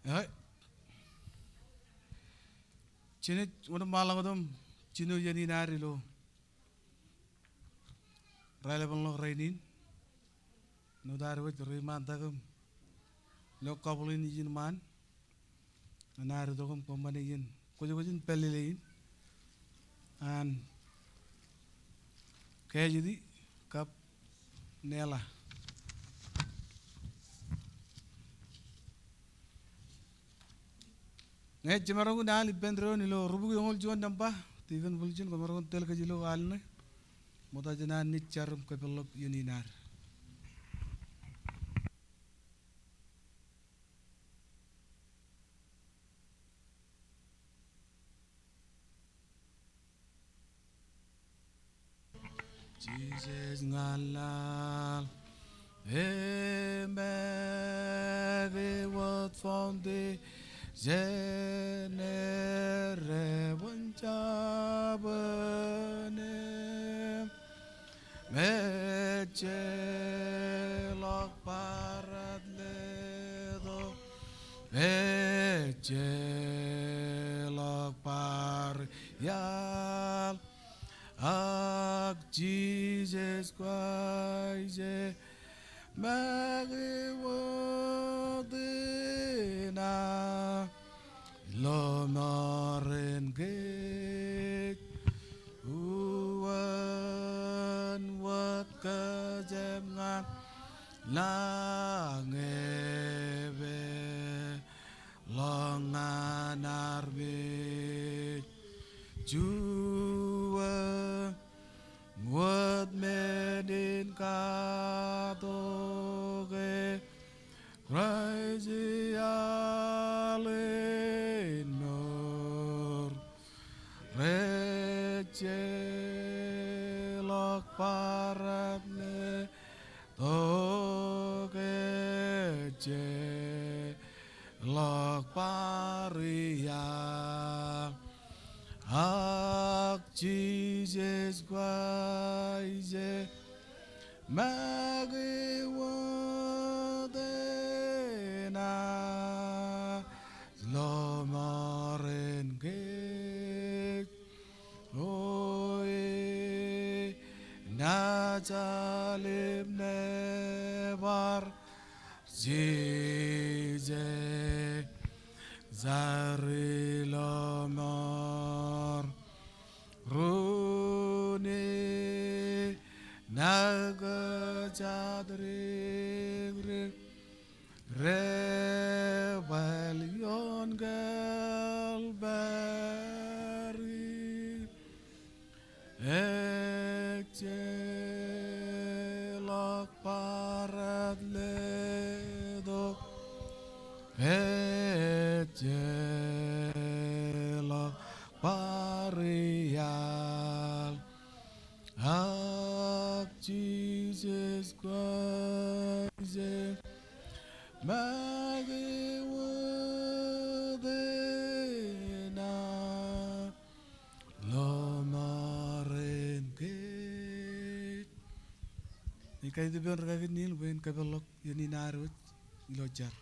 Eo. Jenaaj wōnṃaanḷọk wōt im jino iien in ad ilo raelepen ḷọk rainin. Āinwōt ad wōj reiṃaantak im lo kabwilōñ in ijin ṃaan ñan ad itok im kōṃṃane iien kwōjkwōj in pālele in an Kajiti kab Nela. Ñe jemaroñ in al ippān doon ilo rubukwi eñoul juon nōṃba, Stephen Wilson, kwōmaroñ in tōl kōj ilo al ṇe. Ṃokta jān an naaj jar im kapeḷḷọk iien in ad. Jisōs ñan laḷ, eṃṃake wōt foundation e rewōnjab eṇ. Mejeḷọk bar ad letok, mejeḷọk bar iaḷ, ak Jisōs Kraist e make wōt eṇ a ḷōṃarein kōj. Uwaan wōt kōjām ñan lañ e peḷḷọk ñan armej. Juon wōt men in katok e Kraist iaḷ in mour. Rejeḷọk bar ad letok, ejeḷọk bar iaḷ, ak Jisōs Kraist e make wōt eṇ a ḷōṃarein kōj. O e, naaj al im nebar Jisōs jar ilo mour. Rūne, naaj kōjatdikdik rebōl ioon Kalvari. Ejeḷọk bar ad letok, ejeḷọk bar iaḷ, ak Jisōs Kraist e make wōt eṇ a ḷōṃarein kōj. Ij kajjitōk ippān rūkaki in bwe en kapeḷḷọk iien in ad wōj ilo jar.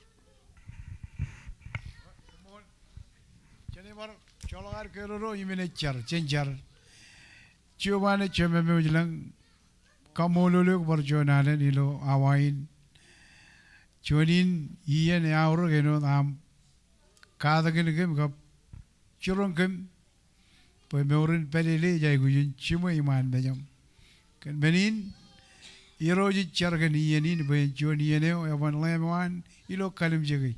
Jen bar joḷọk ad kedodo im jen jar, jen jar. Jeova Anij Jemem eo ilañ, kaṃṃoolol eok bar juon alen ilo awa in. Juon in iien eaorōk āinwōt aṃ katakin kōm kab jiroñ kōm bwe mour in pālele ej aikuj in jiṃwe iṃaan mejaṃ. Kōn men in, Irooj ij jar kōn iien in bwe en juon iien eo eban ḷeem eo an ilo kallimjeke.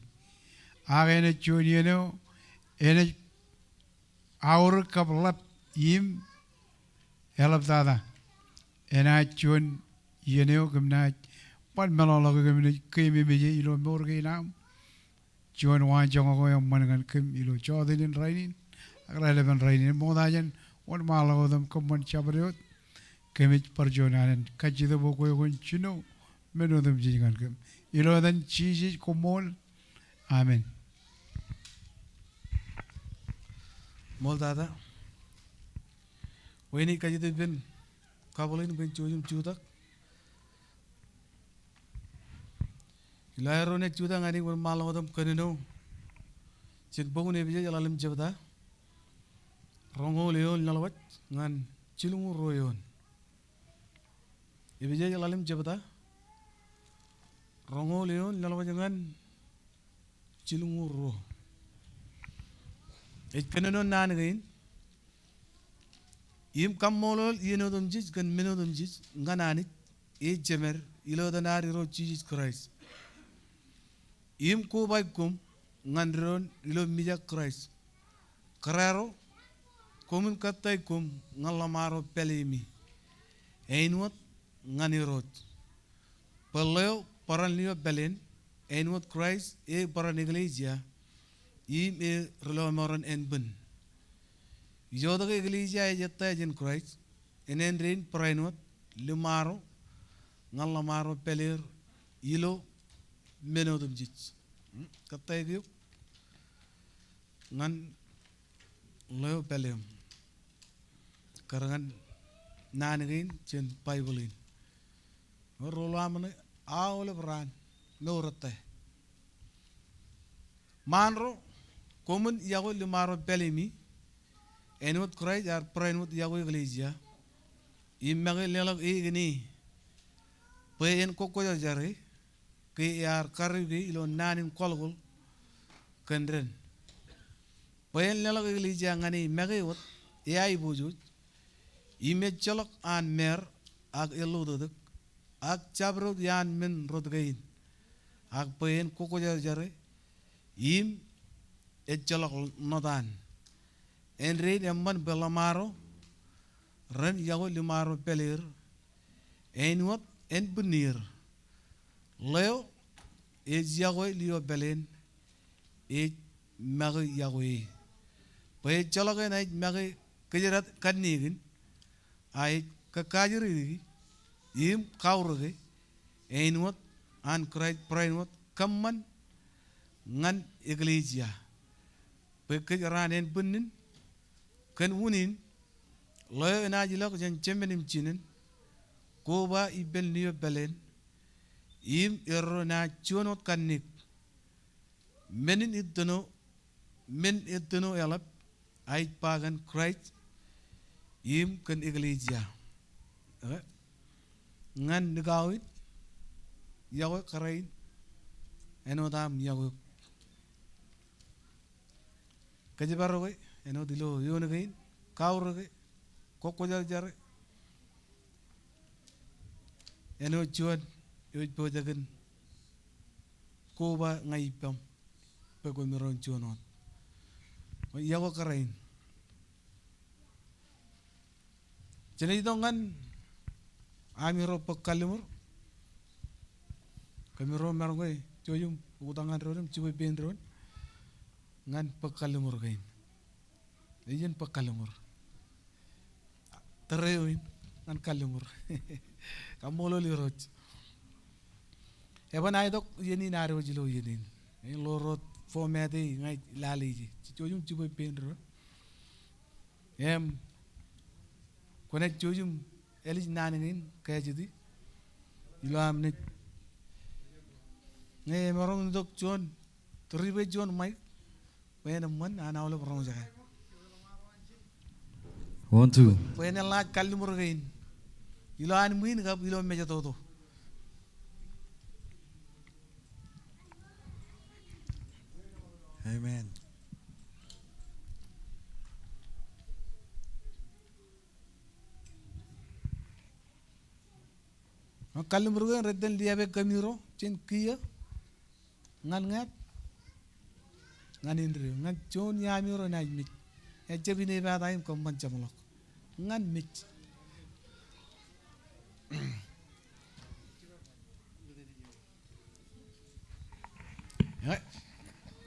Ak enaaj juon iien eo enaaj aorōk kab ḷap im eḷaptata. Enaaj juon iien eo kōm naaj bar meḷọkḷọk e, kōm naaj keememej e ilo mour kein aṃ. Juon waanjoñak eo eṃṃan ñan kōm ilo jọteen in rainin ak raelepen rainin. Ṃokta jān wōnṃaanḷọk wōt im kōṃṃan jabdewōt, kōmij bar juon alen kajjitōk bwe kwe kwōn jino men otemjej ñan kōm. Ilo etan Jisōs koṃṃool. Amen. Ṃool tata. Bwe en kajjitōk ippān kabwilōñ in bwe en jouj im jutak. Ilo aer ro naaj jutak ñan e, wōnṃaanḷọk wōt im kōnono Jān bok in Epesōs ḷalem jebta roñoul eoon ḷọk ñan jilñuul ruo eoon. Epesōs ḷalem jebta roñoul eoon ḷọk ñan jilñuul ruo. Ej kōnono naan kein. Im kaṃṃoolol iien otemjej kōn men otemjej ñan Anij ej Jemed ilo etan ad Irooj Jisōs Kraist. Im kobaik koṃ ñan doon ilo mijak Kraist. Kōrā ro, koṃwin kōttāik koṃ ñan ḷōṃaro pāleemi āinwōt ñan Irooj. Bwe ḷeo barāinwōt pāleen, āinwōt Kraist e barāinwōt eklejia, im e ri lọmọọren ānbwin. Ijoke eklejia ej ettā jān Kraist, ineen dein barāinwōt liṃaro ñan ḷōṃaro pāleer ilo men otemjej. Hmm? Kōttāik eok ñan ḷeo pāleeṃ. Kar ñan naan kein jān Baibōḷ in. Ro ḷōṃaro aolep raan mour ettā. Ṃaan ro, koṃwin yokwe liṃaro pāleemi, āinwōt Kraist ear barāinwōt yokwe eklejia, im make leḷọk e kōn e, bwe en kwōkwōjarjar e, ke ear karreoik e ilo naan in kwaḷọkwaḷ kōn dān. Bwe en leḷọk eklejia ñan e make wōt eaiboojoj, im ejjeḷọk an māār ak eḷḷootōktōk, ak jabdewōt iaan men rot kein, ak bwe en kwōkwōjarjar e, im ejjeḷọk ṇotaan. Āindein eṃṃan bwe ḷōṃaro ren yokwe liṃaro pāleer, āinwōt ānbwinnier. Ḷeo ej yokwe lio pāleen, ej make yokwe e. Bwe ejjeḷọk enaaj make kōjdat kanniōkin, a ej kōkajjiriki im kaurōke, āinwōt an Kraist barāinwōt kōṃṃan ñan eklejia. Bwe kōj raan ānbwinnin, kōn unin, ḷeo enaaj ilọk jān jemān im jinen, koba ippān lio pāleen, im erro enaaj juon wōt kanniōk. Men in ittino, men ittino eḷap, a ij ba kōn Kraist, im kōn eklejia. Okay? Ñan likao in, yokwe kōrā in, āinwōt aṃ yokwe eok. Kōjparoke, āinwōt ilo eoon kein, kaurōke, kwōkwōjarjar e, āinwōt juon eo ej pojak in koba ña ippaṃ, bwe kwōmaroñ juon wōt. Yokwe kōrā in. Jenaaj itok ñan amiro bōk kalliṃur. Kōmiro maroñ ke jouj im oktak ñan doon im jibwe pein doon ñan bōk kalliṃur kein. Ej jen bōk kalliṃur. Tōre eo in ñan kalliṃur. Kaṃṃoolol Irooj. Eban aetok iien in ad wōj ilo iien in. Ilo ro wōt format e ña ij lale ije. Jej jouj im jibwe pein doon. Im kwōnaaj jouj im ālij naan kein kajjitōk ilo aṃ naaj. Ñe emaroñ in itok juon, tōre bwe juon mic, bwe en eṃṃan an aolep roñjake. One, two. Bwe en eḷḷaaj kalliṃur kein ilo an ṃwiin kab ilo mejatoto. Amen. Kalliṃur kein rej itōn liape kōmiro jān kiiō ñan ñāāt ñan indeeo ñan juon iamiro enaaj mej. Ejjab inepata im kōṃṃan jeṃḷọk ñan mej.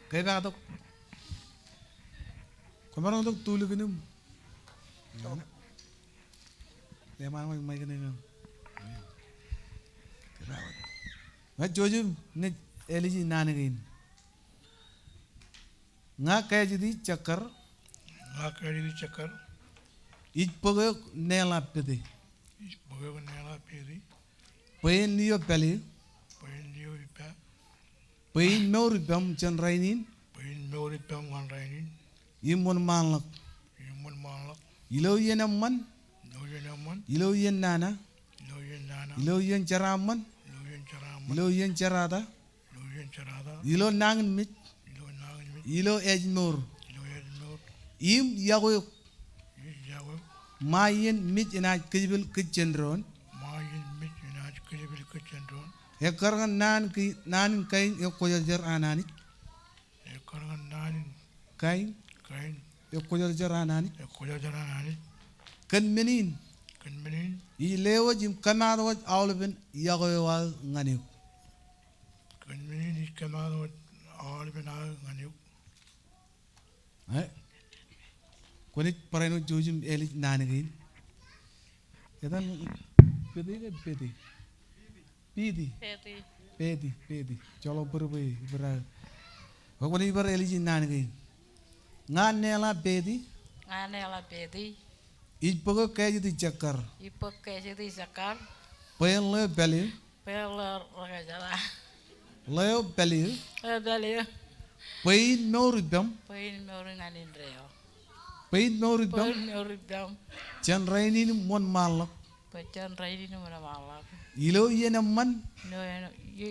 Ke ej ba tok. Kwōmaroñ tok tulikin im. Leṃaan ṃōk ṃōk ṇe ṇe. Ña jouj im naaj āliji naan kein. Ña kajjitōk jekkar. Ña kajjitōk jekkar. Ij bōk eok ṇeḷap pete. Ij bōk eok ṇeḷap pete. Bwe en lio pāle. Bwe en lio pāle. Bwe in mour ippaṃ jān rainin. Bwe Im mour ippaṃ ñan rainin. Im wōnṃaanḷọk. Im wōnṃaanḷọk. Ilo iien eṃṃan. Ilo iien eṃṃan. Ilo iien nana. Ilo iien nana. Ilo iien jeraaṃṃan. Ilo iien jeraaṃṃan. Ilo iien jerata. Ilo iien jerata. Ilo nañinmej. Ilo nañinmej. Ilo ājmour. Ilo ājmour. Im iọkwe eok. Im iọkwe eok. Ṃae iien mej enaaj kōjepel kōj jān doon. Ṃae iien mej enaaj kōjepel kōj jān doon. Ekkar ñan naan ke, naan in kain ekwōjarjar an Anij. Ekkar ñan naan in kain. Kain. Ekwōjarjar an Anij. Ekwōjarjar an Anij. Kōn men in. Kōn men in. Ij lewōj im kōmaatwōj aolepen iọkwe eo aō ñan eok. Kōn men in ij kōmaatwōj aolepen aō ñan eok. Eh? Kwōnaaj barāinwōt jouj im ālij naan kein. Etan Peti ke Peti? Peti. Peti. Peti, Peti. Joḷọk bōd bwe ippād aō. Bwe kwōnaaj bar ālij naan kein. Ña leḷọk Peti. Ña leḷọk Peti. Ij bōk eok kajjitōk jekkar. Ij bōk eok kajjitōk jekkar. Bwe en ḷeo pāl eō. Bwe en ḷeo rōkajera. Ḷeo pāl eō. Ḷeo pāl eō. Bwe in mour ippaṃ. Bwe in mour ñan indeeo. Bwe in mour ippaṃ. Bwe in mour ippaṃ. Jān rainin im wōnṃaanḷọk. Bwe jān rainin im wōnṃaanḷọk. Ilo iien eṃṃan. Ilo iien,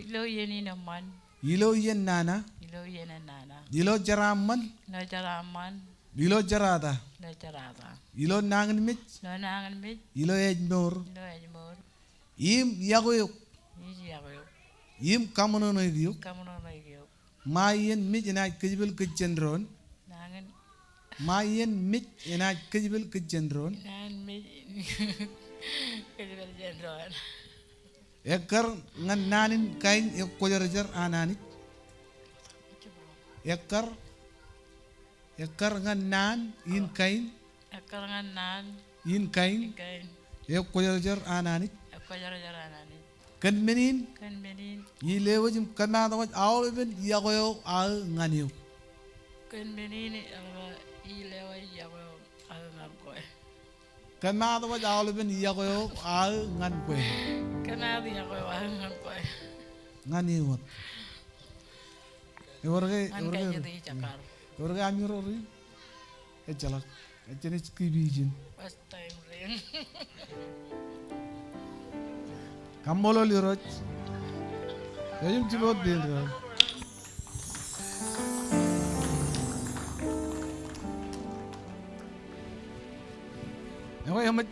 ilo iien in eṃṃan. Ilo iien nana. Ilo iien nana. Ilo jeraaṃṃan. Ilo jeraaṃṃan. Ilo jerata. Ilo jerata. Ilo nañinmej. Ilo nañinmej. Ilo ājmour. Ilo ājmour. Im iọkwe eok. Im iọkwe eok. Im kaṃōṇōṇōik eok. Kaṃōṇōṇōik eok. Ṃae iien mej enaaj kōjepel kōj jān doon. Nañin. Ṃae iien mej enaaj kōjepel kōj jān doon. Nañin mej kōjepel jān doon. Ekkar ñan naan in kain ekwōjarjar an Anij. Ekkar, ekkar ñan naan in kain. Ekkar ñan naan in kain. In kain. Ekwōjarjar an Anij. Ekwōjarjar an Anij. Kōn men in. Kōn men in. Ij lewōj im kōmaatwōj aolepen iọkwe eo aō ñan eok. Kōn men in, ij lewōj iọkwe eo aō ñan kwe. Kōmaatwōj aolepen iọkwe eo aō ñan kwe. Kōmaatwōj iọkwe eo aō ñan kwe. Ñan e wōt. Ewōr ke, ñan ewōr ke, kajjitōk jekkar. Ewōr ke amiro ri? Ejjeḷọk. Ejjeṇ ej kipijin. First time ri. Kaṃṃoolol Irooj. Eo im jibboñ pein ro. Ekwe eṃōj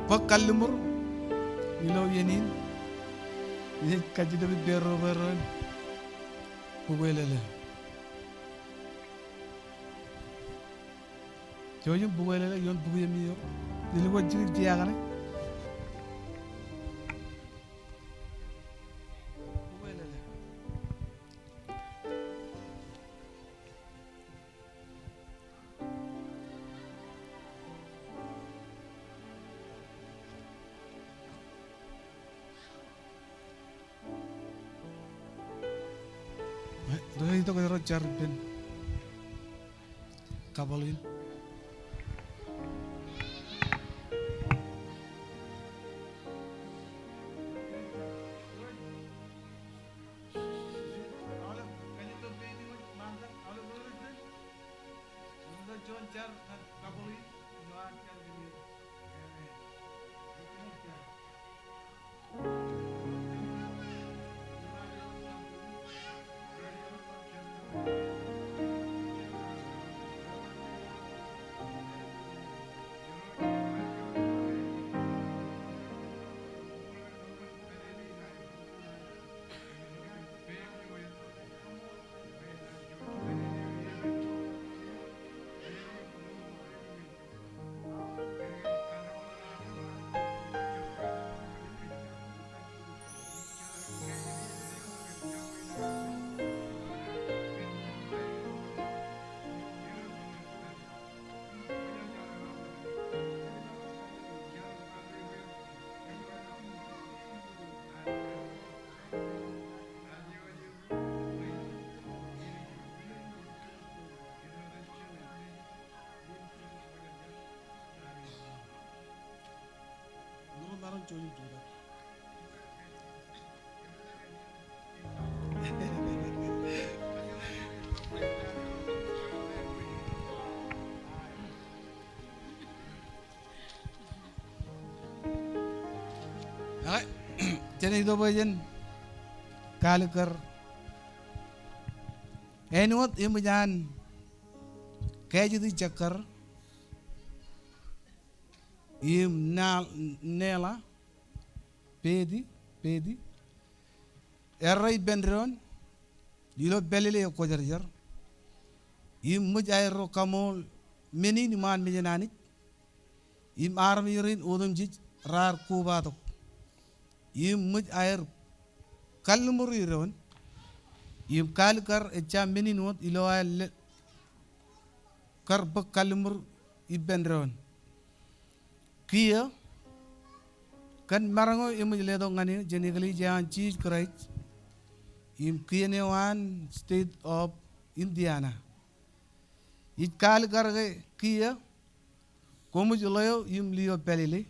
bōk kalliṃur ilo iien in. Ij kajjitōk ippān ro bwe ren bukweelele. Jouj im bukweelele ioon bukwiemi eok. Lelukwan jikin jea kaṇe. Bukweelele. Ro itok ro jar ippān kabal in. Jenaaj itok bwe jen kaalikkar. Āinwōt eṃōj an Kajiti Jekkar im Nela, Nela Peti, Peti. Erro ippān doon ilo pālele eo Kwōjarjar. Im ṃōj aerro kaṃool men in iṃaan mejān Anij im armej rein otemjej raar kobatok. Im ṃōj aer kalliṃur doon im kaalikkar ejja men in wōt ilo aer le-, kar bōk kalliṃur ippān doon. Kiiō kōn maroñ eo eṃōj letok ñan eō jān eklejia eo an Jisōs Kraist im kien eo an State of Indiana. Ij kaalikkar ke kiiō koṃij ḷeo im liō pālele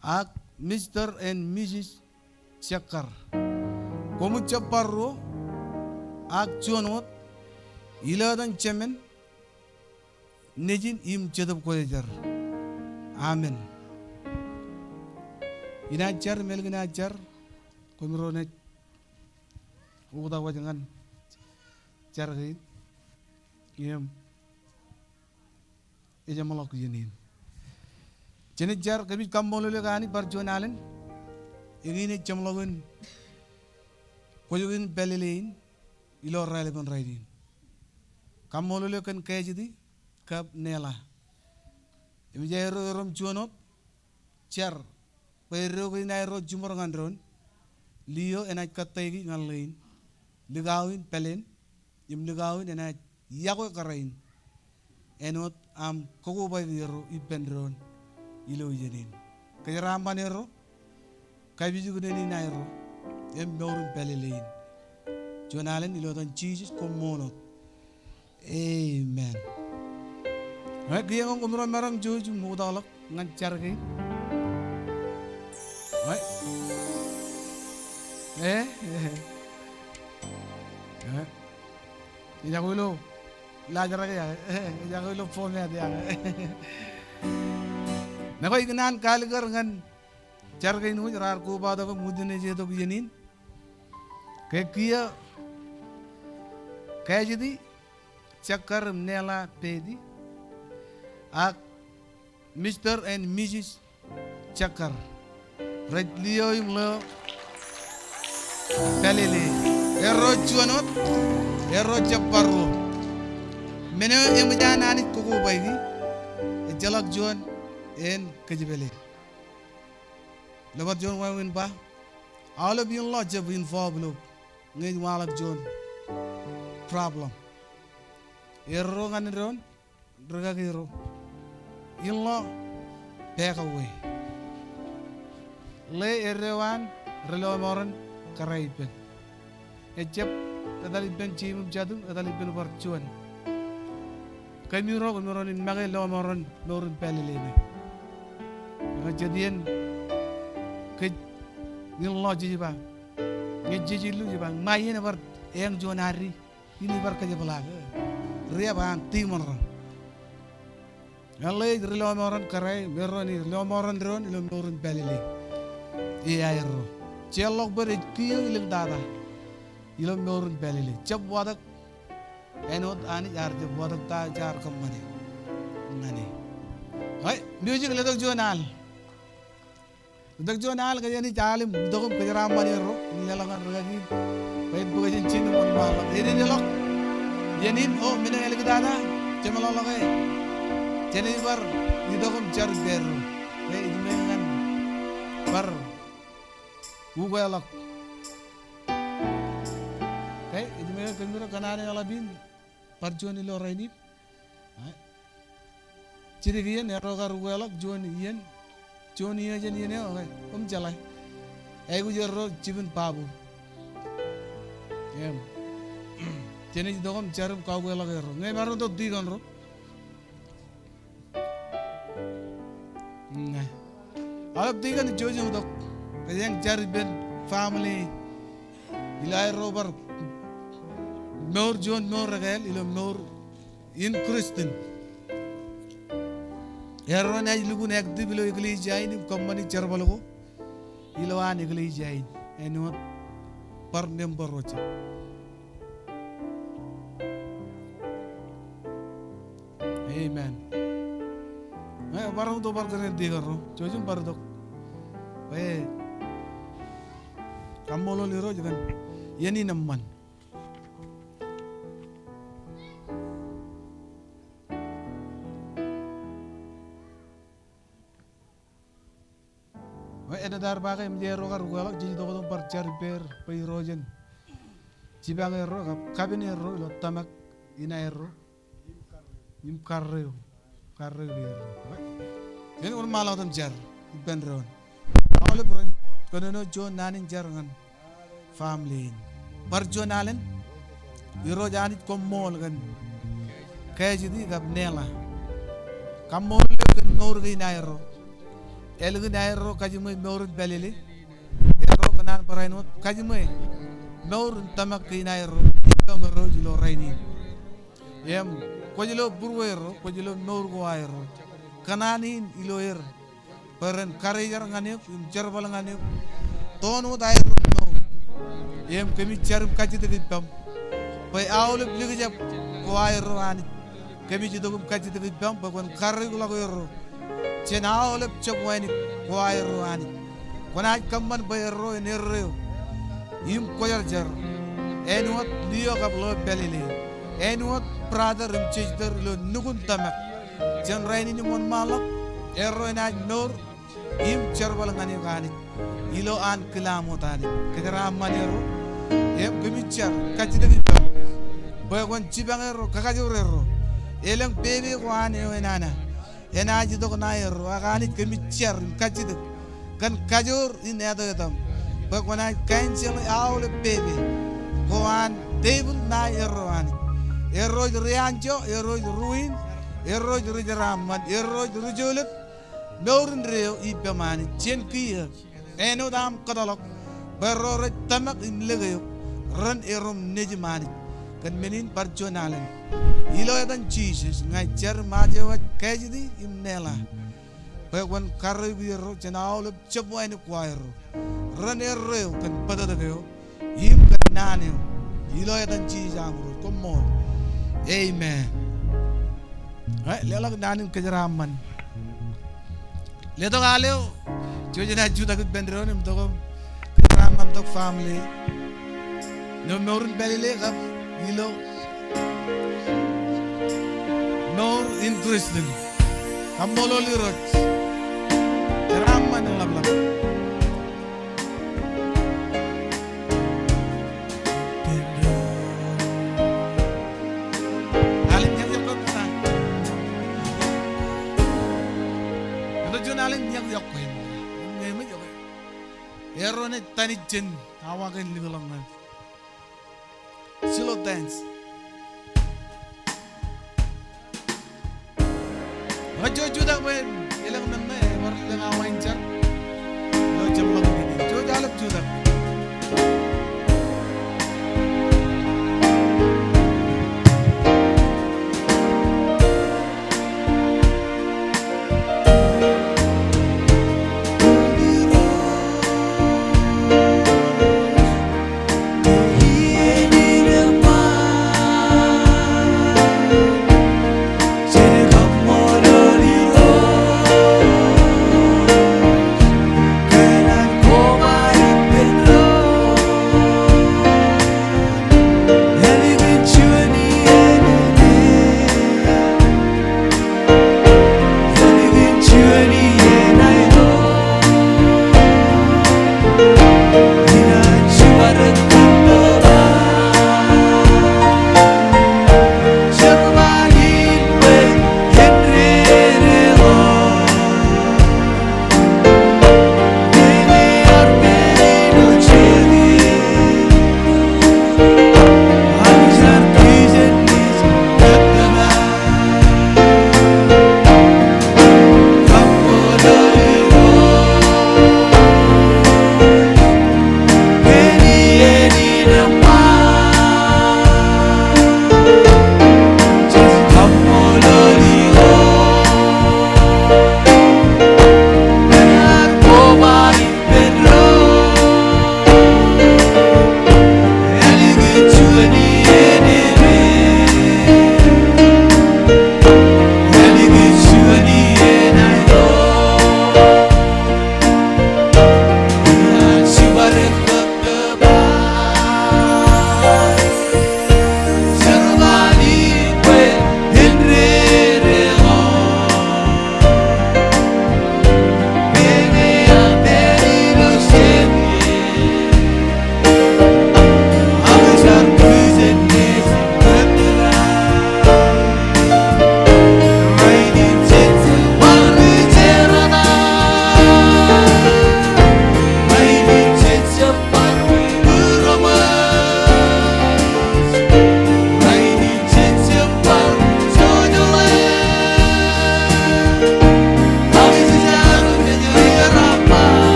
ak Mister and Missus Jekkar. Koṃij jab bar ruo ak juon wōt ilo etan Jemān, Nejin im Jetōb Kwōjarjar. Amen. Inaaj jar, im ālikin aō jar, koṃro naaj oktak waj ñan jar kein im ejeṃḷọk iien in. Jenaaj jar. Kōmij kaṃṃoolol eok Anij bar juon alen eñin ej jeṃḷọkin kwōj in pālele in ilo raelepen rainin. Kaṃṃoolol eok kōn Kajiti kab Nela. Eṃōj aerro erom juon wōt jar bwe eddo kein aerro jiṃor ñan doon, liō enaaj kōttāik ñan ḷein, likao in pāleen im likao in enaaj yokwe kōrā in. Āinwōt aṃ kokobaiki erro ippān doon ilo iien in. Kōjeraaṃṃan erro, kapijuknen in aerro im mour in pālele in. Juon alen ilo etan Jisōs, koṃṃool wōt. Amen. Ej kiiō ñan koṃro maroñ jouj im oktakḷọk ñan jar kein. Ej. Ej. Ej. Ejako ilo laajrak eo aō. Ejako ilo format eo aō. Ñe kwōj kōṇaan kaalikkar ñan jar kein wōj raar kobatok im witness e tok iien in. Ke kiiō Kajiti Jekkar im Nela Peti ak Mister and Missus Jekkar rej liō im ḷeo pālele. Erro juon wōt, erro jab bar ruo. Men eo eṃōj an Anij kokobaiki, ejjeḷọk juon en kōjepele. Ilo bar juon wāween ba, aolep in-law jab involve ilo ñe ej waḷọk juon problem. Erro ñan doon, rikaki ro. In-law, back away. Ḷe eddo eo an, ri-lọmọọren kōrā ippān. Ejjab etal ippān jeiṃ im jatūṃ, etal ippān bar juon. Kōmiro, kōmiro naaj make lọmọọren mour in pālele ṇe. Ñe jet iien kōj in-law jej ba, ñe jej illu jej ba, ṃae iien ebar eañ juon arri in ej bar kōjepḷaak. Ri-epān tiṃoṇ ro. Eḷḷe ej ri-lọmọọren kōrā, erro naaj lọmọọren doon ilo mour in pālele. Ej aerro. Jeorḷọk bwe ej kiiō iliktata ilo mour in pālele. Jab watōk āinwōt Anij ear jab watōk ta jaar kōṃṃane ñan e. Ej, music, letok juon al. Letok juon al ke jenaaj al im itok im kōjeraaṃṃan erro, im leḷọk ñan rikaki in bwe en bōk jān jin im wōnṃaanḷọk. Ededeḷọk iien in, o, men eo āliktata, jemeḷọkḷọk e. Jenaaj bar itok im jar ippāerro. Ke ej make ñan bar ukeḷọk. Ke ej make kōmro kōṇaan eḷap in bar juon ilo rainin. Jidik iien, erro kar ukeḷọk juon iien. Juon iien jān iien eo, okay. Im jeḷā. Aikuj erro jibin babu. Im jenaaj itok im jar im kaukeḷọk erro. Ñe emaroñ tok tikōn ro. Ñe aolep tikōn ej jouj im tok. Kōjeañ jar ippān family ilo aerro bar mour juon mour ekāāl ilo mour in Christian. Erro naaj lukkuun active ilo eklejia in im kōṃṃani jerbal ko. ilowaan eklejia in, āinwōt bar member ro jab. Amen. Ñe bar tok bar kōrā in tikōn ro, jouj im bar tok. Bwe kaṃṃoolol Irooj kōn iien in eṃṃan. Bwe enaaj bar ba ke eṃōj aerro kar ukeḷọk, jej itok tok im bar jar ippāer bwe Irooj en jipañ erro kab kapin erro ilo tōmak in aerro im karreo, karreo erro. Jen wōnṃaanḷọk im jar ippān doon. Aolep ren kōnono juon naan in jar ñan family in. Bar juon alen, Irooj Anij koṃṃool kōn Kajiti kab Nela. Kaṃṃoolol eok kōn mour kein aerro. Ālikin aerro kajiṃwe mour in pālele, erro kōṇaan barāinwōt kajiṃwe mour in tōmak kein aerro ippaṃ Irooj ilo rainin. Im kwōj lo būruerro, kwōj lo mour ko aerro. Kōṇaan in ilo er bwe ren karijer ñan eok im jerbal ñan eok toon wōt aerro mour. Im kōmij jar im kajjitōk ippaṃ bwe aolep likjab ko aerro Anij, kōmij itok im kajjitōk ippaṃ bwe kwōn karreoḷọk erro jān aolep jab wānōk ko aerro Anij. Kwōnaaj kōṃṃan bwe erro en erreo im kwōjarjar āinwōt liō kab ḷeo pālele, āinwōt brother im sister ilo nukun tōmak jān rainin im wōnṃaanḷọk. Erro enaaj mour im jerbal ñan eok Anij ilo an kilaṃoot Anij. Kōjeraaṃṃan erro im kōmij jar kajjitōk ippaṃ bwe kwōn jipañ erro, kakajoor erro. Elōñ pepe ko an eo enana enaaj itok ṇae erro, ak Anij kōmij jar im kajjitōk kōn kajoor in āt etaṃ bwe kwōnaaj kaenjeḷ aolep pepe ko an tepil ṇae erro Anij. Erro ej ri anjọ, erro ej ruin, erro ej ri jeraaṃṃan, erro ej ri jolōt. Mour indeeo ippaṃ Anij, jān kiiō āinwōt aṃ kōtḷọk bwe ro rej tōmak im lōke eok ren erom nejiṃ Anij. Kōn men in bar juon alen, ilo etan Jisōs ña ij jar im aje waj Kajiti im Nela bwe kwōn karreoiki erro jān aolep jab wānōk ko aerro. Ren erreo kōn bōtōktōk eo im kōn naan eo. Ilo etan Jisōs am Irooj, koṃṃool. Amen. Ej leḷọk naan in kōjeraaṃṃan. Letok al eo, jouj im jutak ippān doon im tok im kōjeraaṃṃan tok family eo. Ilo mour in pālele kab ilo mour in Christian. Kaṃṃoolol Irooj. Jeraaṃṃan im ḷapḷap. Alen ñan iọkwe ṃōṇa. Ilo juon alen ñan iọkwe ṃōṇa. Ñe eṃōj, okay. Erro enaaj tani jān awa kein likḷọk ñan slow dance. Rej jutak bwe elōñ men ṇe ebar lōñ awa in jar. Ilo jemḷọkin in. Jouj aolep jutak.